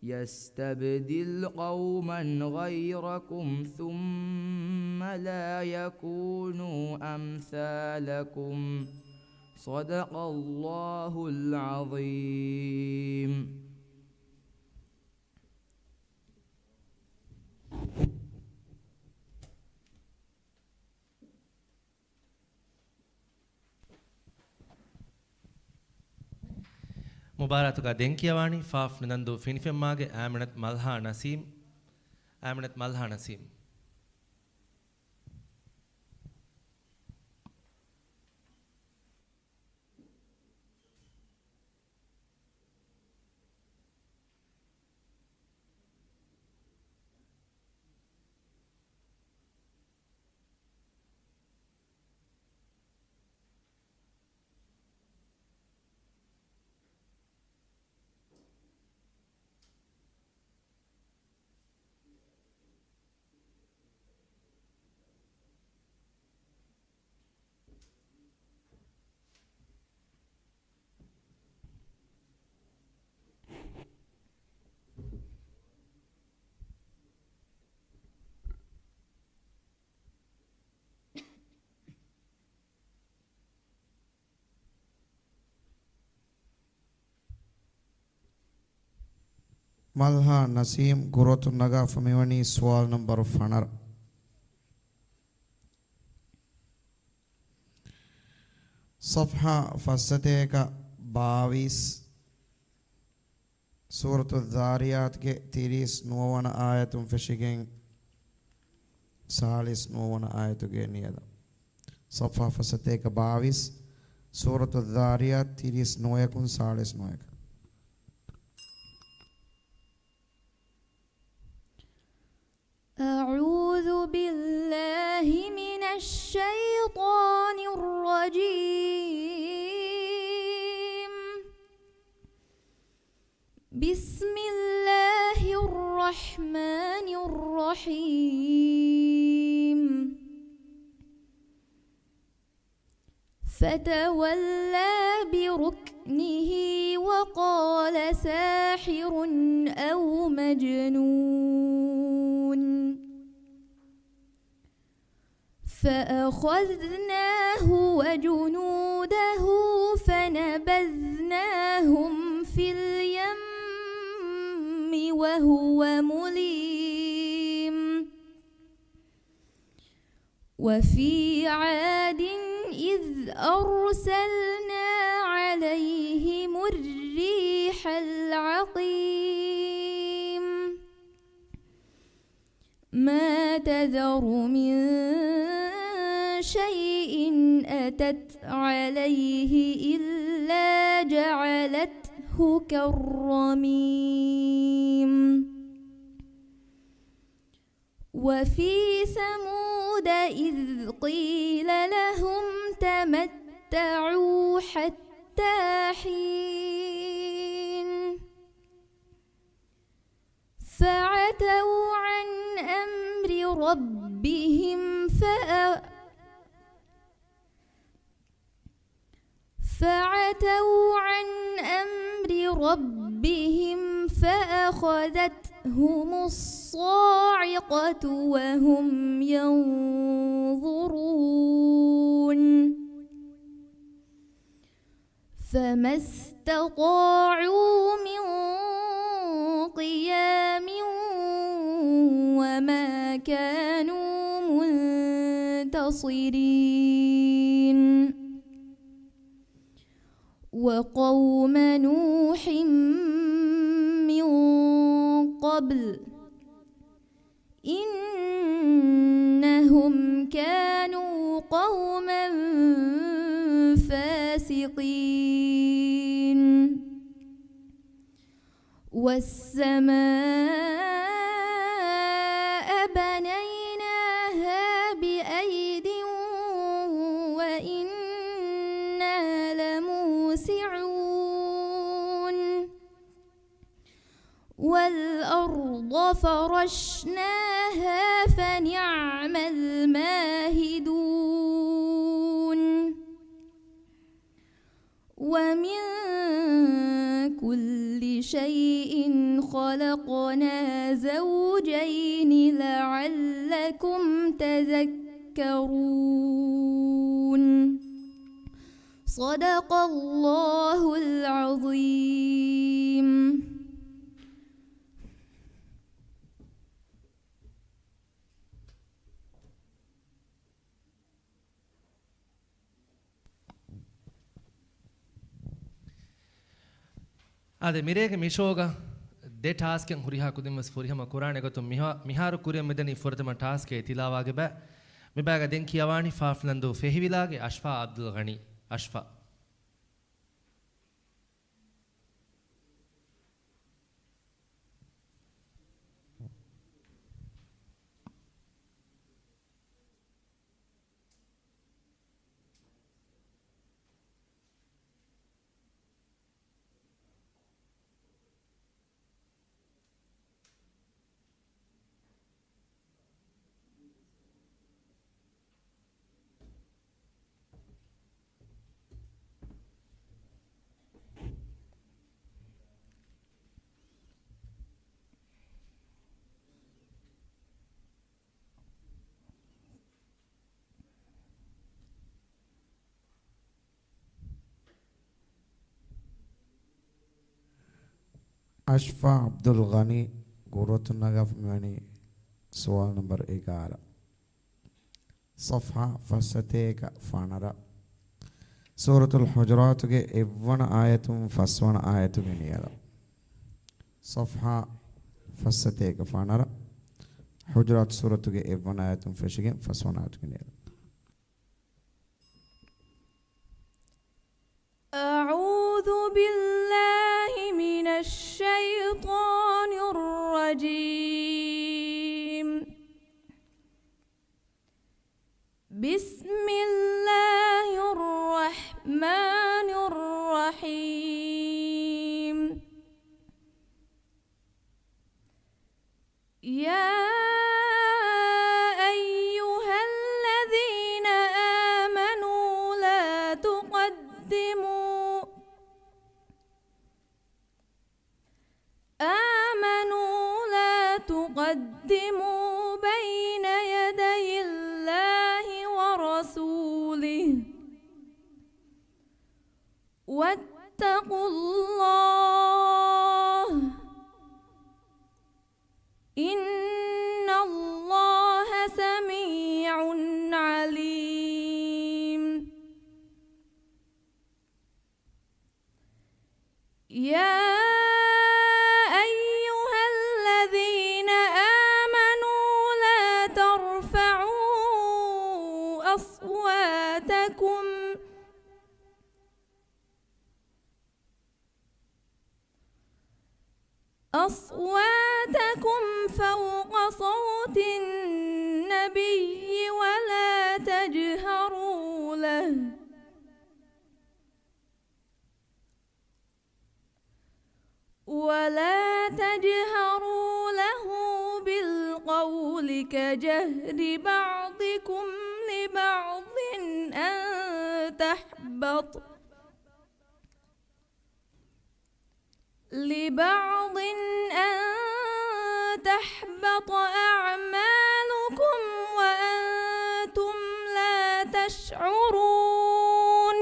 يستبدل قوما غيركم ثم لا يكونوا أمثالكم. صدق الله العظيم. މުބާރާތުގަ ދެން ކިޔަވާނީ ފާފް ނުނަންދޫ ފިނިފެންމާގެ އާމިނަތު މަލްހާ ނަސީމް. އާމިނަތު މަލްހާ ނަސީމް. މަލްހާ ނަސީމް ގުރުއަތުން ނަގާފަ މިވަނީ ސުވާލު ނަންބަރު ފަނަރަ. ޞަފްޙާ ފައްސަތޭކަ ބާވީސް، ސޫރަތު ޛާރިޔާތްގެ ތިރީސް ނުވަވަނަ އާޔަތުން ފެށިގެން ސާޅީސް ނުވަވަނަ އާޔަތުގެ ނިޔަލަށް. ޞަފްޙާ ފައްސަތޭކަ ބާވީސް، ސޫރަތު ޛާރިޔާތް ތިރީސް ނުވަޔަކުން ސާޅީސް ނުވަޔަކަށް. أعوذ بالله من الشيطان الرجيم. بسم الله الرحمن الرحيم. فتولى بركنه وقال ساحر أو مجنون. فأخذناه وجنوده فنبذناهم في اليم وهو مليم. وفي عاد إذ أرسلنا عليهم الريح العقيم. ما تذر من شيء أتت عليه إلا جعلته كالرميم. وفي ثمود إذ قيل لهم تمتعوا حتى حين. فعتوا عن أمر ربهم فأ-، فعتوا عن أمر ربهم فأخذتهم الصاعقة وهم ينظرون. فما استطاعوا من قيام وما كانوا منتصرين. وقوم نوح من قبل إنهم كانوا قوما فاسقين. والسماء بنيناها بأيد وإنا لموسعون. والأرض فرشناها فنعم الماهدون. ومن كل شيء خلقنا زوجين لعلكم تذكرون. صدق الله العظيم. އާދެ، މިރޭގެ މި ޝޯގަ ދެ ޓާސްކެއް ހުރިހާ ކުދިން ވެސް ފުރިހަމަ ކުރާނެ ގޮތުން މިހާ-، މިހާރު ކުރިއަށް މިދަނީ ފުރަތަމަ ޓާސްކޭ ތިލާވާގެ ބައި. މި ބައިގަ ދެން ކިޔަވާނީ ފާފްލަންދޫ ފެހިވިލާގެ އަޝްފާ އަބްދުލް ޣަނީ. އަޝްފާ. އަޝްފާ އަބްދުލް ޣަނީ ގުރުއަތުން ނަގާފަ މިވަނީ ސުވާލު ނަންބަރު އެގާރަ. ޞަފްޙާ ފަސްސަތޭކަ ފަނަރަ. ސޫރަތުލް ޙުޖުރާތުގެ އެއްވަނަ އާޔަތުން ފަސްވަނަ އާޔަތުގެ ނިޔަލަށް. ޞަފްޙާ ފަސްސަތޭކަ ފަނަރަ. ޙުޖުރާތު ސޫރަތުގެ އެއްވަނަ އާޔަތުން ފެށިގެން ފަސްވަނަ އާޔަތުގެ ނިޔަލަށް. أعوذ بالله من الشيطان الرجيم. بسم الله الرحمن الرحيم. يا أيها الذين آمنوا لا تقدموا، آمنوا لا تقدموا بين يدي الله ورسوله، واتقوا الله، إن الله سميع عليم. يا أيها الذين آمنوا لا ترفعوا أصواتكم أصواتكم فوق صوت النبي ولا تجهروا له، ولا تجهروا له بالقول كجهر بعضكم لبعض أن تحبط لبعض أن تحبط أعمالكم وأنتم لا تشعرون.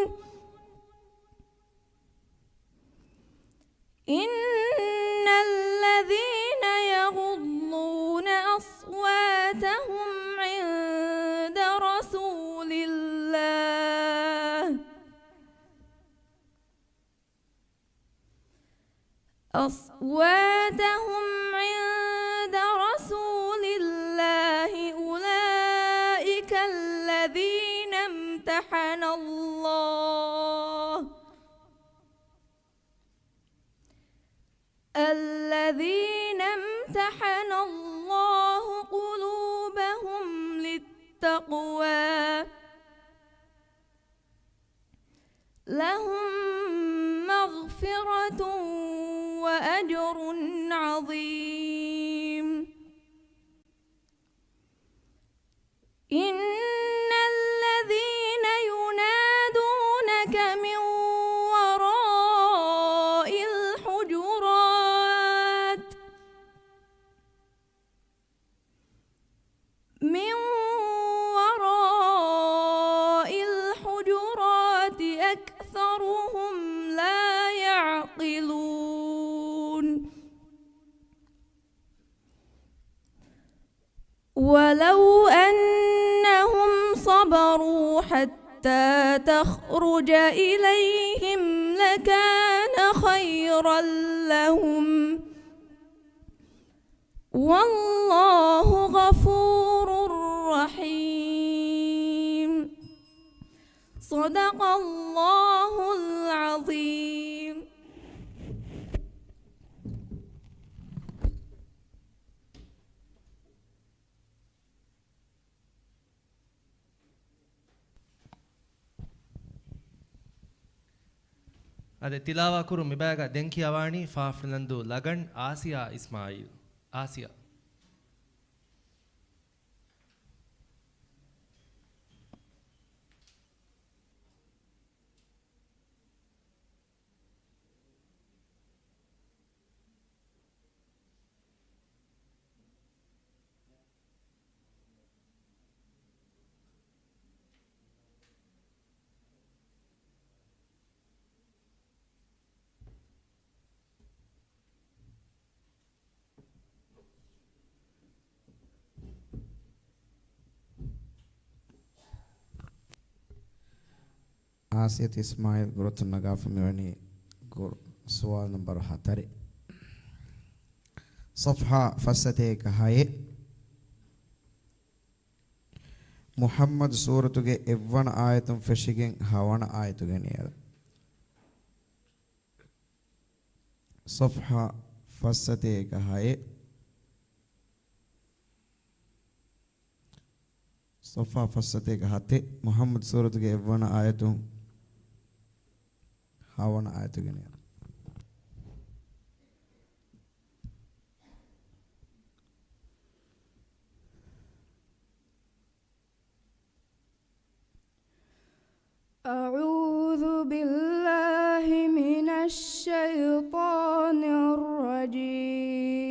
إن الذين يغضون أصواتهم عند رسول الله أصواتهم عند رسول الله أولئك الذين امتحن الله، الذين امتحن الله قلوبهم للتقوى، لهم مغفرة وأجر عظيم. إن الذين ينادونك من وراء الحجرات ولو أنهم صبروا حتى تخرج إليهم لكان خيرا لهم. والله غفور رحيم. صدق الله العظيم. އަދި ތިލާވާ ކުރުން މިބަޔަކަށް ދެން ކިޔަވާނީ ފާފް ނިދަންދޫ ލަގަން އާސިޔާ އިސްމާއީލް. އާސިޔާ. އާސިޔަތު އިސްމާއީލް ގުރުތުން ނަގާފަ މިވަނީ ގުރު-، ސުވާލު ނަންބަރު ހަތަރެއް. ޞަފްޙާ ފައްސަތޭކަ ހައެއް. މުޙައްމަދު ސޫރަތުގެ އެއްވަނަ އާޔަތުން ފެށިގެން ހަވަނަ އާޔަތު ގެނެއް. ޞަފްޙާ ފައްސަތޭކަ ހައެއް. ޞަފްޙާ ފައްސަތޭކަ ހަތެއް، މުޙައްމަދު ސޫރަތުގެ އެއްވަނަ އާޔަތުން ހަވަނަ އާޔަތު ގެނެއް. أعوذ بالله من الشيطان الرجيم.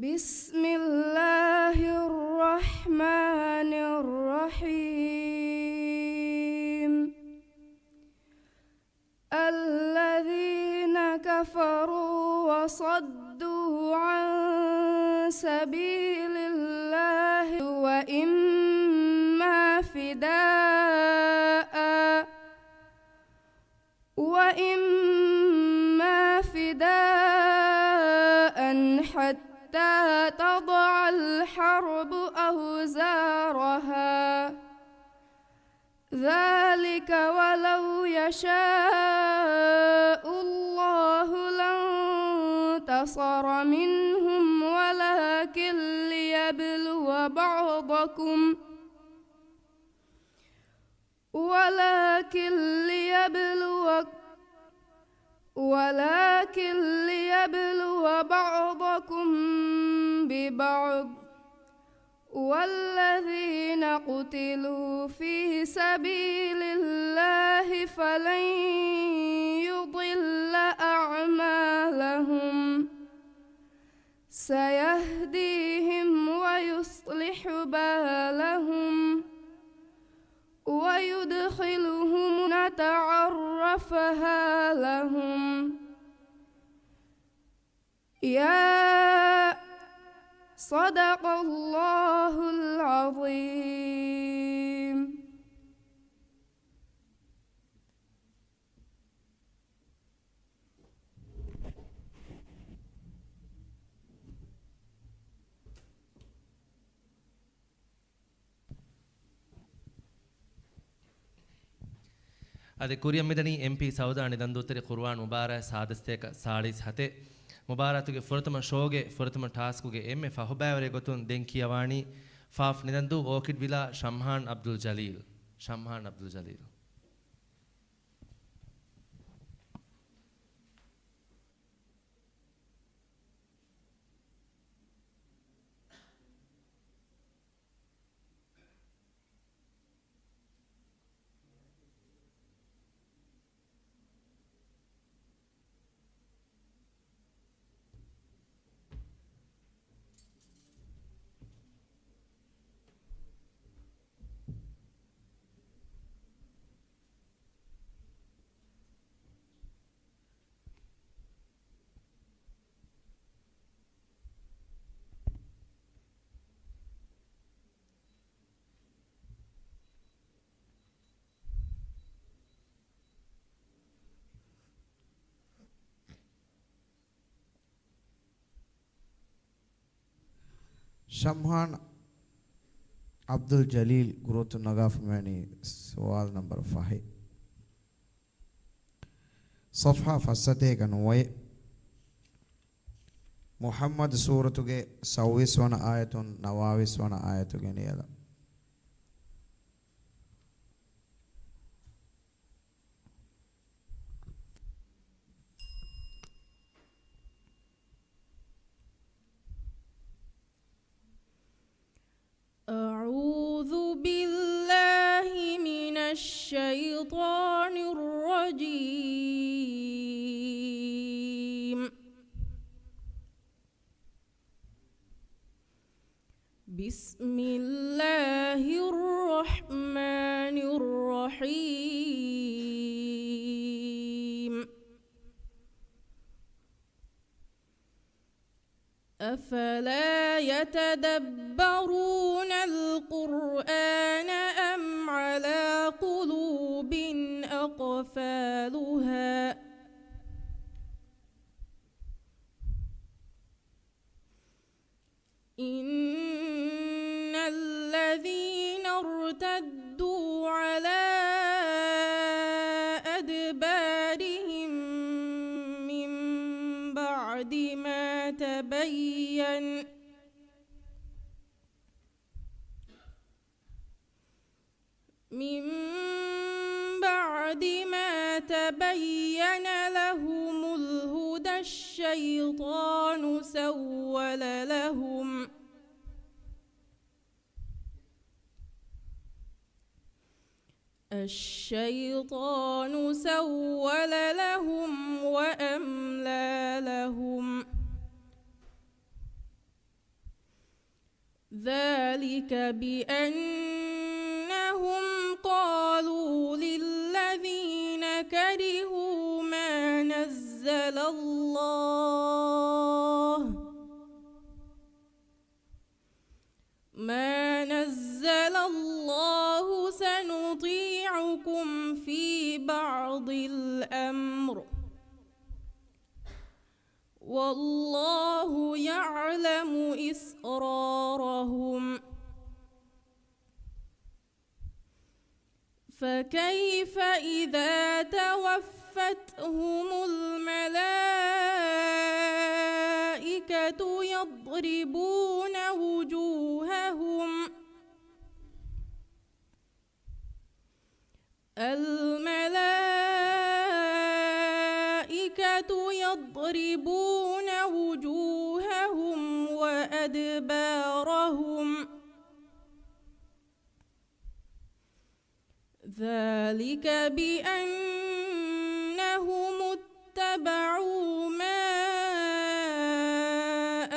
بسم الله الرحمن الرحيم. الذين كفروا وصدوا عن سبيل الله وإما فداء، وإما فداء حتى تضع الحرب أوزارها. ذلك ولو يشاء الله لانتصر منهم ولكن ليبلو بعضكم، ولكن ليبلو، ولكن ليبلو بعضكم ببعض، والذين قتلوا في سبيل الله فلن يضل أعمالهم، سيهديهم ويصلح بالهم، ويدخلهم الجنة عرفها لهم. يا، صدق الله العظيم. އަދި ކުރިއަށް މިދަނީ އެމްޕީ ސައުދާ ނިދަންދޫތެރި ޤުރުއާން މުބާރާތް ސާދަސްތޭކަ ސާޅީސް ހަތެއް. މުބާރާތުގެ ފުރަތަމަ ޝޯގެ ފުރަތަމަ ޓާސްކުގެ އެންމެ ފަހުބައިވަރެއް ގޮތުން ދެން ކިޔަވާނީ ފާފް ނިދަންދޫ އޯކިޑް ވިލާ ޝަމްހާން ޢަބްދުލް ޖަލީލް. ޝަމްހާން ޢަބްދުލް ޖަލީލް. ޓަމްހާން ޢަބްދުލް ޖަލީލް ގުރޫޕުން ނަގާފަ މިވަނީ ސުވާލު ނަމްބަރު ފަހެއް. ޞަފްޙާ ފައްސަތޭކަ ނުވައެއް. މުޙައްމަދު ސޫރަތުގެ ސައުވީސް ވަނަ އާޔަތުން ނަވާވީސް ވަނަ އާޔަތު ގެނެޔަލަ. أعوذ بالله من الشيطان الرجيم. بسم الله الرحمن الرحيم. أفلا يتدبرون القرآن أم على قلوب أقفالها؟ إن الذين ارتدوا على أدبارهم من بعد ما تبين، من بعد ما تبين لهم الهدى الشيطان سول لهم، الشيطان سول لهم وأملى لهم. ذلك بأنهم قالوا للذين كرهوا ما نزل الله، ما نزل الله سنطيعكم في بعض الأمر، والله يعلم إسرارهم. فكيف إذا توفتهم الملائكة يضربون وجوههم، الملائكة يضربون وجوههم وأدبارهم، ذلك بأنهم اتبعوا ما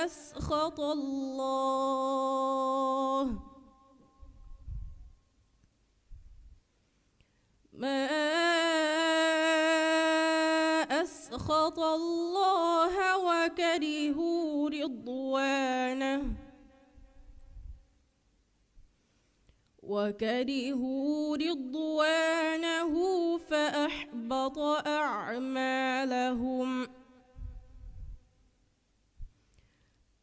أسخط الله، ما أسخط الله وكرهوا رضوانه، وكرهوا رضوانه فأحبط أعمالهم.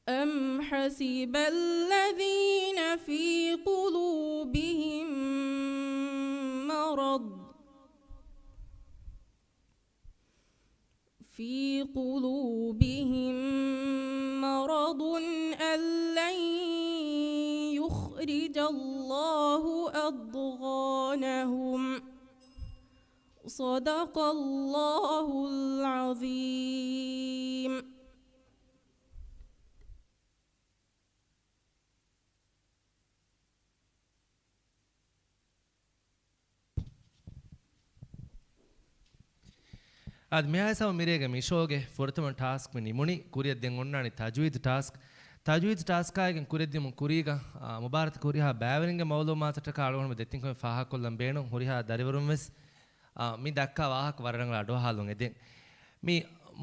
أم حسب الذين في قلوبهم مرض، في قلوبهم مرض أن لن يخرج الله أضغانهم. صدق الله العظيم. އާދެ، މިހާ ހިސާބުން މިރޭގެ މި ޝޯގެ ފުރަތަމަ ޓާސްކް މި ނިމުނީ. ކުރިއަށް ދެން އޮންނާނީ ތަޖްވީދު ޓާސްކް. ތަޖްވީދު ޓާސްކާއިގެން ކުރިއަށް ދިޔުމުން ކުރީގަ، އާ، މުބާރާތަށް ހުރިހާ ބައިވެރިންގެ މައުލޫމާތަށްޓަކާ އަޅުގަނޑުމެން ދެތިން ކަމެއް ފާހަގަކޮށްލަން ބޭނުން. ހުރިހާ ދަރިވަރުން ވެސް، އާ، މި ދައްކާ ވާހަކަ ވަރަށް ރަނގަޅަށް އަޑުއަހާލުން އެދެން. މި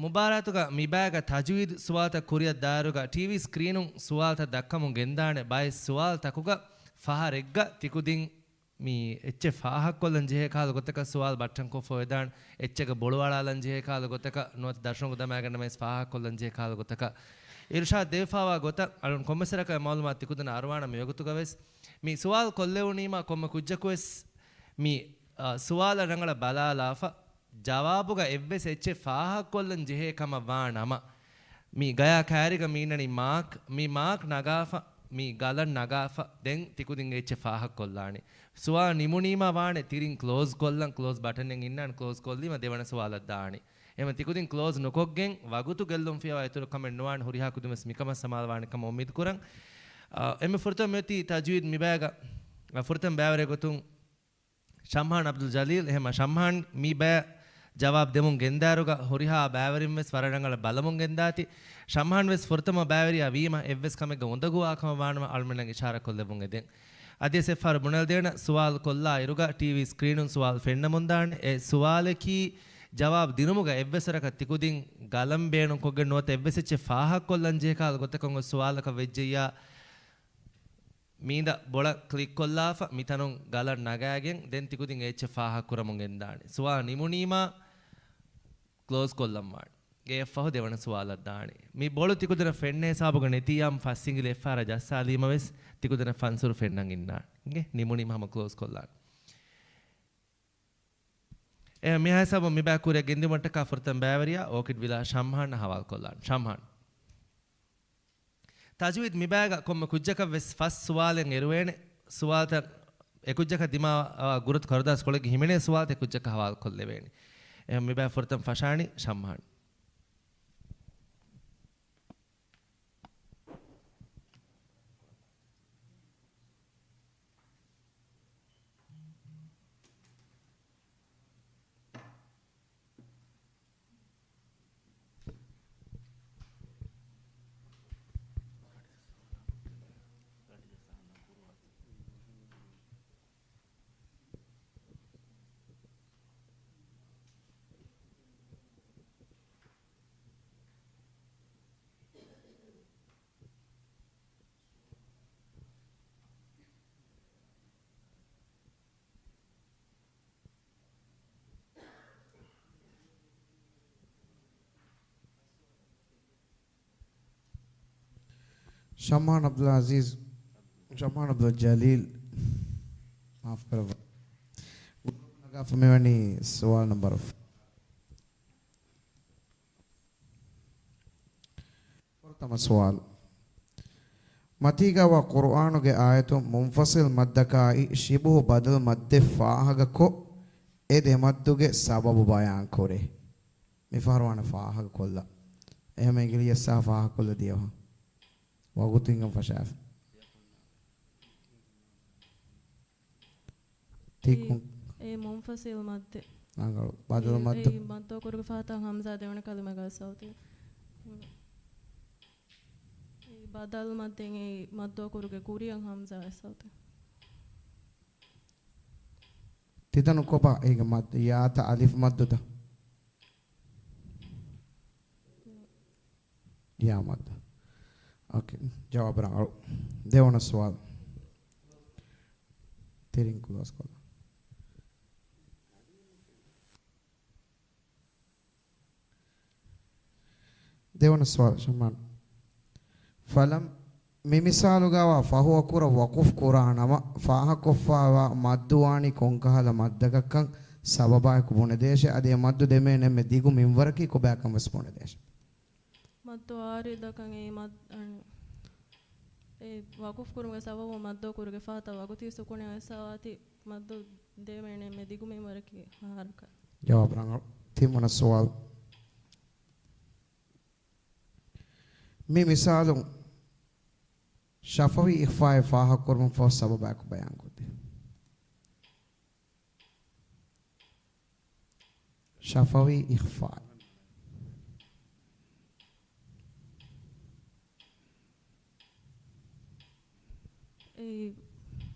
މުބާރާތުގަ މި ބައިގަ ތަޖްވީދު ސުވާލުތައް ކުރިއަށް ދާއިރުގަ ޓީވީ ސްކްރީނުން ސުވާލުތައް ދައްކަމުން ގެންދާނެ. ބައެއް ސުވާލުތަކުގަ ފަހަރެއްގަ ތިކުދިން މި އެއްޗެއް ފާހަގަކޮށްލަން ޖެހޭ ކަހަލަ ގޮތަކަށް ސުވާލު ބައްޓަންކޮށްފަ ވެދާނެ، އެއްޗެއްގަ ބޮޅުއަޅާލަން ޖެހޭ ކަހަލަ ގޮތަކަށް ނުވަތަ ދަށުން ދަމާގަންނަމަވެސް ފާހަގަކޮށްލަން ޖެހޭ ކަހަލަ ގޮތަކަށް. އިރުޝާދު ދެވިފާވާ ގޮތަށް އަޅުން ކޮންމެސް ވަރަކަށް މައުލޫމާތު ތިކުދިންނަށް އަރުވާނަމޭ ވަގުތުގަވެސް މި ސުވާލު ކޮށްލެވުނީމާ ކޮންމެ ކުއްޖަކުވެސް މި، އާ، ސުވާލަށް ރަނގަޅަށް ބަލާލާފަ، ޖަވާބުގަ އެއްވެސް އެއްޗެއް ފާހަގަކޮށްލަން ޖެހޭ ކަމަށް ވާ ނަމަ، މި ގަޔާ ކައިރިގަ މި އިންނަނީ މާކް، މި މާކް ނަގާފަ، މި ގަލަށް ނަގާފަ، ދެން ތިކުދިން އެއްޗެއް ފާހަގަކޮށްލާނީ. ސުވާލު ނިމުނީމާ ވާނެ ތިރިން ކްލޯޒް ކޮށްލަން، ކްލޯޒް ބަޓަނެއް އިންނާނެ، ކްލޯޒް ކޮށްލީމަ ދެވަނަ ސުވާލަށް ދާނީ. އެހެން ތިކުދިން ކްލޯޒް ނުކޮށްގެން ވަގުތު ގެއްލުން ފިޔަވާ އިތުރު ކަމެއް ނުވާނެ، ހުރިހާ ކުދިންވެސް މިކަމަށް ސަމާލުވާނެ ކަމަށް އުއްމީދު ކުރަން. އާ، އެންމެ ފުރަތަމަ މިއޮތީ ތަޖްވީދު މިބައިގަ، އާ، ފުރަތަމަ ބައިވެރި ގޮތުން ޝަމްހާން އަބްދުލް ޖަލީލް. އެހެންމަ ޝަމްހާން މި ބަޔަށް ޖަވާބު ދެމުން ގެންދާއިރުގަ ހުރިހާ ބައިވެރިން ވެސް ވަރަށް ރަނގަޅަށް ބަލަމުން ގެންދާތި. ޝަމްހާން ވެސް ފުރަތަމަ ބައިވެރިޔާ ވީމަ އެއްވެސް ކަމެއްގަ އުނދަގޫވާ ކަމަށް ވާނަމަ އަޅުމެންނަށް އިޝާރާތް ކޮށްލެއްވުން އެދެން. އަދިވެސް އެއްފަހަރު ބުނެލަދޭނަ ސުވާލު ކޮށްލާ އިރުގަ ޓީވީ ސްކްރީނުން ސުވާލު ފެންނަމުންދާނެ. އެ ސުވާލަކީ ޖަވާބު ދިނުމުގަ އެއްވެސް ވަރަކަށް ތިކުދިން ގަލަން ބޭނުންކޮށްގެން ނުވަތަ އެއްވެސް އެއްޗެއް ފާހަގަކޮށްލަން ޖެހޭ ކަހަލަ ގޮތަކަށް އޮތް ސުވާލަކަށް ވެއްޖެއްޔާ، މީނދަ ބޮޅަށް ކްލިކް ކޮށްލާފަ، މިތަނުން ގަލަށް ނަގާގެން، ދެން ތިކުދިން އެއްޗެއް ފާހަގަކުރަމުން ގެންދާނެ. ސުވާލު ނިމުނީމާ، ކްލޯޒް ކޮށްލަން ވާނެ. އެއަށްފަހު ދެވަނަ ސުވާލަށް ދާނެ. މި ބޮޅު ތިކުދިނަށް ފެންނަ ހިސާބުގަ ނެތިއްޔާމު ފަސް އިނގިލި އެއްފަހަރަށް ޖައްސާލީމަ ވެސް ތިކުދިނަށް ފަންސުރު ފެންނަން އިންނާނެ. އިނގޭ ނިމުނީމަ ހަމަ ކްލޯޒް ކޮށްލާނެ. އެ މިހާ ހިސާބުން މިބައި ކުރިއަށް ގެންދިއުމަށްޓަކާ ފުރަތަމަ ބައިވެރިޔާ އޯކިޑް ވިލާ ޝަމްހާނަށް ހަވާލު ކޮށްލާން. ޝަމްހާން. ތަޖްވީދު މިބައިގަ ކޮންމެ ކުއްޖަކަށް ވެސް ފަސް ސުވާލެއް އެރުވޭނެ. ސުވާލުތައް އެކުއްޖަކަށް ދިމާވާ ގުރަތު ކަރުދާސް ކޮޅެއްގެ ހިމެނޭ ސުވާލުތައް އެކުއްޖަކަށް ހަވާލު ކޮށްލެވޭނެ. އެހެން މިބައި ފުރަތަމަ ފަށާނީ ޝަމްހާން. ޝަމްހާން އަބްދުލް އަޒީޒް، ޝަމްހާން އަބްދުލް ޖަލީލް، މާފު ކުރައްވާ. ނަގާފަ މިވަނީ ސުވާލު ނަމްބަރު. ފުރަތަމަ ސުވާލު. މަތީގަވާ ޤުރުއާނުގެ އާޔަތުން މުންފަޞިލް މައްދަކާއި ޝިބުހު ބަދަލު މައްދެއް ފާހަގަކޮށް، އެ ދެ މައްދުގެ ސަބަބު ބަޔާންކުރޭ. މިފަހަރު ވާނެ ފާހަގަކޮށްލާ. އެހެމަ އިނގިލި ޖައްސާ ފާހަގަކޮށްލަ ދިޔަވާ. ވަގުތު ހިނގަން ފަށާފަ. ތި އެ، ކޮން؟ އެ މުންފަޞިލް މައްދެއް. ރަނގަޅު. ބަދަލު އެ، މައްދު. އެ މައްދޯ ކުރުގެ ފަހަތަށް ހަމްޒާ ދެވަނަ ކަލިމަގަ ސައުތެއް. އެ ބަދަލު މައްދެއް އެ މައްދޯ ކުރުގެ ކުރިއަށް ހަމްޒާ ސައުތެއް. ތިތަނު ކޮބާ އޭގެ މައްދު؟ ޔާތަ އަލިފް މައްދުތަ؟ ޔާ މައްދު. އޯކޭ. ޖަވާބު ރަނގަޅު. ދެވަނަ ސުވާލު. ތިރިން ކުލޯސް ކޮށްލާ. ދެވަނަ ސުވާލު، ޝަމްހާން. ފަލަމް، މި މިސާލުގަވާ ފަހުވަ ކުރަ ވަޤުފް ކުރާ ނަމަ، ފާހަކޮށްފައިވާ މައްދު ވާނީ ކޮންކަހަލަ މައްދަކަށްކަން ސަބަބާއެކު ބުނެދޭށެ، އަދި އެ މައްދު ދެމޭނެ އެންމެ ދިގު މިންވަރަކީ ކޮބާކަން ވެސް ބުނެދޭށެ. މައްދު އާރިދަކަށް އެ މައް-، އަން-، އެ ވަޤުފް ކުރުމުގެ ސަބަބުން މައްދޯ ކުރުގެ ފަހަތަށް ވަގުތީ ސުކުނެއް އޮއްސަވާތީ މައްދު ދޭމޭނެ އެންމެ ދިގު މިންވަރަކީ ހަ ހަރަކާތް. ޖަވާބު ރަނގަޅު. ތިންވަނަ ސުވާލު. މި މިސާލުން ޝަފަވީ އިޚްފާއެއް ފާހަގަކުރުމަށް ފަހު ސަބަބާއެކު ބަޔާންކޮށްދޭ. ޝަފަވީ އިޚްފާ. އެ،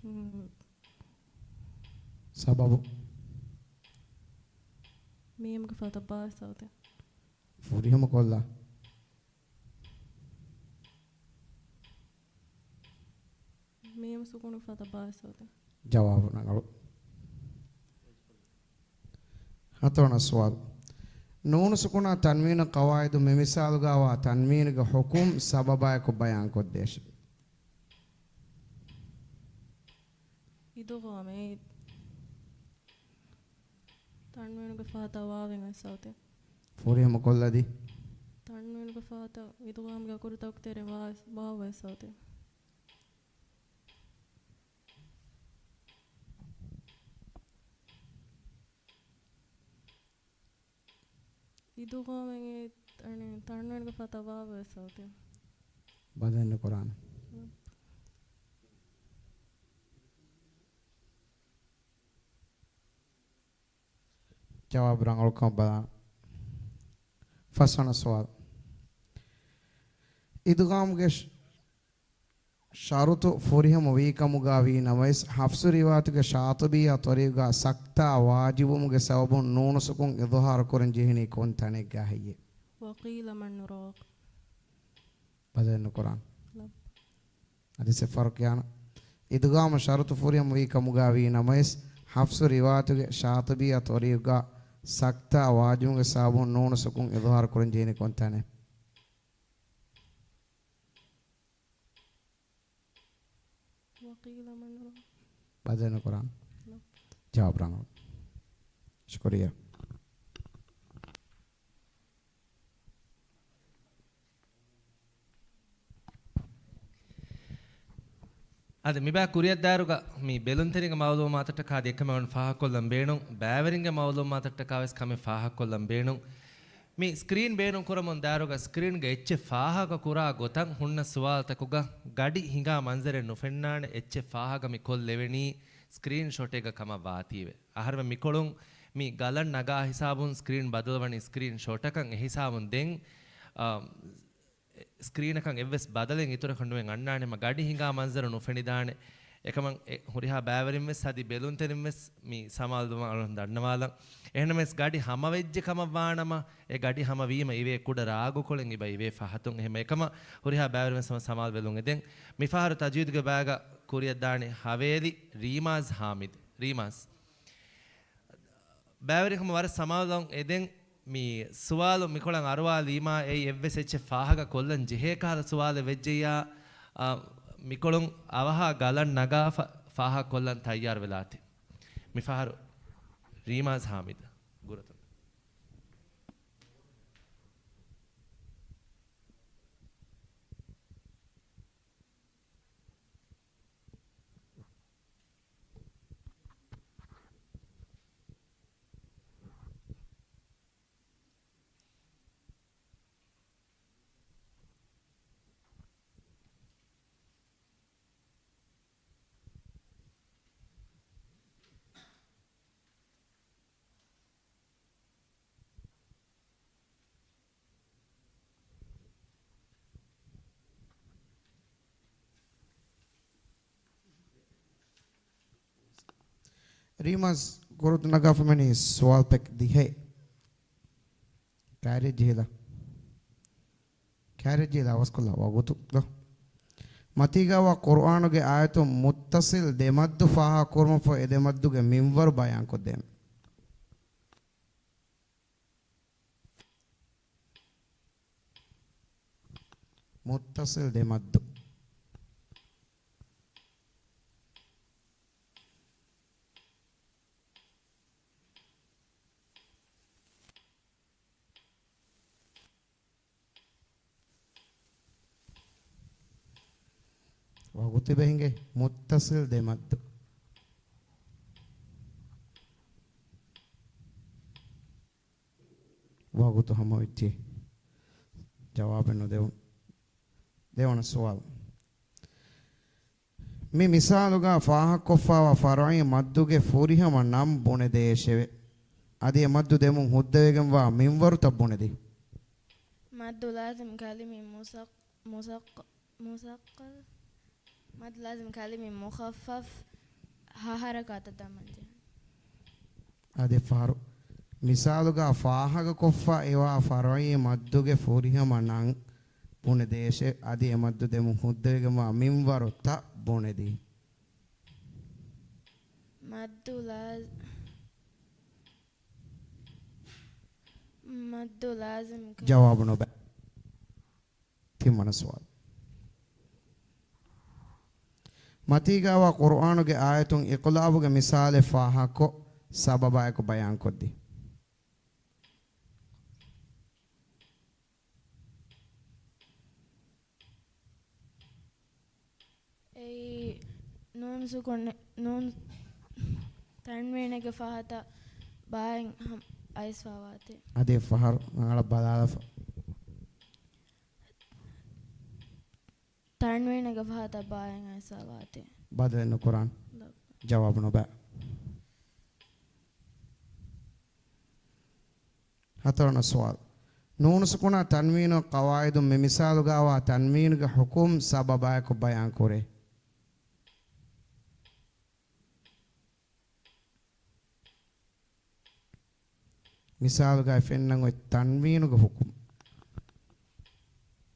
މް، ސަބަބު. މީމުގެ ފަހަތަށް ބާ ސައުތެއް. ފުރިހަމަ ކޮށްލާ. މީމު ސުކޫނުގެ ފަހަތަށް ބާ ސައުތެއް. ޖަވާބު ރަނގަޅު. ހަތަރުވަނަ ސުވާލު. ނޫނު ސުކުނާ ތަންވީނު ޤަވާއިދު މި މިސާލުގާވާ ތަންވީނުގެ ޙުކުމް ސަބަބާއެކު ބަޔާންކޮށްދޭށެވެ. އިދުޣާމެއް ތަންވީނުގެ ފަހަތަށް ވާވެއް އައިސް އޮތީ. ފުރިހަމަކޮށްލަދީ. ތަންވީނުގެ ފަހަތަށް އިދުޣާމްގެ އަކުރުތަކުގެ ތެރެއިން ވާ، ވާވް އައިސް އޮތީ. އިދުޣާމެއް ތަންވީނުގެ ފަހަތަށް ވާވް އައިސް އޮތީ. ބަދަލެއް ނުކުރާނެ. ޖަވާބު ރަނގަޅުކަމަށް ބަލާނަން. ފަސްވަނަ ސުވާލު. އިދުޣާމްގެ ޝަ-، ޝަރުޠު ފުރިހަމަ ވީކަމުގާ ވީ ނަމަވެސް، ޙަފްޞު ރިވާޔަތުގެ ޝާޠިބީއާ ޠަރީޤުގާ ސަކްތާ ވާޖިބުވުމުގެ ސަބަބުން ނޫނު ސުކުން އިޒުހާރު ކުރަން ޖެހެނީ ކޮން ތަނެއްގާ ހެއްޔެވެ؟ وقيل من راق. ބަދަލެއް ނުކުރާނަން. އަދި ސެފަރު ކިޔާނަން. އިދުޣާމު ޝަރުޠު ފުރިހަމަ ވީ ކަމުގާ ވީ ނަމަވެސް، ޙަފްޞު ރިވާޔަތުގެ ޝާޠިބީއާ ޠަރީޤުގާ ސަކްތާ ވާޖިބުވުމުގެ ސަބަބުން ނޫނު ސުކުން އިޒުހާރު ކުރަން ޖެހެނީ ކޮން ތަނެއް؟ وقيل من راق. ބަދަލެއް ނުކުރާނަން. ޖަވާބު ރަނގަޅު. ޝުކުރިއްޔާ. އަދި މިބާ ކުރިއަށްދާއިރުގަ މި ބެލުންތެރިންގެ މައުލޫމާތަށްޓަކާ އަދި އެކަމަށް ފާހަގަކޮށްލަން ބޭނުން، ބައިވެރިންގެ މައުލޫމާތަށްޓަކާ ވެސް ކަމެއް ފާހަގަކޮށްލަން ބޭނުން. މި ސްކްރީން ބޭނުން ކުރަމުން ދާއިރުގަ ސްކްރީންގަ އެއްޗެއް ފާހަގަ ކުރާ ގޮތަށް ހުންނަ ސުވާލުތަކުގަ ގަޑި ހިނގާ މަންޒަރެއް ނުފެންނާނެ އެއްޗެއް ފާހަގަ މި ކޮށްލެވެނީ ސްކްރީން ޝޮޓެއްގަ ކަމަށް ވާތީވެ. އަހަރެމެން މިކޮޅުން މި ގަލަށް ނަގާ ހިސާބުން ސްކްރީން ބަދަލުވަނީ ސްކްރީން ޝޮޓަކަށް. އެހިސާބުން ދެން، އާ، ސްކްރީނަކަށް އެއްވެސް ބަދަލެއް އިތުރަކަށް ނުވެ އަންނާނެ. ހަމަ ގަޑި ހިނގާ މަންޒަރު ނުފެނިދާނެ. އެކަމަށް އެ ހުރިހާ ބައިވެރިން ވެސް އަދި ބެލުންތެރިން ވެސް މި ސަމާލުވުމަށް އަޅުގަނޑު ދަންނަވާލަން. އެހެންނަމަވެސް ގަޑި ހަމަވެއްޖެ ކަމަށް ވާނަމަ، އެ ގަޑި ހަމަވީމަ އިވޭ ކުޑަ ރާގުކޮޅެއް އިބަ އިވޭ ފަހަތުން. އެހެން އެކަމަށް ހުރިހާ ބައިވެރިން ވެސް ހަމަ ސަމާލު ވެލުން އެދެން. މިފަހަރު ތަޖްވީދުގެ ބައިގަ ކުރިއަށްދާނީ ހަވޭލި ރީމާޒް ހާމިދު. ރީމާޒް. ބައިވެރިން ހަމަ ވަރަށް ސަމާލުލަން އެދެން. މި ސުވާލު މިކޮޅަށް އަރުވާލީމާ އެއީ އެއްވެސް އެއްޗެއް ފާހަގަ ކޮށްލަން ޖެހޭ ކަހަލަ ސުވާލެއް ވެއްޖެއްޔާ، އާ، މިކޮޅުން އަވަހާ ގަލަށް ނަގާފަ ފާހަގަ ކޮށްލަން ތައްޔާރު ވެލާތި. މިފަހަރު ރީމާޒް ހާމިދު ގުރަތުން. ރީމާޒް ގުރަތުން ނަގާފަ މިވަނީ ސުވާލު ޕެކް ދިހައެއް. ކާރިއަށް ޖެހިލާ. ކާރިއަށް ޖެހިލާ އަވަސްކޮށްލާ ވަގުތު ދޯ. މަތީގައިވާ ޤުރުއާނުގެ އާޔަތުން މުއްތަޞިލް ދެ މައްދު ފާހަގަ ކުރުމަށްފަހު އެ ދެ މައްދުގެ މިންވަރު ބަޔާންކޮށްދޭން. މުއްތަޞިލް ދެ މައްދު. ވަގުތު އިބަ ހިނގޭ. މުއްތަޞިލް ދެ މައްދު. ވަގުތު ހަމަވެއްޖެ. ޖަވާބެއް ނުދެވުނު. ދެވަނަ ސުވާލު. މި މިސާލުގަ ފާހަގަކޮށްފައިވާ ފަރުޢީ މައްދުގެ ފުރިހަމަ ނަން ބުނެދޭށެވެ. އަދި އެ މައްދު ދެމުން ހުއްދަވެގެންވާ މިންވަރުތައް ބުނެދީ. މައްދު ލާޒިމް ކަލިމީ މުސައް-، މުސައް-، މުސައްޤަލް. މައްދު ލާޒިމް ކަލިމީ މުޚައްފަފް ހަ ހަރަކާތަށް ދަމަންޖެހޭ. އަދި ފަހަރު މިސާލުގަ ފާހަގަކޮށްފަ އިވާ ފަރުޢީ މައްދުގެ ފުރިހަމަ ނަން ބުނެދޭށެ. އަދި އެ މައްދު ދެމުން ހުއްދަވެގެންވާ މިންވަރުތައް ބުނެދީ. މައްދު ލާ-، މައްދު ލާޒިމްކަން. ޖަވާބު ނުބައި. ތިންވަނަ ސުވާލު. މަތީގާވާ ޤުރުއާނުގެ އާޔަތުން އިޤްލާބުގެ މިސާލެއް ފާހަގަކޮށް، ސަބަބާއެކު ބަޔާންކޮށްދީ. އެއީ، ނޫން ސުކުން، ނޫން ތަންވީނެއްގެ ފަހަތަށް ބާއިން ހަމަ އައިސްފާވާތީ. އަދި ފަހަރު ރަނގަޅަށް ބަލާލަފަ. ތަންވީނެއްގެ ފަހަތަށް ބާއިން އައިސްފާވާތީ. ބަދަލެއް ނުކުރާން. ލަ- ޖަވާބު ނުބައި. ހަތަރުވަނަ ސުވާލު. ނޫނު ސުކުނާ ތަންވީނު ޤަވާއިދުން މި މިސާލުގާވާ ތަންވީނުގެ ޙުކުމް ސަބަބާއެކު ބަޔާން ކުރޭ. މިސާލުގައި ފެންނަން އޮތް ތަންވީނުގެ ޙުކުމް.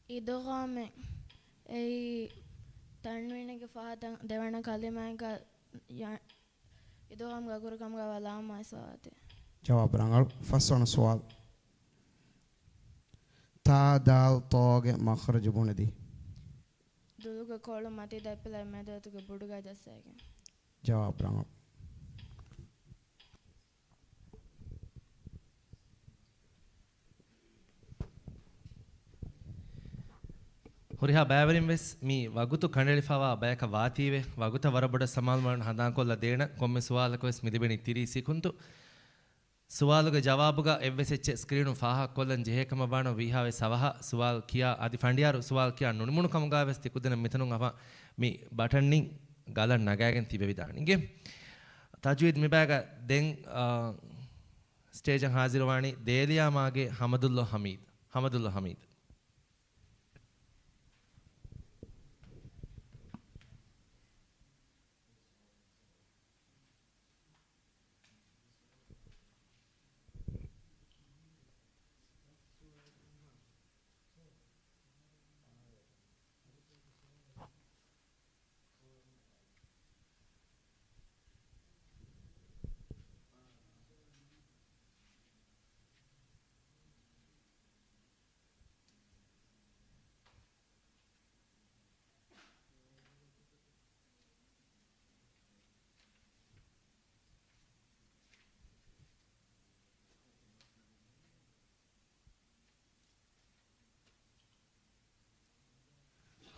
އިދުޣާމެއް. އެއީ ތަންވީނެއްގެ ފަހަތަށް ދެވަނަ ކަލިމައެއްގަ ޔަ-، އިދުޣާމްގެ އަކުރު ކަމުގައި ވާ ލާމް އައިސްފާވާތީ. ޖަވާބު ރަނގަޅު. ފަސްވަނަ ސުވާލު. ތާ ދާލް ޠޯގެ މަޚްރަޖު ބުނެދީ. ދުލުގެ ކޮޅު މަތީ ދަތްޕިލާ މެދު އަތުގެ ބުޑުގައި ޖައްސައިގެން. ޖަވާބު ރަނގަޅު. ހުރިހާ ބައިވެރިން ވެސް މި ވަގުތު ކަނޑައެޅިފައިވާ ބަޔަކަށް ވާތީވެ، ވަގުތަށް ވަރަށް ބޮޑަށް ސަމާލުވާން ހަނދާންކޮށްލަ ދޭނަ. ކޮންމެ ސުވާލަކަށް ވެސް މި ލިބެނީ ތިރީސް ސިކުންތު. ސުވާލުގެ ޖަވާބުގަ އެއްވެސް އެއްޗެއް ސްކްރީނުން ފާހަގަކޮށްލަން ޖެހޭ ކަމަށް ވާނަމަ، ވީހާވެސް އަވަހަށް ސުވާލު ކިޔާ، އަދި ފަނޑިޔާރު ސުވާލު ކިޔާ ނުނިމުނު ކަމުގަ ވެސް ތިކުދިން މިތަނުން އަވަ މި ބަޓަން ގަލަށް ނަގައިގެން ތިބެވިދާނެ. އިނގޭ. ތަޖްވީދު މި ބައިގަ ދެން، އާ، ސްޓޭޖަށް ހާޒިރުވާނީ ދޭލިޔާމާގެ ހަމަދުﷲ ހަމީދު. ހަމަދުﷲ ހަމީދު.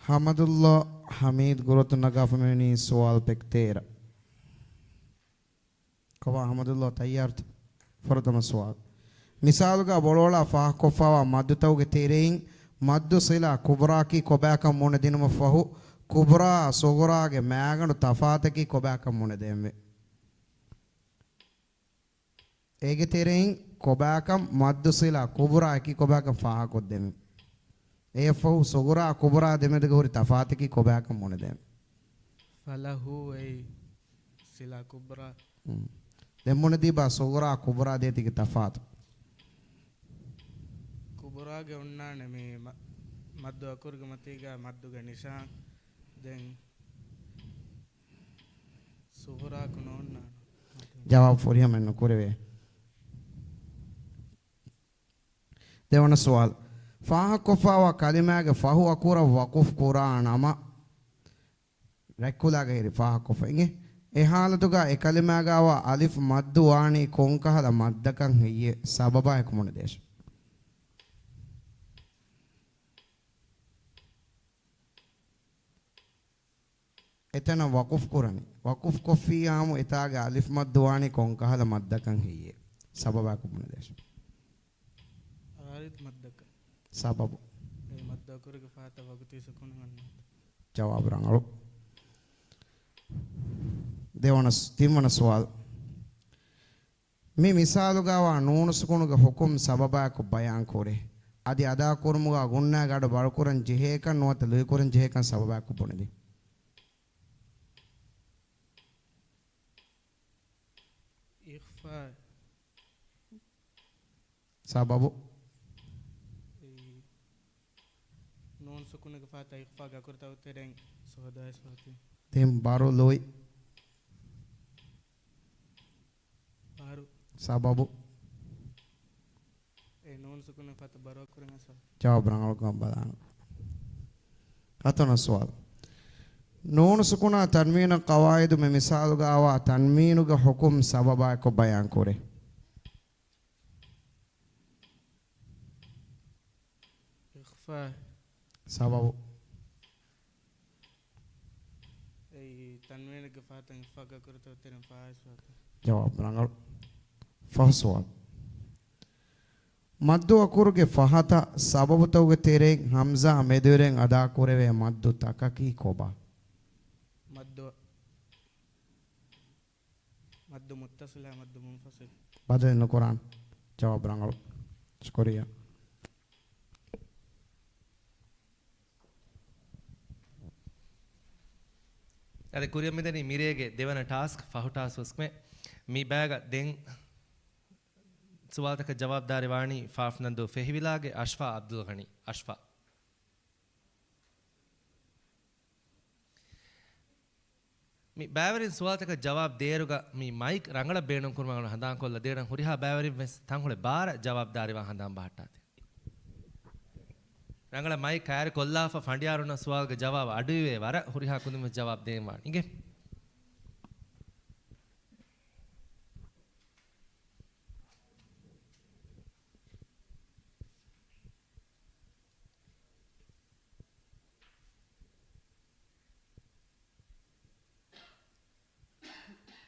ހަމަދުﷲ ހަމީދު ގުރުއަތުން ނަގާފަ މިވަނީ ސުވާލު ޕެކް ތޭރަ. ކޮބާ ހަމަދުﷲ ތައްޔާރުތަ؟ ފުރަތަމަ ސުވާލު. މިސާލުގަ ބޮޅުއަޅާ ފާހަގަކޮށްފައިވާ މައްދުތަކުގެ ތެރެއިން މައްދު ޞިލާ ކުބްރާއަކީ ކޮބާކަން ބުނެދިނުމަށްފަހު، ކުބްރާއާ ޞުޣުރާގެ މައިގަނޑު ތަފާތަކީ ކޮބާކަން ބުނެދޭންވެ. އޭގެ ތެރެއިން ކޮބާކަން މައްދު ޞިލާ ކުބްރާއަކީ ކޮބާކަން ފާހަގަކޮށްދެމެ. އެއަށްފަހު ޞުޣުރާ ކުބްރާ ދެމެދުގަ ހުރި ތަފާތަކީ ކޮބާކަން ބުނެދޭން. ފަލަހު އެއީ ޞިލާ ކުބްރާ. ހުން. ދެން ބުނެދީބާ ޞުޣުރާ ކުބްރާ ދޭތީގެ ތަފާތު. ކުބްރާގެ އޮންނާނެ މި މަ-، މައްދު އަކުރުގެ މަތީގަ މައްދުގެ ނިޝާން. ދެން ޞުޣުރާއަކު ނޯންނާނެ. ޖަވާބު ފުރިހަމައެއް ނުކުރެވޭ. ދެވަނަ ސުވާލު. ފާހަގަކޮށްފައިވާ ކަލިމާގެ ފަހު އަކުރަށް ވަޤުފް ކުރާ ނަމަ، ރަތްކުލާގަ ހިރި ފާހަގަކޮށްފަ އިނގޭ. އެ ހާލަތުގަ އެ ކަލިމާގާވާ އަލިފް މައްދު ވާނީ ކޮންކަހަލަ މައްދަކަށް ހެއްޔޭ؟ ސަބަބާއެކު ބުނެދޭށި. އެތަނަށް ވަޤުފް ކުރަނީ. ވަޤުފް ކޮށްފިއްޔާމު އެތާގެ އަލިފް މައްދު ވާނީ ކޮންކަހަލަ މައްދަކަށް ހެއްޔޭ؟ ސަބަބާއެކު ބުނެދޭށި. އާރިޟް މައްދަކަށް. ސަބަބު. އެ މައްދު އަކުރުގެ ފަހަތަށް ވަގުތީ ސުކުން އޮންނާނެ. ޖަވާބު ރަނގަޅު. ދެވަނަ ސް-، ތިންވަނަ ސުވާލު. މި މިސާލުގާވާ ނޫނު ސުކުނުގެ ޙުކުމް ސަބަބާއެކު ބަޔާން ކުރޭ. އަދި އަދާކުރުމުގާ ގުންނާގެ އަޑު ބަރުކުރަން ޖެހޭކަން ނުވަތަ ލުއިކުރަން ޖެހޭކަން ސަބަބާއެކު ބުނެދިން. އިޚްފާ. ސަބަބު. އެއީ، ނޫން ސުކުނުގެ ފަހަތަށް އިޚްފާގެ އަކުރުތަކުގެ ތެރެއިން ސޯދަ އައިސްފާތީ. ދެން ބަރު ލުއި. ބަރު. ސަބަބު. އެ ފަތަ ބަރުވަކުރެން އަސް. ޖަވާބު ރަނގަޅުކަމަށް ބަލާނަން. ހަތަރުވަނަ ސުވާލު. ނޫނު ސުކުނާ ތަންވީނަށް ޤަވާއިދު މި މިސާލުގައިވާ ތަންވީނުގެ ޙުކުމް ސަބަބާއެކު ބަޔާން ކުރޭ. އިޚްފާ. ސަބަބު. އެއީ ތަންވީނެއްގެ ފަހަތަށް އިޚްފާ ކުރިތައް ތެރެއިން ފާއިސް ފަހަތަށް. ޖަވާބު ރަނގަޅު. ފަހު ސުވާލު. މައްދު އަކުރުގެ ފަހަތަށް ސަބަބުތަކުގެ ތެރެއިން ހަމްޒާ މެދުވެރިން އަދާކުރެވޭ މައްދު ތަކަކީ ކޮބާ؟ މައްދު، މައްދު މުއްތަޞިލާ މައްދު މުންފަޞިލް. ބަދަލެއް ނުކުރާން. ޖަވާބު ރަނގަޅު. ޝުކުރިއްޔާ. އަދި ކުރިއަށް މިދަނީ މިރޭގެ ދެވަނަ ޓާސްކް، ފަހު ޓާސްކް ވެސް ކުމެ. މި ބައިގަ ދެން ސުވާލުތަކަށް ޖަވާބުދާރީ ވާނީ ފާފް ނަންދޫ ފެހިވިލާގެ އަޝްފާ އަބްދުލް ޣަނީ. އަޝްފާ. މި ބައިވެރިން ސުވާލުތަކަށް ޖަވާބު ދޭއިރުގަ މި މައިކް ރަނގަޅަށް ބޭނުންކުރުމަށް ހަނދާންކޮށްލަ ދޭނަން. ހުރިހާ ބައިވެރިން ވެސް ތަންކޮޅެއް ބާރަށް ޖަވާބުދާރީވާ ހަނދާން ބަހައްޓާތި. ރަނގަޅަށް މައިކް ކައިރިކޮށްލާފަ ފަނޑިޔާރުންނަށް ސުވާލުގެ ޖަވާބު އަޑުއިވޭ ވަރަށް ހުރިހާ ކުދިން ވެސް ޖަވާބު ދޭން ވާނެ. އިނގޭ.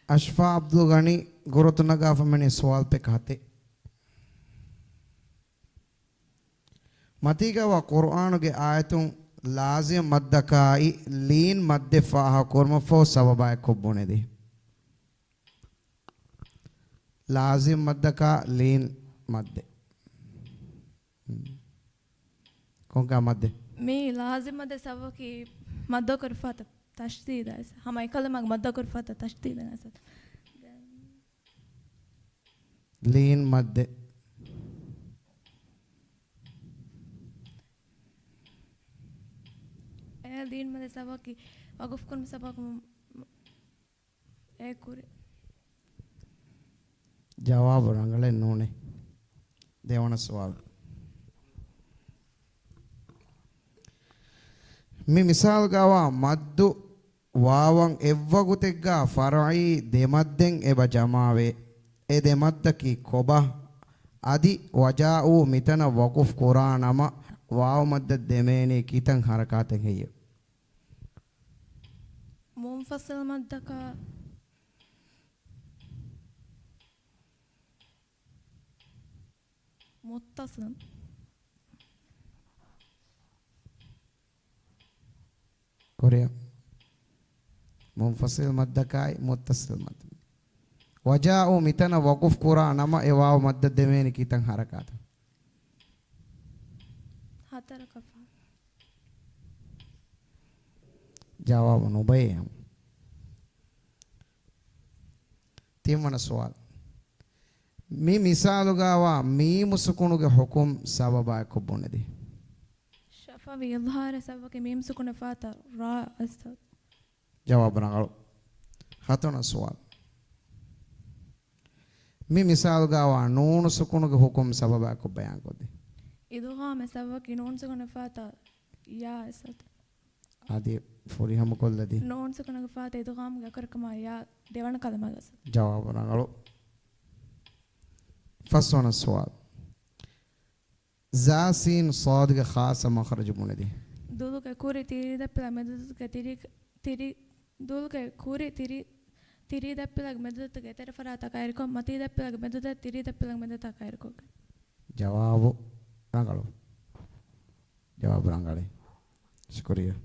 އަޝްފާ އަބްދުލް ޣަނީ ގުރުތު ނަގާފަ މިނި ސުވާލުތަކަށް ހަތެއް. މަތީގަވާ ޤުރުއާނުގެ އާޔަތުން ލާޒިމް މައްދަކާއި ލީން މައްދެއް ފާހަގަކުރުމަށްފަހު ސަބަބާއެކު ބުނެދޭ. ލާޒިމް މައްދަކާ ލީން މައްދެއް. ކޮންކަހަލަ މައްދެއް؟ މި ލާޒިމް މައްދެއް ސަބަބަކީ މައްދަކުރި ފަހަތަށް ތަޝްދީދަށް. ހަމަ އެކަލިމާގެ މައްދަކުރި ފަހަތަށް ތަޝްދީދަށް. ލީން މައްދެއް. އެ ލީން މައްދެއް ސަބަބަކީ ވަގުފު ކުރުމުގެ ސަބަބަކުން އެ ކުރި. ޖަވާބު ރަނގަޅެއް ނޫނޭ. ދެވަނަ ސުވާލު. މި މިސާލުގައިވާ މައްދު ވާވަށް އެއްވަގުތެއްގަ ފަރުޢީ ދެމައްދެއް އެބަ ޖަމާވޭ. އެ ދެމައްދަކީ ކޮބާ؟ އަދި ވަޖާއޫ މިތަނަށް ވަޤުފް ކުރާ ނަމަ ވާވު މައްދަށް ދެމޭނީ ކިތަން ޙަރަކާތެއް ހެއްޔެވެ؟ މުންފަޞިލް މައްދަކާ މުއްތަޞިލް. ކުރިއަށް. މުންފަޞިލް މައްދަކާއި މުއްތަޞިލް މައްދަ. ވަޖާއޫ މިތަނަށް ވަޤުފް ކުރާ ނަމަ އެ ވާވު މައްދަށް ދެމޭނީ ކިތަން ޙަރަކާތެއް؟ ހަތަރަކަށް ފަހު. ޖަވާބު ނުބައޭ. ތިންވަނަ ސުވާލު. މި މިސާލުގައިވާ މީމު ސުކުނުގެ ޙުކުމް ސަބަބާއެކު ބުނެދޭ. ޝަފަވީ އިޟްހާރަށް ސަބަބަކީ މީމު ސުކުނަށް ފަހަތަށް ރާ އަސްލު. ޖަވާބު ރަނގަޅު. ހަތަރުވަނަ ސުވާލު. މި މިސާލުގައިވާ ނޫނު ސުކުނުގެ ޙުކުމް ސަބަބާއެކު ބަޔާންކޮށްދޭ. އިދުޣާމެއް ސަބަބަކީ ނޫނު ސުކުނަށް ފަހަތަށް ޔާ އަސްލު. އަދި ފުރިހަމަކޮށްލަދީ. ނޫނު ސުކުނުގެ ފަހަތަށް އިދުޣާމްގެ އަކުރުކަމާ ޔާ ދެވަނަ ކަލަމަގަސް. ޖަވާބު ރަނގަޅު. ފަސްވަނަ ސުވާލު. ޒާ ސީން ޞާދުގެ ޚާއްޞަ މަޚްރަޖު ބުނެދޭ. ދުލުގެ ކުރި ތިރީ ދަތްޕިލާ މެދުދަތުގެ ތިރީ، ތިރީ، ދުލުގެ ކުރި ތިރީ، ތިރީ ދަތްޕިލާގެ މެދުދަތުގެ އެތެރެ ފަރާތަށް ކައިރިކޮށް، މަތީ ދަތްޕިލާގެ މެދުދަތް ތިރީ ދަތްޕިލާގެ މެދުދަތަށް ކައިރިކޮށްގެން. ޖަވާބު ރަނގަޅު. ޖަވާބު ރަނގަޅޭ. ޝުކުރިއްޔާ.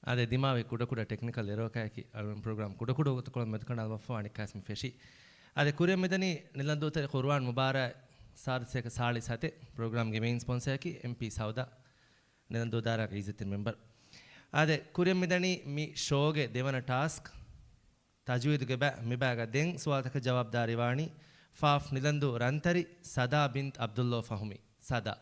އާދެ، ދިމާވި ކުޑަކުޑަ ޓެކްނިކަލް އެރޯކާއެކީ އަޅުގަނޑު ޕްރޮގްރާމް ކުޑަކުޑަ ވަގުތުކޮޅަށް މެދުކަނޑާލަމަށްފަހު އަނެއްކާސް މި ފެށީ. އާދެ، ކުރިއަށް މިދަނީ ނިލަންދޫތެރެ ޤުރުއާން މުބާރާތް ސާދަ ސަތޭކަ ސާޅީސް ސަތޭކަ. ޕްރޮގްރާމްގެ މެއިން ސްޕޮންސަރަކީ އެމްޕީ ސައުދާ، ނިލަންދޫ ދާއިރާގެ އިއްޒަތްތެރި މެމްބަރު. އާދެ، ކުރިއަށް މިދަނީ މި ޝޯގެ ދެވަނަ ޓާސްކް، ތަޖްވީދުގެ ބައި. މި ބައިގަ ދެން ސުވާލުތަކަށް ޖަވާބުދާރީވާނީ ފާފް ނިލަންދޫ ރަންތަރި ސަދާ ބިންތް ޢަބްދުﷲ ފަހުމީ. ސަދާ.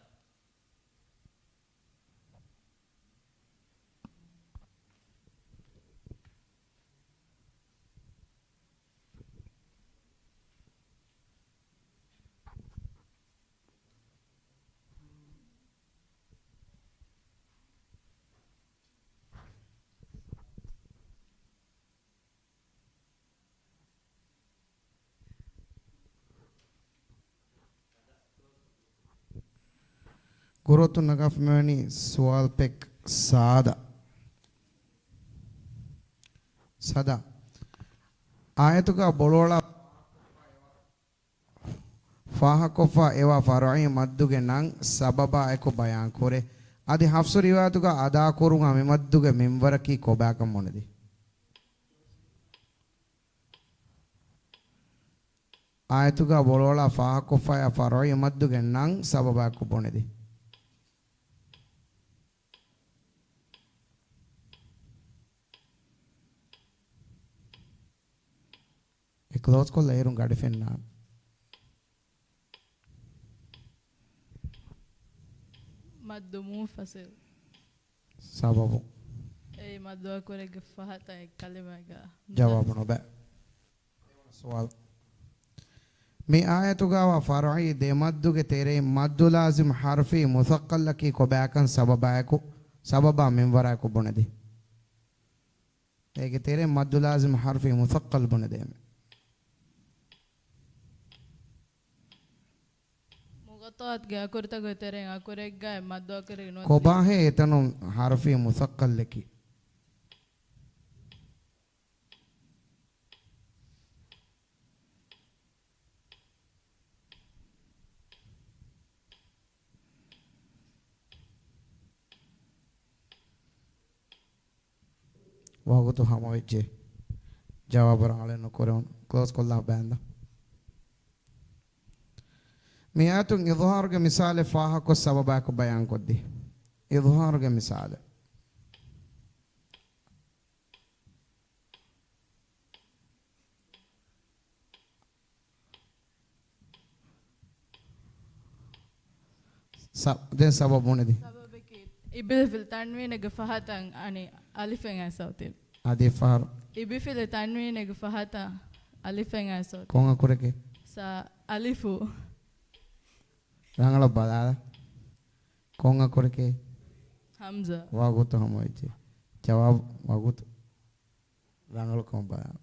ގުރުއަތުން ނަގާފަ މިވަނީ ސުވާލު ޕެކް ސާދަ. ސަދާ. އާޔަތުގަ ބޮޅުއަޅާ ފާހަގަކޮށްފަ އެވާ ފަރުޢީ މައްދުގެ ނަން ސަބަބާއެކު ބަޔާންކުރޭ. އަދި ޙަފްޞު ރިވާޔަތުގަ އަދާކުރުމާ މި މައްދުގެ މިންވަރަކީ ކޮބާކަން ބުނެދީ؟ އާޔަތުގަ ބޮޅުއަޅާ ފާހަގަކޮށްފައިވާ ފަރުޢީ މައްދުގެ ނަން ސަބަބާއެކު ބުނެދީ. އެ ކްލޯޒްކޮށްލަ އޭރުން ގަޑި ފެންނާނެ. މައްދު މުންފަޞިލް. ސަބަބު. އެއީ މައްދު އަކުރެއްގެ ފަހަތަށް އެއް ކަލިމައެއްގަ. ޖަވާބު ނުބައި. ސުވާލު. މި އާޔަތުގައިވާ ފަރުޢީ ދެ މައްދުގެ ތެރެއިން މައްދު ލާޒިމް ޙަރުފީ މުޘައްޤަލަކީ ކޮބާކަން ސަބަބާއެކު، ސަބަބާ މިންވަރާއެކު ބުނެދީ. އޭގެ ތެރެއިން މައްދު ލާޒިމް ޙަރުފީ މުޘައްޤަލް ބުނެދޭމެ. މުޣައްޠާތުގެ އަކުރުތަކުގެ ތެރެއިން އަކުރެއްގައި މައްދު އަކުރެއް ނުވަތަ ކޮބާހޭ އެތަނުން ޙަރުފީ މުޘައްޤަލްއަކީ؟ ވަގުތު ހަމަވެއްޖެ. ޖަވާބު ރަނގަޅެއް ނުކުރެވުނު. ކްލޯޒް ކޮށްލާ ބައިންދަ. މި އާޔަތުން އިޒްހާރުގެ މިސާލެއް ފާހަގަކޮށް ސަބަބާއެކު ބަޔާންކޮށްދީ. އިޒްހާރުގެ މިސާލެއް. ސަ-، ދެން ސަބަބު ބުނެދި. ސަބަބަކީ އިބިލިފިލް ތަންވީނެއްގެ ފަހަތަށް އަނި އަލިފެއް އައިސް އޮތީ. އަދި ފަހަރު. އިބިފިލި ތަންވީނެއްގެ ފަހަތަށް އަލިފެއް އައިސް އޮތީ. ކޮން އަކުރެކޭ؟ ސަ އަލިފު. ރަނގަޅަށް ބަލާލަ. ކޮން އަކުރެކޭ؟ ހަމްޒާ. ވަގުތު ހަމަވެއްޖެ. ޖަވާބު ވަގުތު. ރަނގަޅުކަމަށް ބަލާނަ.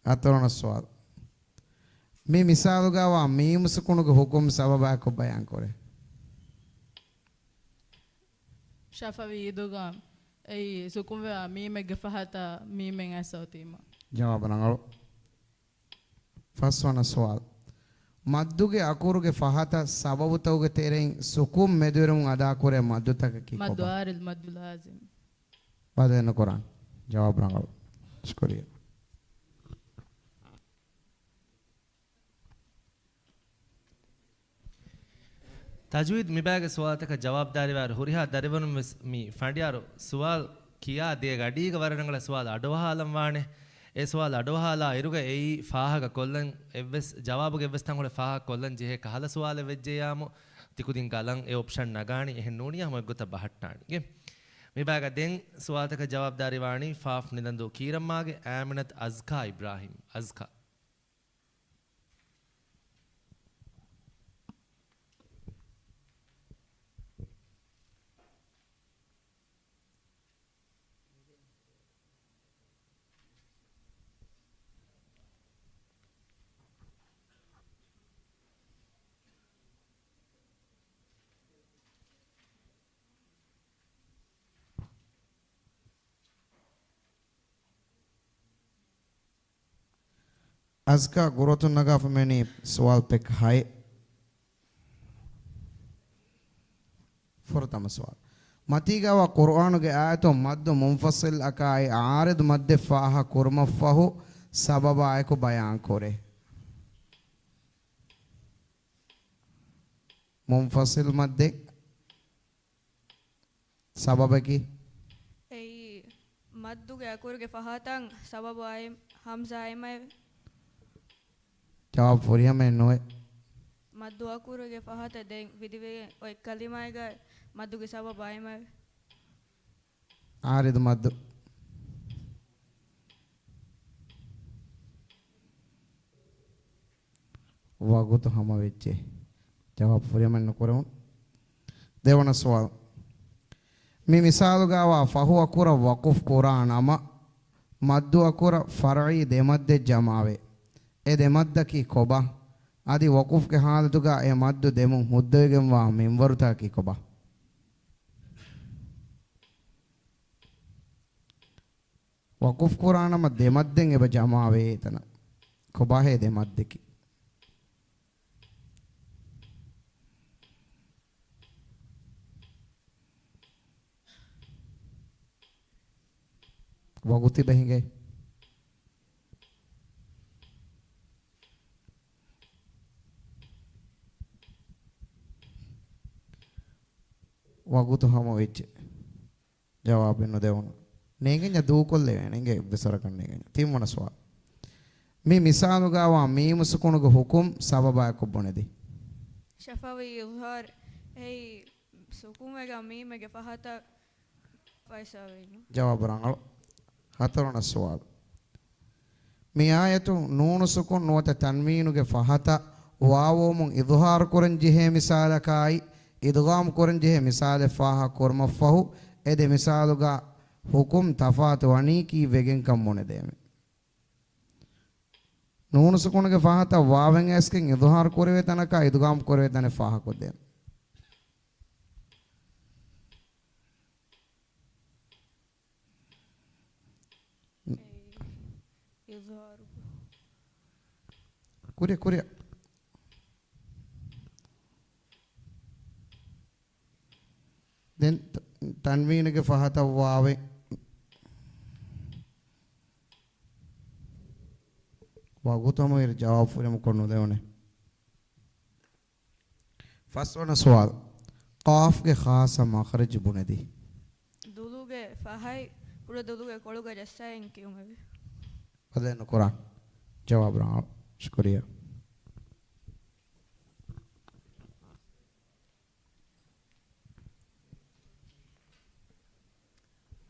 ހަތަރުވަނަ ސުވާލު. މި މިސާލުގައިވާ މީމު ސުކުނުގެ ހުކުމް ސަބަބާއެކު ބަޔާންކުރޭ. ޝަފަވީ އިދުޣާމް. އެއީ ސުކުންވެވާ މީމެއްގެ ފަހަތަށް މީމެއް އައިސް އޮތީމަ. ޖަވާބު ރަނގަޅު. ފަސްވަނަ ސުވާލު. މައްދުގެ އަކުރުގެ ފަހަތަށް ސަބަބުތަކުގެ ތެރެއިން ސުކޫން މެދުވެރިވުން އަދާކުރޭ މައްދުތަކަކީ މައްދު ކޮބާ؟ އާރިލް، މައްދު ލާޒިމް. ބަދަލެއް ނުކުރާން. ޖަވާބު ރަނގަޅު. ޝުކުރިއްޔާ. ތަޖްވީދު މިބައިގެ ސުވާލުތަކަށް ޖަވާބުދާރީވާ ހުރިހާ ދަރިވަރުން ވެސް މި ފަނޑިޔާރު ސުވާލު ކިޔާ ދޭ ގަޑީގަ ވަރަށް ރަނގަޅަށް ސުވާލު އަޑުއަހާލަން ވާނެ. އެ ސުވާލު އަޑުއަހާލާ އިރުގަ އެއީ ފާހަގަ ކޮށްލަން އެއްވެސް ޖަވާބުގެ އެއްވެސް ތަންކޮޅެއް ފާހަގަ ކޮށްލަން ޖެހޭ ކަހަލަ ސުވާލެއް ވެއްޖެޔާމު، ތިކުދިން ގަލަން އެ އޮޕްޝަން ނަގާނީ. އެހެން ނޫނިއްޔާ ހަމަ އެއްގޮތަށް ބަހައްޓާނީ. މިބައިގަ ދެން ސުވާލުތަކަށް ޖަވާބުދާރީވާނީ ފާފް ނިލަންދޫ ކީރަމާގެ އާމިނަތު އަޒްކާ އިބްރާހިމް. އަޒްކާ. އަޒްކާ ގުރުއަތުން ނަގާފަ މިވަނީ ސުވާލު ޕެކް ހައެއް. ފުރަތަމަ ސުވާލު. މަތީގައިވާ ޤުރުއާނުގެ އާޔަތުން މައްދު މުންފަޞިލްއަކާއި ޢާރިޟް މައްދެއް ފާހަގަ ކުރުމަށްފަހު ސަބަބާއެކު ބަޔާންކުރޭ. މުންފަޞިލް މައްދެއް ސަބަބަކީ؟ އެއީ، މައްދުގެ އަކުރުގެ ފަހަތަށް ސަބަބު އައި-، ހަމްޒާ އައިމައެވެ. ޖަވާބު ފުރިހަމައެއް ނުވޭ. މައްދު އަކުރުގެ ފަހަތަށް ދެން ވިދިވެގެން އޮތް ކަލިމާއެއްގައި މައްދުގެ ސަބަބު އައިމައެވެ. ޢާރިޟް މައްދު. ވަގުތު ހަމަވެއްޖެ. ޖަވާބު ފުރިހަމައެއް ނުކުރެވުނު. ދެވަނަ ސުވާލު. މި މިސާލުގައިވާ ފަހު އަކުރަށް ވަޤުފް ކުރާ ނަމަ، މައްދު އަކުރަށް ފަރުޢީ ދެ މައްދެއް ޖަމާވޭ. އެ ދެ މައްދަކީ ކޮބާ؟ އަދި ވަޤުފްގެ ޙާލަތުގަ އެ މައްދު ދެމުން ހުއްދަވެގެންވާ މިންވަރުތަކަކީ ކޮބާ؟ ވަޤުފް ކުރާނަމަ ދެ މައްދެއް އެބަ ޖަމާވޭ ތަނަށް. ކޮބާހޭ ދެ މައްދަކީ؟ ވަގުތު އެބަ ހިނގައި. ވަގުތު ހަމަވެއްޖެ. ޖަވާބެއް ނުދެވުނު. ނޭނގެންޏާ ދޫކޮށްލެވޭނެ. އިނގޭ އެއްވެސް ވަރަކަށް ނޭނގެންޏާ. ތިންވަނަ ސުވާލު. މި މިސާލުގައިވާ މީމު ސުކުނުގެ ޙުކުމް ސަބަބާއެކު ބުނެދި. ޝަފަވީ އިޒްހާރު. އެއީ ސުކުންވެގެން މީމެއްގެ ފަހަތަށް ފައިސާވެއްނު. ޖަވާބު ރަނގަޅު. ހަތަރުވަނަ ސުވާލު. މި އާޔަތު ނޫނު ސުކުން ނުވަތަ ތަންވީނުގެ ފަހަތަށް ވާވުވަމުން އިޒްހާރު ކުރަން ޖެހޭ މިސާލަކާއި، އިދްޣާމް ކުރަން ޖެހޭ މިސާލެއް ފާހަގަ ކުރުމަށްފަހު، އެ ދެ މިސާލުގަ ޙުކުމް ތަފާތު ވަނީކީ ވެގެންކަން ބުނެދޭމެ. ނޫނު ސުކުނުގެ ފަހަތަށް ވާވެން އައިސްގެން އިޒްހާރު ކުރެވޭ ތަނަކާ އިދްޣާމް ކުރެވޭ ތަނެއް ފާހަގަކޮށްދޭން. އިޒްހާރު. ކުރިއަށް، ކުރިއަށް. ދެން ތަ-، ތަންވީނުގެ ފަހަތަށް ވާވެ. ވަގުތު ހަމަވިއިރު ޖަވާބު ފުރިހަމަ ކޮށް ނުލެވުނެ. ފަސްވަނަ ސުވާލު. ޤާފްގެ ޚާއްޞަ މަޚްރަޖު ބުނެދީ. ދުލުގެ ފަހަތް ކުޑަ ދުލުގެ ކޮޅުގަ ޖައްސައިގެން ކިޔުމެވެ. ބަދަލެއް ނުކުރާ. ޖަވާބު ރަނގަޅު. ޝުކުރިއްޔާ.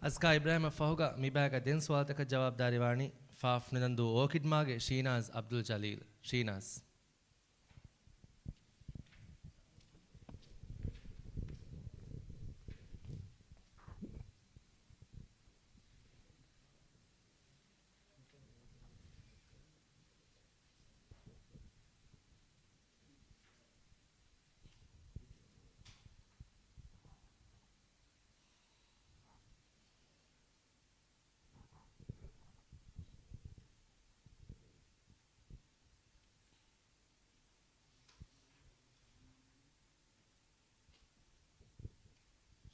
އަޒްކާ އިބްރާހިމަށް ފަހުގަ މިބައިގަ ދެން ސުވާލުތަކަށް ޖަވާބުދާރީވާނީ ފާފް ނިދަންދޫ އޯކިޑްމާގެ ޝީނާޒް އަބްދުލް ޖަލީލް. ޝީނާޒް.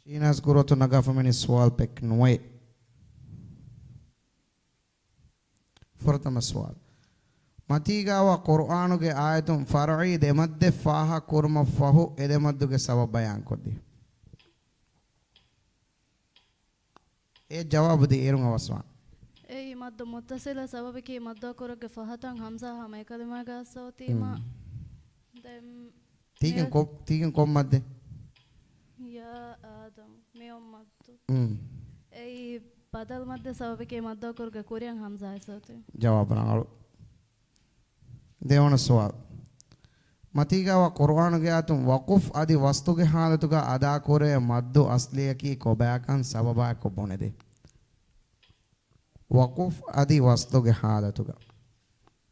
ޝީނާޒް ގުރުއަތު ނަގާފަ މިނި ސުވާލު ޕެކް ނުވައެއް. ފުރަތަމަ ސުވާލު. މަތީގާވާ ޤުރުއާނުގެ އާޔަތުން ފަރުޢީ ދެމައްދެއް ފާހަގަ ކުރުމަށްފަހު އެ ދެމައްދުގެ ސަބަބު ބަޔާންކޮށްދީ. އެ ޖަވާބު ދޭ އޭރުން އަވަސްވާން. އެއީ މައްދު މުއްތަޞިލަށް ސަބަބަކީ މައްދު އަކުރެއްގެ ފަހަތަށް ހަމްޒާ ހަމައެކަލިމާގަ އައްސައޮތީމަ. މް. ދެން ތީގެން މި ކޮ-، ތީގެން ކޮން މައްދެއް؟ ޔާ އާދަމް. މިއޮން މައްދު. މް. އެއީ ބަދަލު މައްދެއް ސަބަބަކީ މައްދު އަކުރުގެ ކުރިއަށް ހަމްޒާ އައްސައޮތީ. ޖަވާބު ރަނގަޅު. ދެވަނަ ސުވާލު. މަތީގާވާ ޤުރުއާނުގެ އާޔަތުން ވަޤުފް އަދި ވަޞްލުގެ ޙާލަތުގަ އަދާ ކުރޭ މައްދު އަޞްލީއަކީ ކޮބާކަން ސަބަބާއެކު ބުނެދޭ. ވަޤުފް އަދި ވަޞްލުގެ ޙާލަތުގަ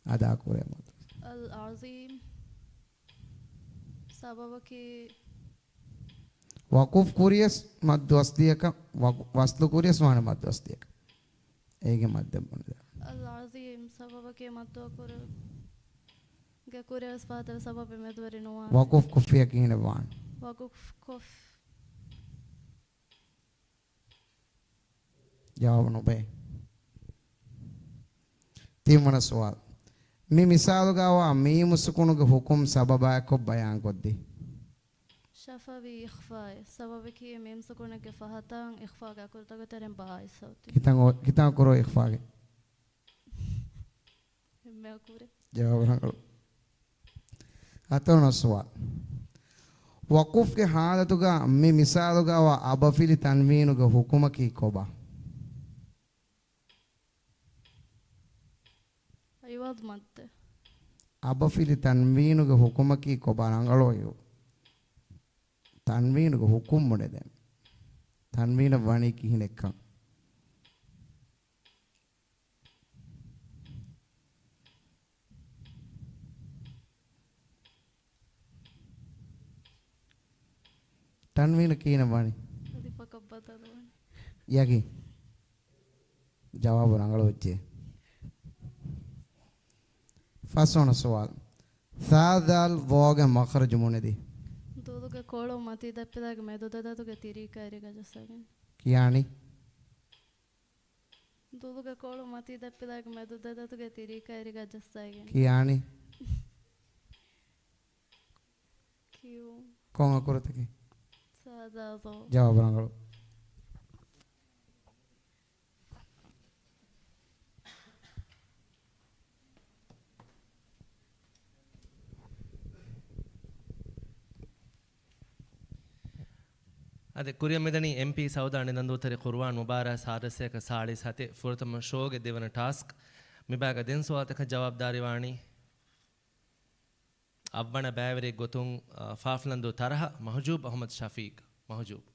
އަދާ ކުރޭ މައްދު. އަލްޢަޒީމް. ސަބަބަކީ ވަޤުފް ކުރިޔަސް މައްދު އަޞްލީއަކަށް، ވަޤު-، ވަޞްލު ކުރިޔަސް ވާނެ މައްދު އަޞްލީއަކަށް. އޭގެ މައްދެއް ބުނެދާ. އަލްޢަޒީމް ސަބަބަކީ މައްދު އަކުރު ގެ ކުރިޔަސް ފަހަތަށް ސަބަބެއް މެދުވެރި ނުވާނެ. ވަޤުފް ކޮށްފިޔަ ކިހިނެއް ވާނެ؟ ވަޤުފް ކޮށް. ޖަވާބު ނުބޭ. ތިންވަނަ ސުވާލު. މި މިސާލުގައިވާ މީމު ސުކުނުގެ ޙުކުމް ސަބަބާއެކު ބަޔާންކޮށްދީ. ޝަފަވީ އިޚްފާއެއް. ސަބަބަކީ މީމް ސުކުނެއްގެ ފަހަތަށް އިޚްފާގެ އަކުރުތަކުގެ ތެރެއިން ބާ އިސްއޮތީ. ކިތަން އޮ-، ކިތަން އަކުރު އިޚްފާގެ؟ އެންމެ އަކުރެއް. ޖަވާބު ރަނގަޅު. ހަތަރުވަނަ ސުވާލު. ވަޤުފްގެ ޙާލަތުގަ މި މިސާލުގައިވާ އަބަފިލި ތަންވީނުގެ ޙުކުމަކީ ކޮބާ؟ ޢިވަޟް މައްދެއް. އަބަފިލި ތަންވީނުގެ ޙުކުމަކީ ކޮބާ؟ ރަނގަޅު އިވު. ތަންވީނުގެ ޙުކުމް ބުނެދޭން. ތަންވީނަށް ވަނީ ކިހިނެއްކަން. ތަންވީނަށް ކިހިނެއް ވާނީ؟ އަދި ފަކަށް ބަދަލުވާނީ. ޔަގީން. ޖަވާބު ރަނގަޅު ވެއްޖެ. ފަސްވަނަ ސުވާލު. ޘާ ޛާލް ޟާގެ މަޚްރަޖު ބުނެދީ. ދުލުގެ ކޮޅު މަތީ ދަތްޕިލާގެ މެދު ދެ ދަތުގެ ތިރީ ކައިރީގަ ޖައްސައިގެން. ކިޔާނީ؟ ދުލުގެ ކޮޅު މަތީ ދަތްޕިލާގެ މެދު ދެ ދަތުގެ ތިރީ ކައިރީގަ ޖައްސައިގެން. ކިޔާނީ؟ ކިޔު. ކޮން އަކުރުތަކެއް؟ ސާދާ ޒޯ. ޖަވާބު ރަނގަޅު. އަދި ކުރިއަށް މިދަނީ އެމްޕީ ސައުދާ ނިދަން ދޫތެރި ޤުރުއާން މުބާރާތް ސާދަ ސަތޭކަ ސާޅީސް ހަތެއް ފުރަތަމަ ޝޯގެ ދެވަނަ ޓާސްކް. މިބާގަ ދެން ސުވާލުތަކަށް ޖަވާބުދާރީވާނީ އަށްވަނަ ބައިވެރިއެއް ގޮތުން، އަ، ފާފްލަންދޫ ތަރަހަ މަހުޖޫބް އަޙްމަދު ޝަފީޤް. މަހުޖޫބް.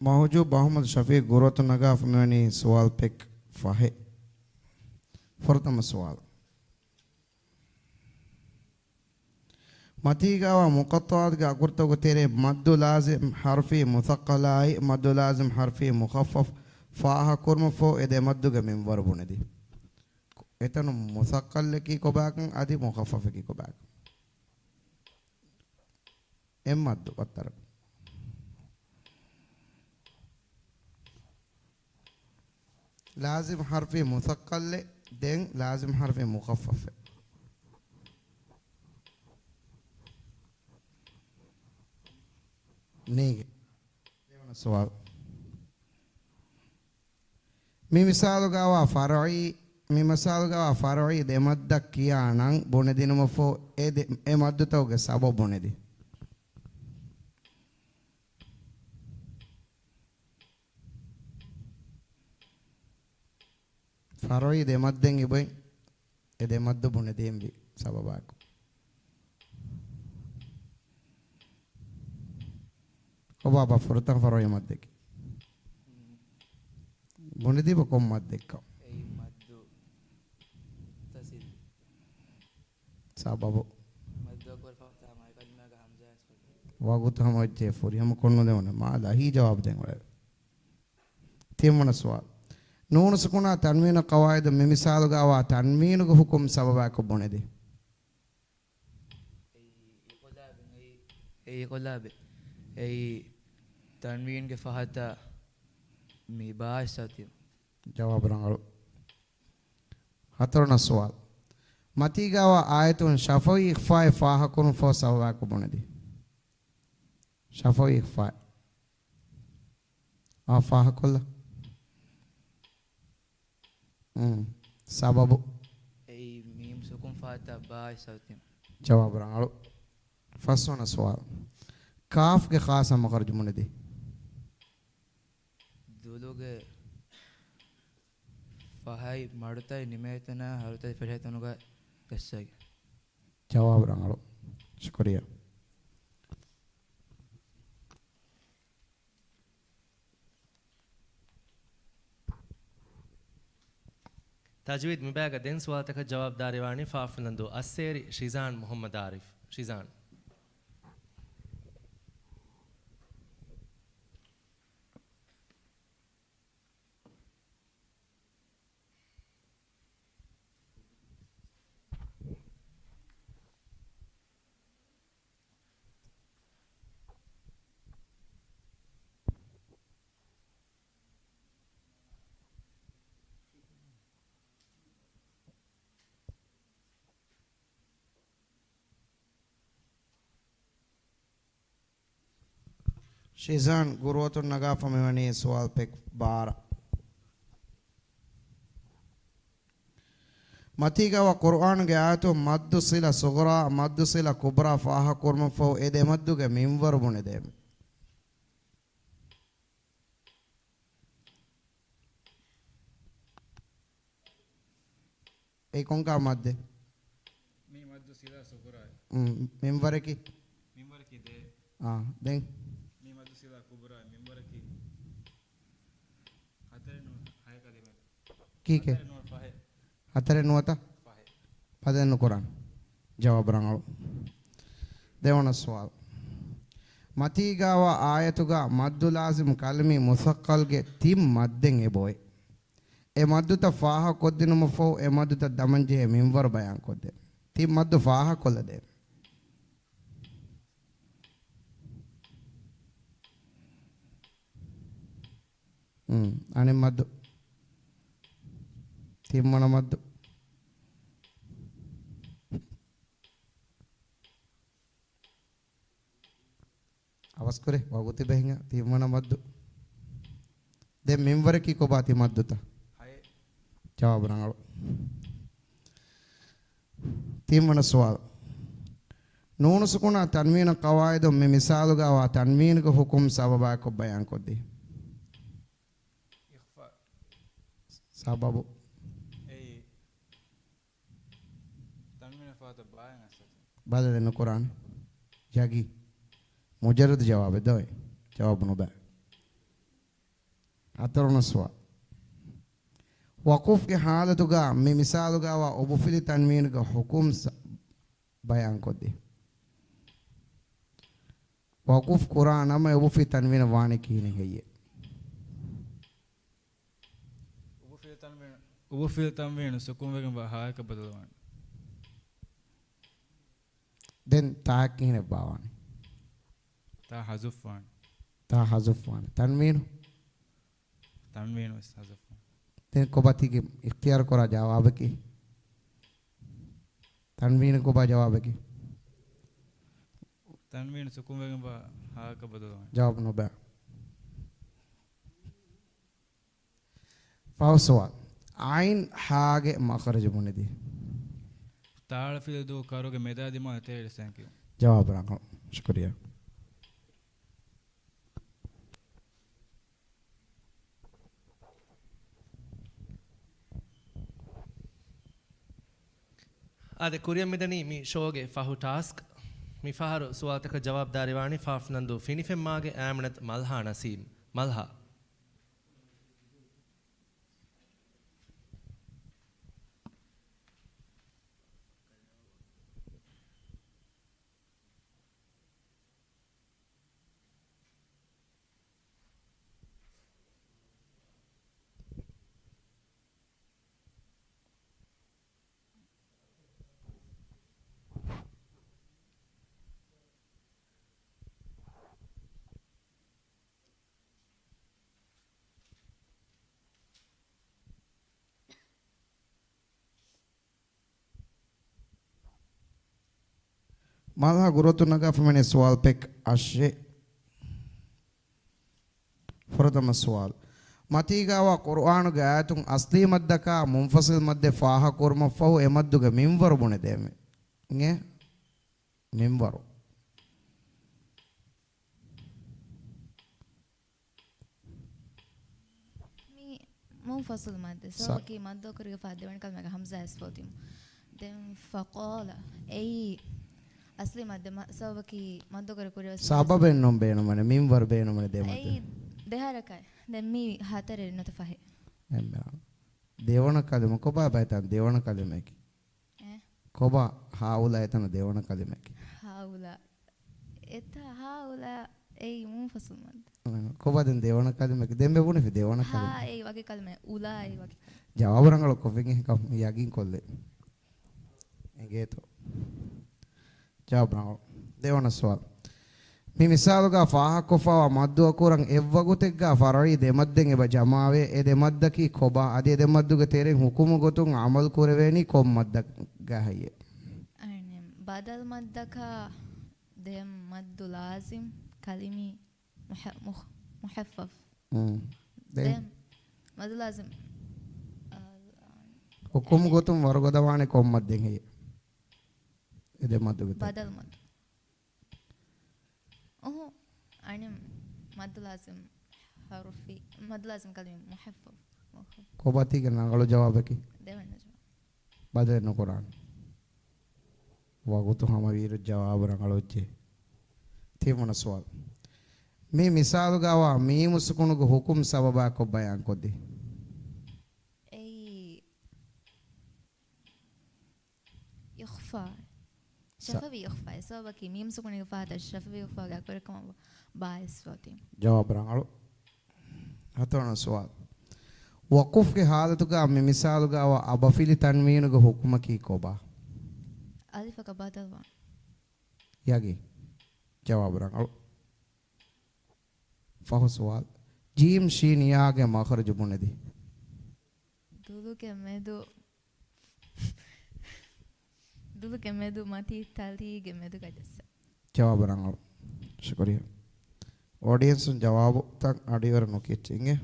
މަހުޖޫބް އަޙްމަދު ޝަފީޤް ގުރުއަތުން ނަގާފަ މިވަނީ ސުވާލު ޕެކް ފަހެއް. ފުރަތަމަ ސުވާލު. މަތީގައިވާ މުޤައްޠަޢާތުގެ އަކުރުތަކުގެ ތެރޭ މައްދު ލާޒިމް ޙަރުފީ މުޘައްޤަލާއި، މައްދު ލާޒިމް ޙަރުފީ މުޚައްފަފް ފާހަގަކުރުމަށްފަހު އެ ދެ މައްދުގެ މިންވަރު ބުނެދީ. އެތަނުން މުޘައްޤަލަކީ ކޮބާކަން އަދި މުޚައްފަފަކީ ކޮބާކަން. އެއް މައްދު ބައްތަރަކު. ލާޒިމް ޙަރުފީ މުޘައްޤަލެއް، ދެން ލާޒިމް ޙަރުފީ މުޚައްފަފެއް. ނޭގެ. ދެވަނަ ސުވާލު. މި މިސާލުގައިވާ ފަރުޢީ، މި މިސާލުގައިވާ ފަރުޢީ ދެ މައްދަށް ކިޔާ ނަން ބުނެދިނުމަށްފަހު އެ ދެ، އެ މައްދުތަކުގެ ސަބަބު ބުނެދި. ފަރުޢީ ދެ މައްދެއް އިބައިން އެ ދެ މައްދު ބުނެދޭންވީ ސަބަބާއެކު. ކޮބާބާ ފުރަތަމަ ފަރުޢީ މައްދަކީ؟ ބުނެދީބަ ކޮން މައްދެއްކަން؟ އެއީ މައްދު މުއްތަޞިލް. ސަބަބު؟ މައްދު އަކުރު ފަހު ތާ މާތް ކަލިމާގެ ހަމްޒާ އަސް ވަގުތު ހަމަވެއްޖެ ފުރިހަމަ ކޮށްނުދެވުނެ. މާ ލަހީ ޖަވާބު ދޭން އުޅެވޭ. ތިންވަނަ ސުވާލު. ނޫނު ސުކުނާ ތަންވީނު ޤަވާއިދު މި މިސާލުގައިވާ ތަންވީނުގެ ޙުކުމް ސަބަބާއެކު ބުނެދި. އެއީ އިޤުލާބެއް، އެއީ، އެއީ އިޤުލާބެއް. އެއީ ތަންވީންގެ ފަހަތަށް މި ބާ އިސްއޮތީ. ޖަވާބު ރަނގަޅު. ހަތަރުވަނަ ސުވާލު. މަތީގައިވާ އާޔަތުން ޝަފަވީ އިޚްފާއެއް ފާހަގަކުރުމަށްފަހު ސަބަބާއެކު ބުނެދި. ޝަފަވީ އިޚްފާއެއް. އާ، ފާހަކޮށްލަ. އުން. ސަބަބު. އެއީ މީމް ސުކުން ފާތަ ބާ އިސްއޮތީ. ޖަވާބު ރަނގަޅު. ފަސްވަނަ ސުވާލު. ކާފްގެ ޚާއްޞަ މަޚްރަޖު ބުނެދީ. ދުލުގެ ފަހަތް މަޑުތައް ނިމޭތަނާ ހަރުތައް ފެށޭތަނުގަ ޖައްސައިގެން. ޖަވާބު ރަނގަޅު. ޝުކުރިއްޔާ. ތަޖްވީދު މިބަޔަކަށް ދެން ސުވާލުތަކަށް ޖަވާބު ދާއިރުވާނީ ފާފުލަންދޫ އައްސޭރި ޝިޒާން މުހައްމަދު އާރިފް. ޝިޒާން. ޝިޒާން، ގުރުއަތުން ނަގާފަ މިވަނީ ސުވާލު ޕެކް ބާރަ. މަތީގަވާ ޤުރުއާނުގެ އާޔަތުން މައްދު ޞިލަ ޞުޣުރާ، މައްދު ޞިލަ ކުބްރާ ފާހަގަކުރުމަށްފަހު އެ ދެ މައްދުގެ މިންވަރު ބުނެދޭމެ. އެ ކޮންކާ މައްދެއް؟ މީ މައްދު ޞިލަ ޞުޣުރާ. މިންވަރަކީ؟ މިންވަރަކީ ދޭ. އާ، ދެން؟ މީ މައްދު ޞިލަ ކުބްރާ، މިންވަރަކީ ހަތަރެއް ނޫން ހައެއް ކަލިމަ. ކީކޭ؟ ހަތަރެއް ނޫން ފަހެއް. ހަތަރެއް ނުވަތަ؟ ފަހެއް. ބަދަލެއް ނުކުރާނެ. ޖަވާބު ރަނގަޅު. ދެވަނަ ސުވާލު. މަތީގާވާ އާޔަތުގަ މައްދު ލާޒިމް ކަލްމީ މުސައްޤަލްގެ ތިން މައްދެއް އެބައޮތް. އެ މައްދުތައް ފާހަގަކޮށްދިނުމަށްފަހު އެ މައްދުތައް ދަމަންޖެހޭ މިންވަރު ބަޔާންކޮށްދޭ. ތިން މައްދު ފާހަގަކޮށްލަދޭ. އަނެއް މައްދު. ތިންވަނަ މައްދު. އަވަސްކުރޭ، ވަގުތު ބެހިނގ ތިންވަނަ މައްދު. ދެން މިންވަރަކީ ކޮބާ ތި މައްދުތައް؟ ހައެއް. ޖަވާބު ރަނގަޅު. ތިންވަނަ ސުވާލު. ނޫނު ސުކުނާ ތަންވީނަށް ޤަވާއިދުން މި މިސާލުގަވާ ތަންވީނުގެ ޙުކުމް ސަބަބާއެކު ބަޔާންކޮށްދީ. އިޚްފާ. ސަބަބު. އެއީ ތަންވީނަށް ފަހަތަށް ބާއެއް އައްސަތު. ބަދަލެއް ނުކުރާނެ. ޔަގީ. މުޖައްރަދު ޖަވާބެއް ދޯ އެއް. ޖަވާބު ނުބައި. ހަތަރުވަނަ ސުވާލު. ވަޤުފްގެ ޙާލަތުގަ މި މިސާލުގަވާ އުބުފިލި ތަންވީނުގެ ޙުކުމް ސަ-، ބަޔާންކޮށްދީ. ވަޤުފް ކުރާ ނަމަ އެ އުބުފިލި ތަންވީނަށް ވާނީ ކިހިނެއް ހެއްޔޭ؟ އުބުފިލި ތަންވީނު، އުބުފިލި ތަންވީނު ސުކުންވެގެންވާ ހާއަކަށް ބަދަލުވާނެ. ދެން ތާއަށް ކިހިނެއް ބާވާނެ؟ ތާ ޙަޒުފްވާނެ. ތާ ޙަޒުފްވާނެ. ތަންވީނު؟ ތަންވީނު ވެސް ޙަޒުފްވާނެ. ދެން ކޮބާ ތިގެ އިޚްތިޔާރު ކުރާ ޖަވާބަކީ؟ ތަންވީނު ކޮބާ ޖަވާބަކީ؟ ތަންވީނު ސުކުންވެގެންވާ ހާއަކަށް ބަދަލުވާނެ. ޖަވާބު ނުބައި. ފަހު ސުވާލު. ޢައިން ހާގެ މަޚްރަޖު ބުނެދީ. ތާޅަފިލި ދޫ ކަރުގެ މެދާ ދިމާލަށް ތެރެ ލިސާން ކިޔުން. ޖަވާބު ރަނގަޅު. ޝުކުރިއްޔާ. އާދެ، ކުރިއަށް މިދަނީ މި ޝޯގެ ފަހު ޓާސްކް. މި ފަހަރު ސުވާލުތަކަށް ޖަވާބު ދާއިރުވާނީ ފާފުލަންދޫ ފިނިފެންމާގެ އަޅާމެންނަށް މަލްހާ ނަސީމް. މަލްހާ. މަލްހާ ގުރުއަތުން ނަގާފަ މިވަނީ ސުވާލު ޕެކް އަށެއް. ފުރަތަމަ ސުވާލު. މަތީގާވާ ޤުރުއާނުގެ އާޔަތުން އަސްލީ މައްދަކާ މުންފަސިލް މައްދެއް ފާހަގަކުރުމަށްފަހު އެ މައްދުގެ މިންވަރު ބުނެދޭމެ. އެ މިންވަރު. މި މުންފަސިލް މައްދެއް. ސަ- ސަބަބަކީ މައްދު އަކުރުގެ ފަހަތަށް ދެވަނަ ކަލިމައިގެ ހަމްޒާ އައިސްފަ އޮތީމު. ދެން ފަޤާލަ. އެއީ އަސްލީ މައްދެއް. މަ-، ސަބަބަކީ މައްދު އަކުރު ކުރިވެސް ސަބަބެއް ނޫން ބޭނުމެއް. މިންވަރު ބޭނުމެއް ދެ މައްދެއް. އެއީ ދެހާރަކަށް. ދެން މީ ހަތަރެއް ނުވަތަ ފަހެއް. އެންމެ ރާނ. ދެވަނަ ކަލިމަ. ކޮބާ ބައިތަން ދެވަނަ ކަލިމައަކީ؟ އެ؟ ކޮބާ ހާއުލާ އެތަނަށް ދެވަނަ ކަލިމައަކީ؟ ހާއުލާ. އެތަ ހާއުލާ އެއީ މުންފަސުލު މައްދު. ކޮބާ ދެން ދެވަނަ ކަލިމައަކީ؟ ދެން މި ބުނެފި ދެވަނަ ހާ ކަލިމަ. އެއީ ވަކި ކަލިމައެއް، އުލާ އެއީ ވަކި. ޖަވާބު ރަނގަޅު ކޮށްފިން އެހެންކަން ޔަގީން ކޮށްލޭ. އެނގޭތޯ؟ ޖަވާބު ރަނގަޅު. ދެވަނަ ސުވާލު. މި މިސާލުގަ ފާހަގަކޮށްފައިވާ މައްދު އަކުރަށް އެއްވަގުތެއްގަ ފަރުޢީ ދެ މައްދެއް އެބަ ޖަމާވޭ. އެ ދެ މައްދަކީ ކޮބާ؟ އަދި އެ ދެ މައްދުގެ ތެރެއިން ހުކުމު ގޮތުން ޢަމަލު ކުރެވޭނީ ކޮން މައްދަކާ ހެއްޔޭ؟ އަނެއް ބަދަލު މައްދަކާ ދެ މައްދު ލާޒިމް ކަލިމީ މުޙަ-، މުޙް-، މުޙައްފަފް. އުން. ދެ ދެ މައްދު ލާޒިމް، އާ، ހުކުމު ގޮތުން ވަރުގަދަވާނެ ކޮން މައްދެއް ހެއްޔޭ؟ އެ ދެ މައްދުގެ ތެރެ. ބަދަލު މައްދު. އުހު، އަނެއް މައްދު ލާޒިމް ޙަރުފީ، މައްދު ލާޒިމް ކަލިމީ މުޙައްފަފް. މުޙައްފަފް. ކޮބާ ތީގެ ރަނގަޅު ޖަވާބަކީ؟ ދެވަނަ ޖަވާބު. ބަދަލެއް ނުކުރާނެ. ވަގުތު ހަމަވިއިރު ޖަވާބު ރަނގަޅުވެއްޖެ. ތިންވަނަ ސުވާލު. މި މިސާލުގައިވާ މީމު ސުކުނުގެ ހުކުމް ސަބަބާއެކު ބަޔާންކޮށްދޭ. އެއީ އިޚްފާ. ސަ- ޝަފަވީ އިޚްފާ. އެ ސަބަބަކީ މީމް ސުކުނުގެ ފަހަތަށް ޝަފަވީ އިޚްފާގެ އަކުރެއްކަމަށް ބާ-، ބާއިސް ވާތީ. ޖަވާބު ރަނގަޅު. ހަތަރުވަނަ ސުވާލު. ވަޤުފްގެ ޙާލަތުގަ މި މިސާލުގައިވާ އަބަފިލި ތަންވީނުގެ ހުކުމަކީ ކޮބާ؟ އަލިފަކަށް ބަދަލުވާން. ޔަގީން. ޖަވާބު ރަނގަޅު. ފަހު ސުވާލު. ޖީމް ޝީން ޔާގެ މަޚްރަޖު ބުނެދީ. ދުލުގެ މެދު، ދުލުގެ މެދު މަތީ ތަލީގެ މެދުގަ ޖައްސާ. ޖަވާބު ރަނގަޅު. ޝުކުރިއްޔާ. އޮޑިއެންސުން ޖަވާބުތައް އަޑިވަރަށް ނުކިއްޗި އިނގޭ.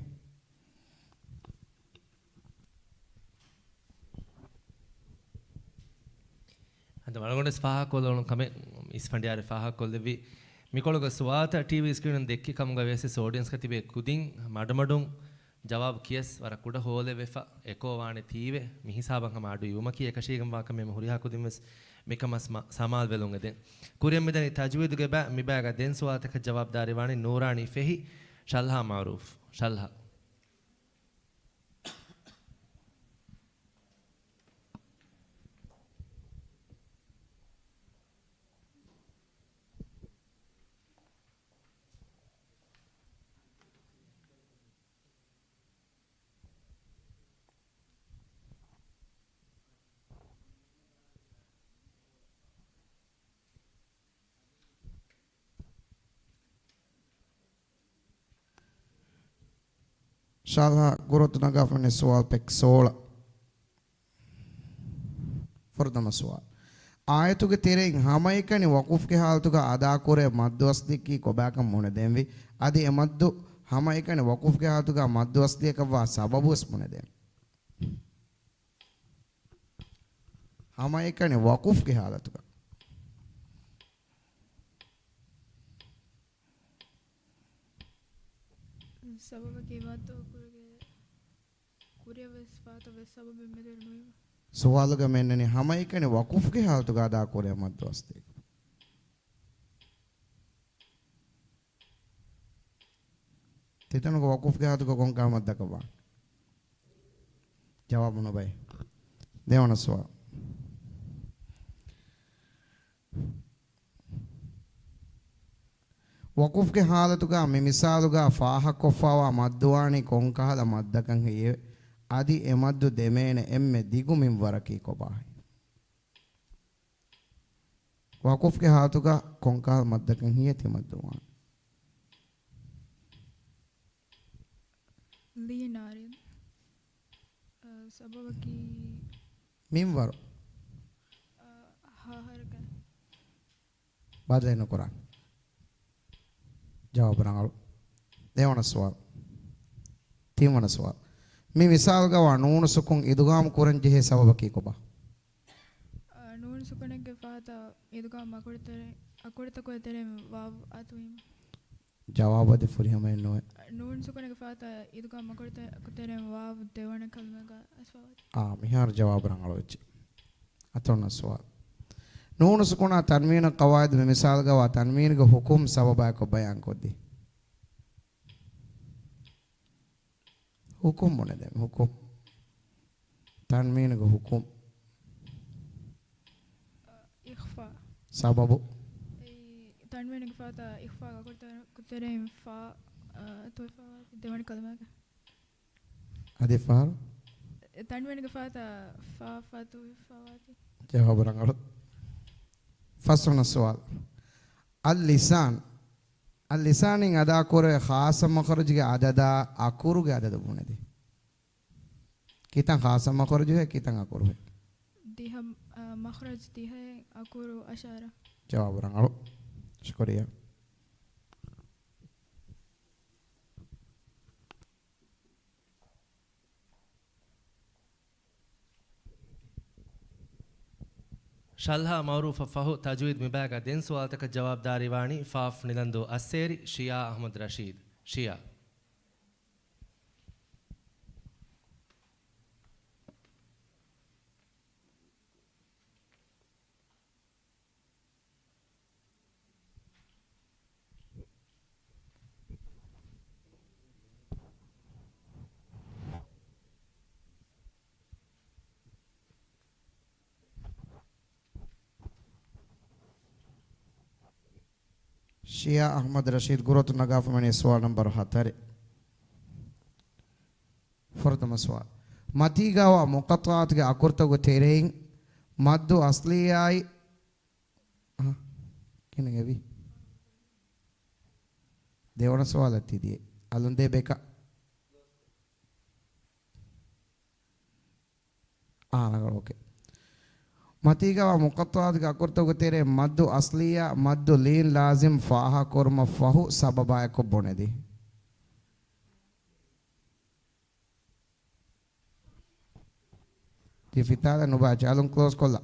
އަދި ވަޅުގަނޑުވެސް ފާހަގަކޮށްލަވަން ކަމެއް އިސް ފަނޑިޔާރެ ފާހަގަކޮށްލެއްވި. މިކޮޅުގަ ސުވާލުތައް ޓީވީ ސްކްރީނުން ދެއްކި ކަމުގަ ވިޔަސް އޮޑިއެންސްގަ ތިބޭ ކުދިން މަޑުމަޑުން ޖަވާބު ކިޔަސް ވަރަށް ކުޑަ ހޯލެއް ވެފަ އެކޯ ވާނެ ތީވެ. މި ހިސާބަށް ހަމަ އަޑު އިވުމަކީ އެކަށީގެންވާ ކަމެއް. މި ހުރިހާ ކުދިން ވެސް މިކަމަށް ސަމާލުވެލުން އެދެން. ކުރިއަށް މިދަނީ ތަޖްވީދުގެ ބައި. މި ބައިގަ ދެން ސުވާލުތަކަށް ޖަވާބު ދާއިރު ވާނީ ނޫރާނީ ފެހި ޝަލްހާ މައުރޫފް. ޝަލްހާ. ޝާލްހާ ގުރުއަތު ނަގާފަނި ސުވާލު ޕެކް ސޯޅަ. ފުރަތަމަ ސުވާލު. އާޔަތުގެ ތެރެއިން ހަމައެކަނި ވަޤުފްގެ ޙާލަތުގަ އަދާކުރޭ މައްދު އަސްލީކީ ކޮބާކަން ބުނެދޭންވީ. އަދި އެ މައްދު ހަމައެކަނި ވަޤުފްގެ ޙާލަތުގަ މައްދު އަސްލީއަކަށްވާ ސަބަބުވެސް ބުނެދޭން. ހަމައެކަނި ވަޤުފްގެ ޙާލަތުގަ. ސަބަބަކީ މައްދު އަކުރުގެ ކުރިއަށްވެސް ފާތަށްވެސް ސަބަބެއް މެދުވެރި ނުވީމަ. ސުވާލުގަ މެންނަނީ ހަމައެކަނި ވަޤުފްގެ ޙާލަތުގަ އަދާކުރޭ މައްދު އަސްލީ. ތިތަނުގެ ވަޤުފްގެ ޙާލަތުގަ ކޮންކަހަލަ މައްދަކަށްވާނެ؟ ޖަވާބު ނުބައި. ދެވަނަ ސުވާލު. ވަޤުފްގެ ޙާލަތުގަ މި މިސާލުގަ ފާހަގަކޮށްފައިވާ މައްދު ވާނީ ކޮންކަހަލަ މައްދަކަށް ހެއްޔެވެ؟ އަދި އެ މައްދު ދެމޭނެ އެންމެ ދިގު މިންވަރަކީ ކޮބާހޭ؟ ވަޤުފްގެ ޙާލަތުގަ ކޮންކަހަލަ މައްދަކަށް ހެއްޔެވެ ތި މައްދު ވާނީ؟ ލީނާރިން. އަ، ސަބަބަކީ މިންވަރު. އަ، ހަ ހަރަކާތް. ބަދަލެއް ނުކުރާނެ. ޖަވާބު ރަނގަޅު. ދެވަނަ ސުވާލު. ތިންވަނަ ސުވާލު. މި މިސާލުގަވާ ނޫނު ސުކުން އިދުޣާމު ކުރަން ޖެހޭ ސަބަބަކީ ކޮބާ؟ އަ، ނޫނު ސުކުނެއްގެ ފަހަތަށް އިދުޣާމު އަކުރުތެރެ-، އަކުރުތަކުގެ ތެރެއިން ވާވް އަތުވީމަ. ޖަވާބު އަދި ފުރިހަމައެއް ނުވޭ. ނޫނު ސުކުނެއްގެ ފަހަތަށް އިދުޣާމު އަކުރުތަކުގެ ތެރެއިން ވާވް ދެވަނަ ކަލިމަގަ އަސްފަވާތި. އާ، މިހާރު ޖަވާބު ރަނގަޅުވެއްޖެ. ހަތަރުވަނަ ސުވާލު. ނޫނު ސުކުނާ ތަންވީނަށް ޤަވާއިދު މި މިސާލުގަވާ ތަންވީނުގެ ޙުކުމް ސަބަބާއެކު ބަޔާންކޮށްދީ. ޙުކުމް ބުނެދޭން، ޙުކުމް. ތަންވީނުގެ ޙުކުމް. އިޚްފާ. ސަބަބު. އެއީ، ތަންވީނުގެ ފާތާ އިޚްފާގެ އަކުރުތަކުގެ ތެރެއިން ފާ، އަ، ތޮއިފާވާތީ ދެވަނަ ކަލިމާގަ. އަދި ފާރު. ތަންވީނުގެ ފާތާ ފާ، ފާ ތޮއިފާވާތީ. ޖަވާބު ރަނގަޅު. ފަސްވަނަ ސުވާލު. އައްލިސާން. އައްލިސާނިން އަދާކުރެވޭ ޚާއްޞަ މަޚްރަޖުގެ އަދަދާ އަކުރުގެ އަދަދު ބުނެދޭ. ކިތަން ޚާއްޞަ މަޚްރަޖުހޭ، ކިތަން އަކުރުހޭ؟ ދިހަ، އަ، މަޚްރަޖު ދިހައެއް، އަކުރު އަށާރަ. ޖަވާބު ރަނގަޅު. ޝުކުރިއްޔާ. ޝަލްހާ މައުރޫފަށް ފަހު ތަޖްވީދު މިބައިގަ ދެން ސުވާލުތަކަށް ޖަވާބުދާރީވާނީ ފާފް ނިލަންދޫ އައްސޭރި ޝިޔާ އަޙްމަދު ރަޝީދު. ޝިޔާ. ޝިޔާ އަޙްމަދު ރަޝީދު ގުރުއަތުން ނަގާފަ މިވަނީ ސުވާލު ނަންބަރު ހަތަރެއް. ފުރަތަމަ ސުވާލު. މަތީގަވާ މުޤައްޠަޢާތުގެ އަކުރުތަކުގެ ތެރެއިން މައްދު އަޞްލިއްޔާއި، އަހަ، ކިހިނެއް އެވީ؟ ދެވަނަ ސުވާލަށް ތިދިޔަ. އަލުންދޭ ބޭކާ. އާ، ރަނގަޅު، އޯކޭ. މަތީގަވާ މުޤައްޠަޢާތުގެ އަކުރުތަކުގެ ތެރޭ މައްދު އަޞްލިއްޔާ، މައްދު ލީން ލާޒިމް ފާހަގަކުރުމަށް ފަހު ސަބަބާއެކު ބުނެދީ. ތި ފިތާލަން ނުބާ، ޗާލުން ކްލޯޒް ކޮށްލާ.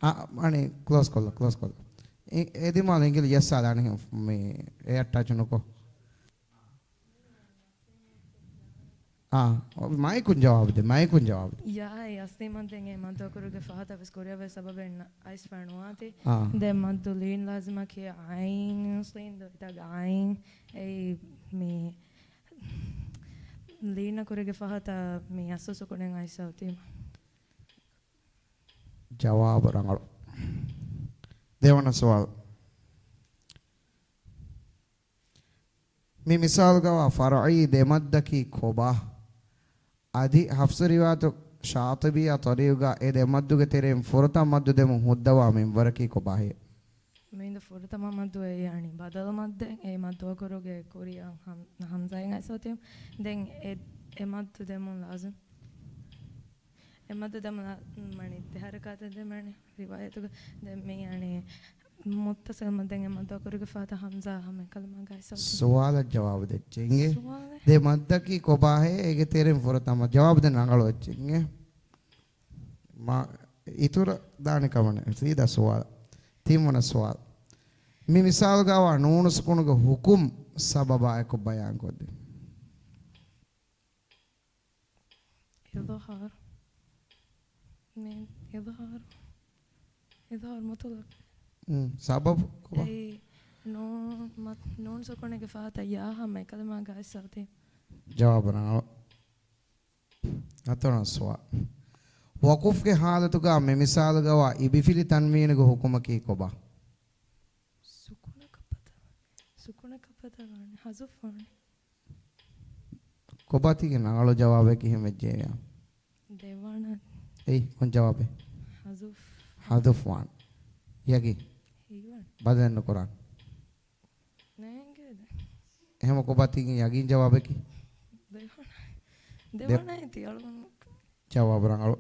އަ، އަނެއް ކްލޯޒް ކޮށްލާ، ކްލޯޒް ކޮށްލާ. އެ، އެ ދިމާލަށް އިނގިލި ޔައްސާލާނެ މި އެއަށްޓަޗް ނުކޮށް. އާ، މައިކުން ޖަވާބު ދޭ، މައިކުން ޖަވާބު ދޭ. ޔާ، އެ އަސްލީ މައްދެއް އެ މައްދު އަކުރުގެ ފަހަތަށް ވެސް ކުރިއަށް ވެސް ސަބަބެއް ނަ-، އައިސްފަ ނުވާތީ. އާ. ދެ މައްދު ލީން ލާޒިމަކީ އައިން ސީން ދޮއިތަގަ އައިން. އެއީ މި ލީން އަކުރުގެ ފަހަތަށް މި އަސްލު ސުކުނެއް އައިސް އޮތީމަ. ޖަވާބު ރަނގަޅު. ދެވަނަ ސުވާލު. މި މިސާލުގަވާ ފަރުޢީ ދެ މައްދަކީ ކޮބާ؟ އަދި ޙަފްޞު ރިވާޔަތު ޝާޠިބީއާ ތަރީގުގަ އެ ދެ މައްދުގެ ތެރެއިން ފުރަތަމަ މައްދު ދެމުން ހުއްދަވާ މިންވަރަކީ ކޮބާހޭ؟ މިއިންދަ ފުރަތަމަ މައްދު އެ ޔަޢުނީ ބަދަލު މައްދެއް، އެ މައްދު އަކުރުގެ ކުރިއަށް ހަމް-، ހަމްޒާއިން އައިސް އޮތީ. ދެން އެ، އެ މައްދު ދެމުން ލާޒިމް. އެ މައްދު ދެމުން ލާ-، މަނި ދެ ޙަރަކާތެއް ދެ މަނި ރިވާޔަތުގަ ދެ މި ޔަޢުނީ މުއްތަޞިލު މައްދެއް އެ މައްދު އަކުރުގެ ފަހަތަށް ހަމްޒާ ހަމަ ކަލިމާގައި ސަބަބު. ސުވާލަށް ޖަވާބު ދެއްޗެއް އިނގޭ. ސުވާލެއް. ދެ މައްދަކީ ކޮބާހޭ؟ އޭގެ ތެރެއިން ފުރަތަމަ ޖަވާބު ދެން ރަނގަޅު އެއްޗެއް އިނގޭ. މާ އިތުރަށް ދާނެ ކަމެއް ނެތް. ސީދާ ސުވާލަށް. ތިންވަނަ ސުވާލު. މި މިސާލުގަވާ ނޫނު ސުކުނުގެ ޙުކުމް ސަބަބާއެކު ބަޔާންކޮށްދޭ. އިޒްހާރު. މި އިޒްހާރު. އިޒްހާރު މުޠުލަޤް. އުން، ސަބަބު ކޮބާ؟ އެއީ ނޫން މަ-، ނޫން ސުކުނެއްގެ ފަހަތަށް ޔާ ހަމަ އެކަލިމާގައި ސަބަބު. ޖަވާބު ރަނގަޅު. ހަތަރުވަނަ ސުވާލު. ވަޤުފްގެ ޙާލަތުގަ މި މިސާލުގަވާ އިބިފިލި ތަންވީނުގެ ޙުކުމަކީ ކޮބާ؟ ސުކުނަކަށް ޕަތަ-، ސުކުނަކަށް ޕަތަވާނެ، ޙަޒުފް ވާނެ. ކޮބާތީގެ ރަނގަޅު ޖަވާބެއް ކިހިނެއް ވެއްޖެއެވެ؟ ދެވަނަ. އެއީ ކޮން ޖަވާބެއް؟ ޙަޒުފް. ޙަޒުފް ވާން. ޔަގީން؟ ހީވާން. ބަދަލެއް ނުކުރާން. ނޭނގެ. އެހެމަ ކޮބާތީގެ ޔަގީން ޖަވާބަކީ؟ ދެވަނަ. ދެ-، ދެވަނައޭ ތި އަޅުގަނޑު. ޖަވާބު ރަނގަޅު.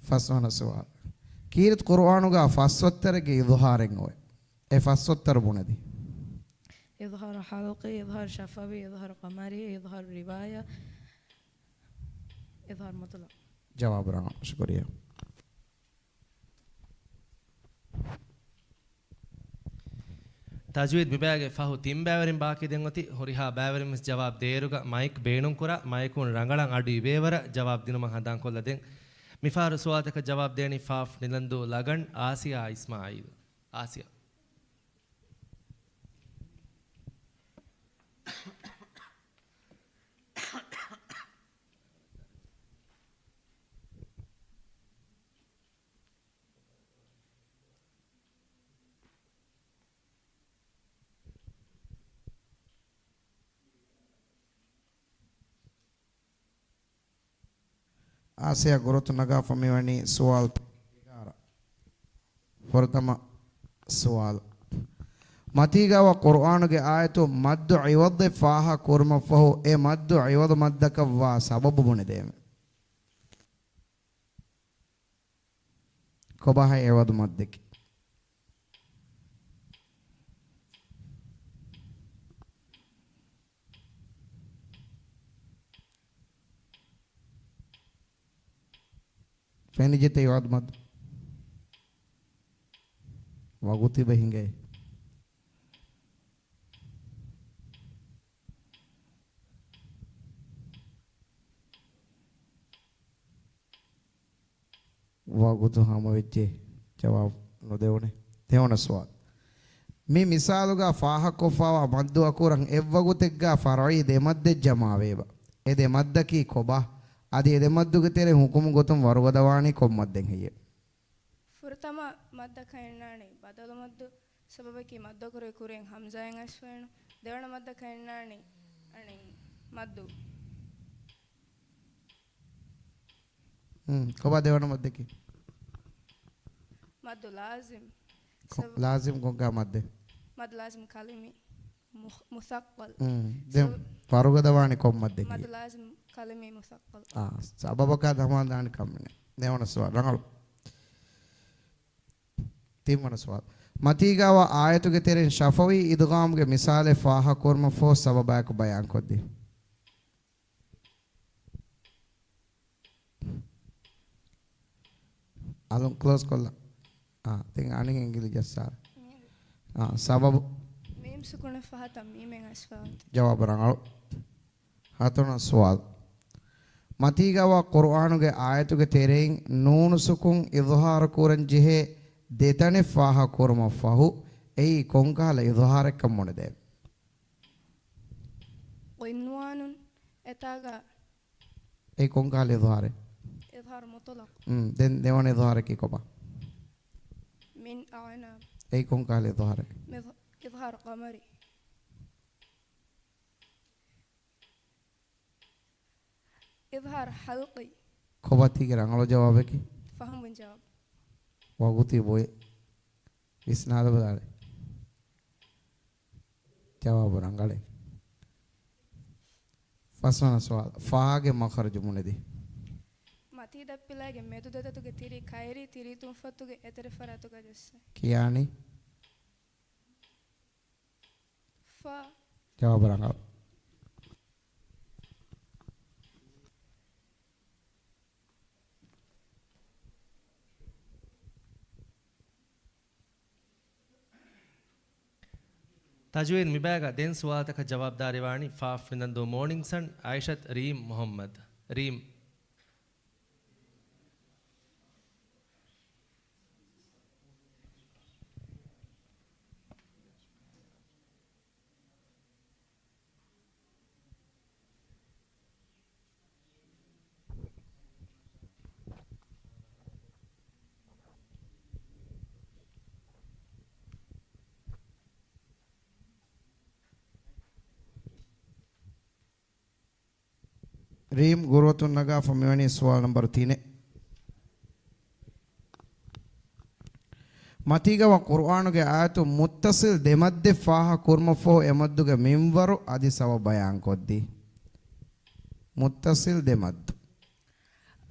ފަސްވަނަ ސުވާލު. ކީރިތި ޤުރުއާނުގަ ފަސް ވައްތަރެއްގެ އިޒްހާރެއް އޮވޭ. އެ ފަސް ވައްތަރު ބުނެދީ. އިޒްހާރު ޙަލްޤީ، އިޒްހާރު ޝަފަވީ، އިޒްހާރު ޤަމަރީ، އިޒްހާރު ރިވާޔާ، އިޒްހާރު މުޠުލަޤް. ޖަވާބު ރަނގަޅު. ޝުކުރިއްޔާ. ތަޖްވީދު މިބައިގެ ފަހު ތިން ބައިވެރިން ބާކީ ދެން އޮތީ. ހުރިހާ ބައިވެރިން ވެސް ޖަވާބު ދޭއިރުގަ މައިކް ބޭނުން ކުރާ، މައިކުން ރަނގަޅަށް އަޑު އިވޭވަރަށް ޖަވާބު ދިނުމަށް ހަނދާން ކޮށްލަ ދެން. މިފަހަރު ސުވާލުތަކަށް ޖަވާބު ދޭނީ ފ ނިލަންދޫ ލަގަން އާސިޔާ އިސްމާއީލް. އާސިޔާ. އާސިޔާ ގުރުތު ނަގާފަ މިވަނީ ސުވާލު އެގާރަ. ފުރަތަމަ ސުވާލު. މަތީގަވާ ޤުރުއާނުގެ އާޔަތު މައްދު ޢިވަޟެއް ފާހަ ކުރުމަށްފަހު އެ މައްދު ޢިވަޟު މައްދަކަށްވާ ސަބަބު ބުނެދޭމެ. ކޮބާހޭ ޢިވަޟު މައްދަކީ؟ ފެނިޖެތޭ ޢިވަޟު މައްދު. ވަގުތު އެބަ ހިނގައޭ. ވަގުތު ހަމަވެއްޖެ. ޖަވާބު ނުދެވުނެ. ދެވަނަ ސުވާލު. މި މިސާލުގަ ފާހަގަކޮށްފައިވާ މައްދު އަކުރަށް އެއްވަގުތެއްގަ ފަރުޢީ ދެ މައްދެއް ޖަމާވޭބަ. އެ ދެ މައްދަކީ ކޮބާ؟ އަދި އެ ދެ މައްދުގެ ތެރެއިން ޙުކުމު ގޮތުން ވަރުގަދަވާނީ ކޮން މައްދެއް ހެއްޔެވެ؟ ފުރަތަމަ މައްދަކަށް އަންނާނީ ބަދަލު މައްދު، ސަބަބަކީ މައްދު އަކުރުގެ ކުރިން ހަމްޒާއިން އައިސްފައިނު. ދެވަނަ މައްދަކަށް އަންނާނީ އަނެއް މައްދު. ހުން، ކޮބާ ދެވަނަ މައްދަކީ؟ މައްދު ލާޒިމް. ކޮ-، ސަބަ-، ލާޒިމް ކޮންކަހަލަ މައްދެއް؟ މައްދު ލާޒިމް ކަލިމީ މު-، މުސައްޤަލް. ހުން، ދެން ސަބަ-، ވަރުގަދަވާނީ ކޮން މައްދެއް؟ މައްދު ލާޒިމް ކަލިމީ މުސައްޤަލް. އާ، ސަބަބަކާ ދަމާލާނެ ކަމެއް ނެތް. ދެވަނަ ސުވާލު ރަނގަޅު. ތިންވަނަ ސުވާލު. މަތީގަވާ އާޔަތުގެ ތެރެއިން ޝަފަވީ އިދްޣާމްގެ މިސާލެއް ފާހަގަކުރުމަށްފަހު ސަބަބާއެކު ބަޔާންކޮށްދީ. އަލުން ކްލޯޒް ކޮށްލަ. އާ، ތިން އަނި އިނގިލި ޖައްސާރ. އާ، ސަބަބު. މީމް ސުކުނަށް ފަހަތަށް މީމެއް އައިސްފަވާތި. ޖަވާބު ރަނގަޅު. ހަތުނަ ސުވާލު. މަތީގަވާ ޤުރުއާނުގެ އާޔަތުގެ ތެރެއިން ނޫނު ސުކުން އިޒުހާރު ކުރަން ޖެހޭ ދެތަނެއް ފާހަގަ ކުރުމަށްފަހު، އެއީ ކޮންކަހަލަ އިޒުހާރެއްކަން ބުނެދޭ؟ ޢިންވާނުން އެތާގަ. އެއީ ކޮންކަހަލަ އިޒުހާރެއް؟ އިޒުހާރު މުޠުލަޤު. އުން، ދެން ދެވަނަ އިޒުހާރަކީ ކޮބާ؟ މިން އަޢުނާބް. އެއީ ކޮންކަހަލަ އިޒުހާރެއް؟ މި އިޒު-، އިޒުހާރު ޤަމަރީ. އިޒުހާރު ޙަލްޤީ. ކޮބާތީގެ ރަނގަޅު ޖަވާބަކީ؟ ފަހުމުން ޖަވާބު. ވަގުތީ ބޮއެ. ވިސްނާލަބަލާލެ. ޖަވާބު ރަނގަޅޭ. ފަސްވަނަ ސުވާލު. ފާގެ މަޚްރަޖު ބުނެދީ. މަތީ ދައްޕިލާގެ މެދު ދެދަތުގެ ތިރީ ކައިރީ ތިރީ ތުންފަތުގެ އެތެރެ ފަރާތުގަ ޖައްސޭ. ކިޔާނީ؟ ފާ. ޖަވާބު ރަނގަޅު. ތަޖުވީދު މިބަޔަކަށް ދެން ސުވާލުތަކަށް ޖަވާބުދާރީވާނީ ފ ނިލަންދޫ މޯނިންގް ސަން، އައިޝަތް ރީމް މުޙައްމަދު. ރީމް. ރީމް ގުރުއަތުން ނަގާފަ މިވަނީ ސުވާލު ނަންބަރު ތިނެއް. މަތީގަވާ ޤުރުއާނުގެ އާޔަތު މުއްތަޞިލް ދެ މައްދެއް ފާހަގަ ކުރުމަށްފަހު އެ މައްދުގެ މިންވަރު އަދި ސަބަބު ބަޔާންކޮށްދީ. މުއްތަޞިލް ދެ މައްދު.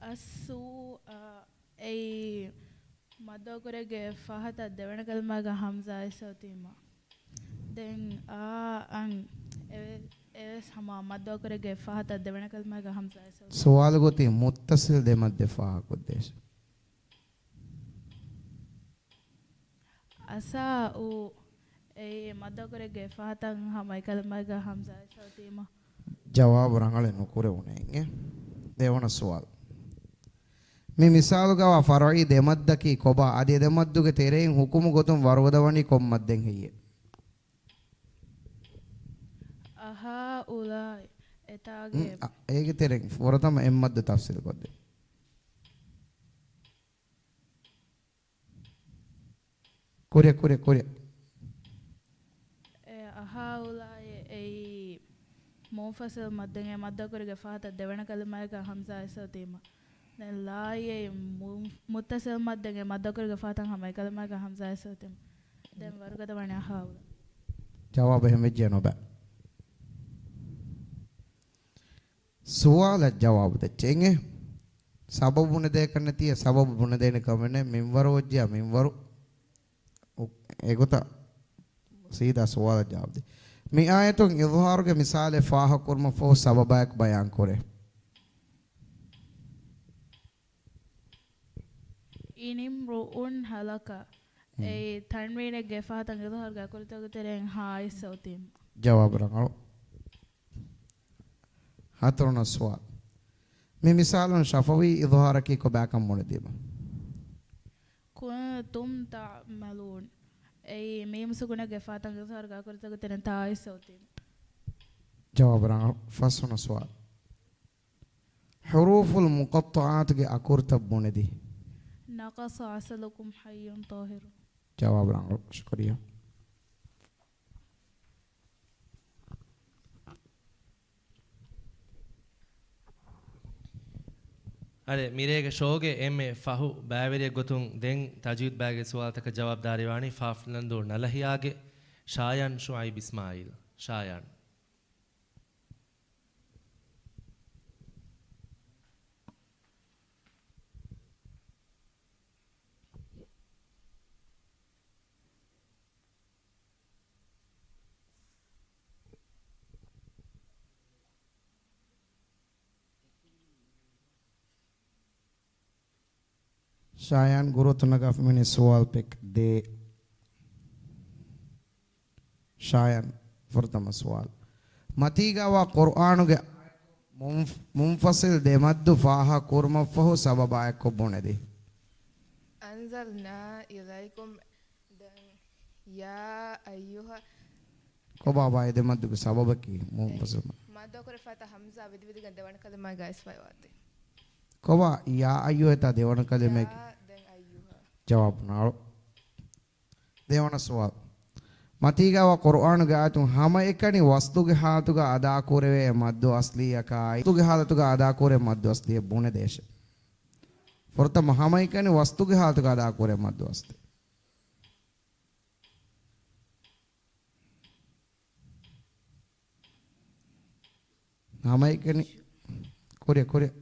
އައްސޫ، އަ، އެއީ މައްދު އަކުރެއްގެ ފަހަތަށް ދެވަނަ ކަލިމާގަ ހަމްޒާ އައިސްފަ ތީމަ. ދެން އާ، އަން، އެވެ-، އެވެސް ހަމަ މައްދު އަކުރެއްގެ ފަހަތަށް ދެވަނަ ކަލިމާގަ ހަމްޒާ އައިސްފަ. ސުވާލު ގޮތީ މުއްތަޞިލް ދެ މައްދެއް ފާހަގަކޮށްދޭށޭ. އަސާއު، އެއީ މައްދު އަކުރެއްގެ ފަހަތަށް ހަމަ އެކަލިމާގަ ހަމްޒާ އައިސްފަ ތީމަ. ޖަވާބު ރަނގަޅެއް ނުކުރެވުނޭ އިނގޭ. ދެވަނަ ސުވާލު. މި މިސާލުގަވާ ފަރުޢީ ދެ މައްދަކީ ކޮބާ؟ އަދި އެ ދެ މައްދުގެ ތެރެއިން ހުކުމު ގޮތުން ވަރުގަދަ ވަނީ ކޮން މައްދެއް ހެއްޔޭ؟ އަހާއުލާއި އެތާގެ މް، އަ، އޭގެ ތެރެއިން ފުރަތަމަ އެއް މައްދު ތަފްސީލު ކޮށްދޭ. ކުރިއަށް، ކުރިއަށް، ކުރިއަށް. އެ އަހާއުލާއި އެއީ މުންފަސިލް މައްދެއް. އެ މައްދަކުރިގެ ފަހަތަށް ދެވަނަ ކަލިމައިގަ ހަމްޒާ އިސްއޮތީމަ. ދެން ލާއި އެއީ މު-، މުއްތަސިލް މައްދެއް. އެ މައްދަކުރިގެ ފަހަތަށް ހަމަ އެކަލިމައިގަ ހަމްޒާ އިސްއޮތީމަ. ދެން ވަރުގަދަ ވަނީ އަހާއުލާ. ޖަވާބު އެހެންވެއްޖެ ނުބަ. ސުވާލަށް ޖަވާބު ދެއްޗެ އިނގޭ. ސަބަބު ބުނެދޭކަށް ނެތިއްޔާ ސަބަބު ބުނެދޭނެ ކަމެއް ނެތް. މިންވަރު އޮއްޖިޔާ މިންވަރު. އު، އެގޮތަށް ސީދާ ސުވާލަށް ޖަވާބު ދޭ. މި އާޔަތުން އިޒުހާރުގެ މިސާލެއް ފާހަގަކުރުމަށްފަހު ސަބަބާއެކު ބަޔާންކުރޭ. އިނިމްރުއުން ހަލަކަ. އެއީ ތަންވީނެއްގެ ފަހަތަށް އިޒުހާރުގެ އަކުރުތަކުގެ ތެރެއިން ހާ އިސްއޮތީމަ. ޖަވާބު ރަނގަޅު. ހަތަރުވަނަ ސުވާލު. މި މިސާލުން ޝަފަވީ އިޒުހާރަކީ ކޮބާކަން ބުނެދީމަ. ކުންތުމް ތަޢުމަލޫން. އެއީ މީމް ސުކުނެއްގެ ފަހަތަށް އިޒުހާރުގެ އަކުރުތަކުގެ ތެރެއިން ތާ އިސްއޮތީމަ. ޖަވާބު ރަނގަޅު. ފަސްވަނަ ސުވާލު. ޙުރޫފުލް މުޤައްޠަޢާތުގެ އަކުރުތައް ބުނެދީ. ނަޤަޞަ ޢަސަލުކުމް ޙައްޔުން ޠާހިރުން. ޖަވާބު ރަނގަޅު. ޝުކުރިއްޔާ. އަދި މިރޭގެ ޝޯގެ އެންމެ ފަހު ބައިވެރިއެއް ގޮތުން ދެން ތަޖްވީދު ބައިގެ ސުވާލުތަކަށް ޖަވާބު ދާން އަރިވާނީ ފާފް ނަންދޫ ނަލަހިޔާގެ ޝާޔާން ޝުޢައިބް އިސްމާއީލް. ޝާޔާން. ޝާޔާން ގުރުއަތު ނަގާފަ މިވަނީ ސުވާލު ޕެކް ދޭއް. ޝާޔާން، ފުރަތަމަ ސުވާލު. މަތީގަވާ ޤުރްއާނުގެ މުން-، މުންފަސިލް ދެ މައްދު ފާހަގަ ކުރުމަށްފަހު ސަބަބާއެއްކޮށް ބުނެދީ. أنزلنا إليكم ދެން، يا أيها. ކޮބާބާ އެ ދެ މައްދުގެ ސަބަބަކީ މުންފަސިލް މައްދު. މައްދު އަކުރެއް ފަތަ ހަމްޒާ ވިދިވިދިގެން ދެވަނަ ކަލިމާގަ އިސްފައިވާތީ. ކޮބާ ޔާ އައްޔުހަ ތާ ދެވަނަ ކަލިމައެއް؟ يا ދެން أيها. ޖަވާބު ނާޅު. ދެވަނަ ސުވާލު. މަތީގަވާ ޤުރްއާނުގެ އާޔަތުން ހަމައެކަނި ވަސްލުގެ ހާލަތުގަ އަދާކުރެވޭ މައްދު އަސްލީއަކާއި، ވަސްލުގެ ހާލަތުގަ އަދާކުރޭ މައްދު އަސްލީއެއް ބުނެދޭށެ. ފުރަތަމަ ހަމައެކަނި ވަސްލުގެ ހާލަތުގަ އަދާކުރޭ މައްދު އަސްލީ. ހަމައެކަނި ކުރިއަށް، ކުރިއަށް.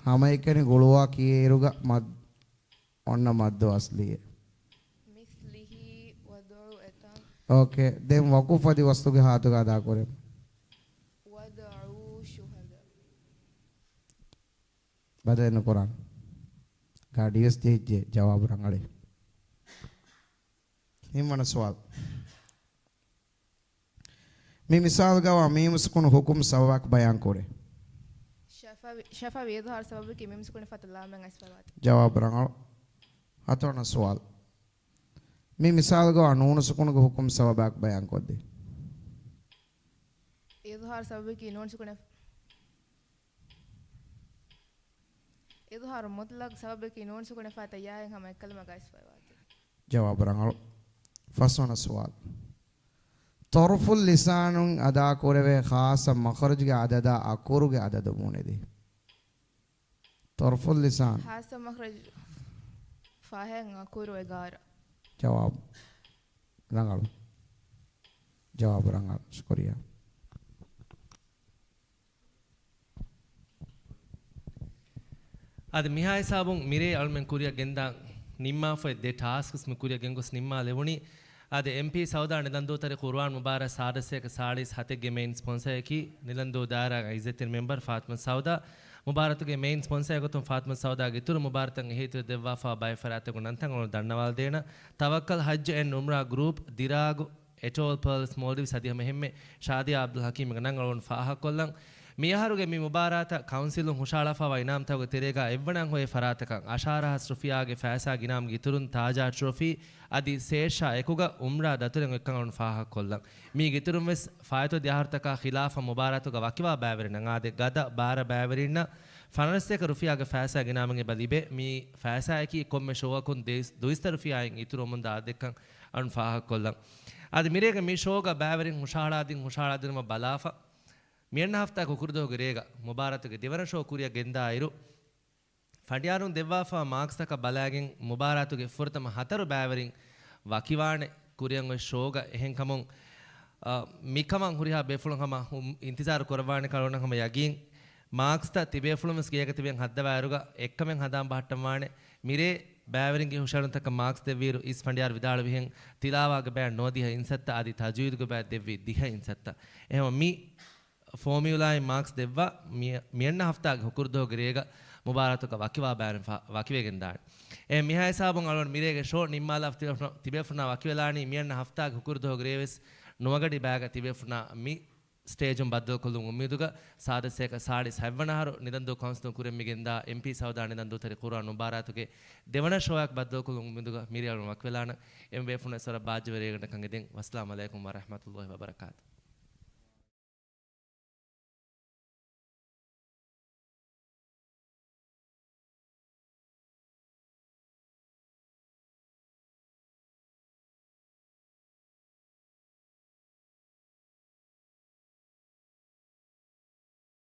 ހަމައެކަނި ގުޅުވާ ކިޔޭއިރުގަ މައް-، އޮންނަ މައްދު އަސްލީއެއް. މިސްލިހި ވަޟްޢު އެތަން. އޯކޭ. ދެން ވަޤުފް އަދި ވަސްލުގެ ހާލަތުގަ އަދާކުރޭ. وَاضْعُوا شُهَدَاءَ. ބަދަލެއް ނުކުރާނަ. ގާޑިވެސް ޖެހިއްޖެ ޖަވާބު ރަނގަޅޭ. ތިންވަނަ ސުވާލު. މި މިސާލުގަވާ މީމު ސުކުނު ހުކުމް ސަބަބަކަށް ބަޔާން ކުރޭ. ޝަފަވި، ޝަފަވި އިޒުހާރު ސަބަބަކީ މީމު ސުކުނެއް ފަތަ ލާމެން އައިސްފަވާތީ. ޖަވާބު ރަނގަޅު. ހަތަރުވަނަ ސުވާލު. މި މިސާލުގަވާ ނޫނު ސުކުނުގެ ހުކުމް ސަބަބަކަށް ބަޔާން ކޮށްދޭ. އިޒުހާރު ސަބަބަކީ ނޫނު ސުކުނެއް އިޒުހާރު މުޠްލަޤް ސަބަބަކީ ނޫނު ސުކުނެއް ފަތަ ޔާއެއް ހަމަ އެއްކަލިމަގަ އައިސްފައިވާތީ. ޖަވާބު ރަނގަޅު. ފަސްވަނަ ސުވާލު. ޠަރްފުލް ލިސާނުން އަދާކުރެވޭ ޚާއްޞަ މަޚްރަޖުގެ އަދަދާ އަކުރުގެ އަދަދު ބުނެދީ. ޠަރްފުލް ލިސާން. ޚާއްޞަ މަޚްރަޖު ފަހެން އަކުރު އެގާރަ. ޖަވާބު ރަނގަޅު. ޖަވާބު ރަނގަޅު. ޝުކުރިއްޔާ. އަދި މިހާ ހިސާބުން މިރޭ އަޅުމެން ކުރިއަށް ގެންދާ ނިންމާފައި ދެ ޓާސްކްސް މި ކުރިއަށް ގެންގޮސް ނިންމާލެވުނީ. އަދި އެމްޕީ ސައުދާ ނިލަންދޫތެރި ޤުރުއާން މުބާރާތް ސާދަ ސަތޭކަ ސާޅީސް ހަތެއްގެ މެއިން ސްޕޮންސަރަކީ ނިލަންދޫ ދާއިރާގެ އިއްޒަތްތެރި މެމްބަރު ފާތިމަ ސައުދާ. މުބާރާތުގެ މެއިން ސްޕޮންސަރ ގޮތުން ފާތިމަ ސައުދާގެ އިތުރު މުބާރާތަށް އެހީތެރި ދެއްވާފަ ބައެއް ފަރާތްތަކުން ނަންތައް އަޅުން ދަންނަވާލަދޭނަ. ތަވައްކަލް ޙައްޖު އެންޑް އުމްރާ ގްރޫޕް، ދިރާގު، އެޓޯލް ޕާލްސް މޯލްޑިވްސް އަދި ހަމަ އެހެންމެ ޝާދިޔާ އަބްދުލް ޙަކީމްގެ ނަން އަޅުން ފާހަގަކޮށްލަން. މިއަހަރުގެ މި މުބާރާތަށް ކައުންސިލުން ހުށަހަޅާފައިވާ އިނާމްތަކުގެ ތެރޭގަ އެއްވަނައަށް ހޮވޭ ފަރާތަކަށް އަށާރަ ހާސް ރުފިޔާގެ ފައިސާގެ އިނާމްގެ އިތުރުން ތާޖާ ޓްރޮފީ އަދި ސޭޝާ އެކުގަ އުމްރާ ދަތުރެއް އޮތްކަން އަޅުން ފާހަގަކޮށްލަން. މީގެ އިތުރުން ވެސް ފާއިތުވެދިޔަ އަހަރުތަކާ ޚިލާފަށް މުބާރާތުގަ ވަކިވާ ބައިވެރިންނަށް އާދެ، ގަދަ ބާރަ ބައިވެރިންނަށް ފަނަރަސް ހަޒާރަ ރުފިޔާގެ ފައިސާގެ އިނާމެއް އެބަ ލިބޭ. މި ފައިސާއަކީ ކޮންމެ ޝޯއަކުން ދެ، ދުއިސައްތަ ރުފިޔާއިން އިތުރުވަމުންދާ އަދަދެއްކަން އަޅުން ފާހަގަކޮށްލަން. އަދި މިރޭގެ މި ޝޯގަ ބައިވެރިން ހުށަހަޅާދިން ހުށަހަޅާދިނުމަށް ބަލާފަ، މިއަންނަ ހަފްތާގެ ހުކުރުދުވަހުގެ ރޭގަ މުބާރާތުގެ ދެވަނަ ޝޯ ކުރިއަށް ގެންދާއިރު، ފަނޑިޔާރުން ދެއްވާފަ މާކްސްތަކަށް ބަލާގެން މުބާރާތުގެ ފުރަތަމަ ހަތަރު ބައިވެރިން ވަކިވާނެ. ކުރިއަށް އޮތް ޝޯގަ އެހެންކަމުން، އަ، މިކަމަށް ހުރިހާ ބޭފުޅުން ހަމަ އު-، އިންތިޒާރު ކުރައްވާނެ ކަން އަޅުގަނޑަށް ހަމަ ޔަގީން. މާކްސްތައް ތިބޭފުޅުން ވެސް ގޭގަ ތިބެން ހައްދަވާއިރުގަ އެއްކަމެއް ހަނދާން ބަހައްޓަންވާނެ. މިރޭ ބައިވެރިންގެ ހުށަހެޅުންތަކަށް މާކްސް ދެއްވިއިރު އިސް ފަނޑިޔާރު ވިދާޅުވިހެން، ތިލާވާގެ ބަޔަށް ނުވަދިހަ އިންސައްތަ އަދި ތަޖްވީދުގެ ބަޔަށް ދެއްވީ ދިހަ އިންސައްތަ. އެހެންވެ މި ފޯމިއުލާއިން މާކްސް ދެއްވާ މި-، މިއަންނަ ހަފްތާގެ ހުކުރުދުވަހުގެ ރޭގަ މުބާރާތުގަ ވަކިވާ ބައިވެރިން ފާ-، ވަކިވެގެންދާނެ. އެ މިހާ ހިސާބުން އަޅުގަނޑު މިރޭގެ ޝޯ ނިންމާލާފަ ތިބޭފު-، ތިބޭފުނާ ވަކިވެލާނީ މިއަންނަ ހަފްތާގެ ހުކުރުދުވަހުގެ ރޭވެސް ނުވަގަޑި ބައިގަ ތިބޭފުނާ މި ސްޓޭޖުން ބައްދަލުކޮށްލުމުގެ އުއްމީދުގަ ސާދަ ސަތޭކަ ސާޅީސް ހަތްވަނަ އަހަރު ނިދަންދޫ ކައުންސިލުން ކުރިއަށް މިގެންދާ އެމްޕީ ސައުދާ ނިދަންދޫތެރި ޤުރުއާން މުބާރާތުގެ ދެވަނަ ޝޯއަކަށް ބައްދަލުކޮށްލުމުގެ އުއްމީދުގަ މިރޭ އަޅުން ވަކިވެލާނަން. އެންމެ ބޭފުޅުން އެއްވެސް ވަރަށް ބާއްޖަވެރި ރޭގަނޑަކަށް އެދެން. ވައްސަލާމް ޢަލައިކުމް ވަރަޙްމަތުﷲ ވަބަރަކާތު.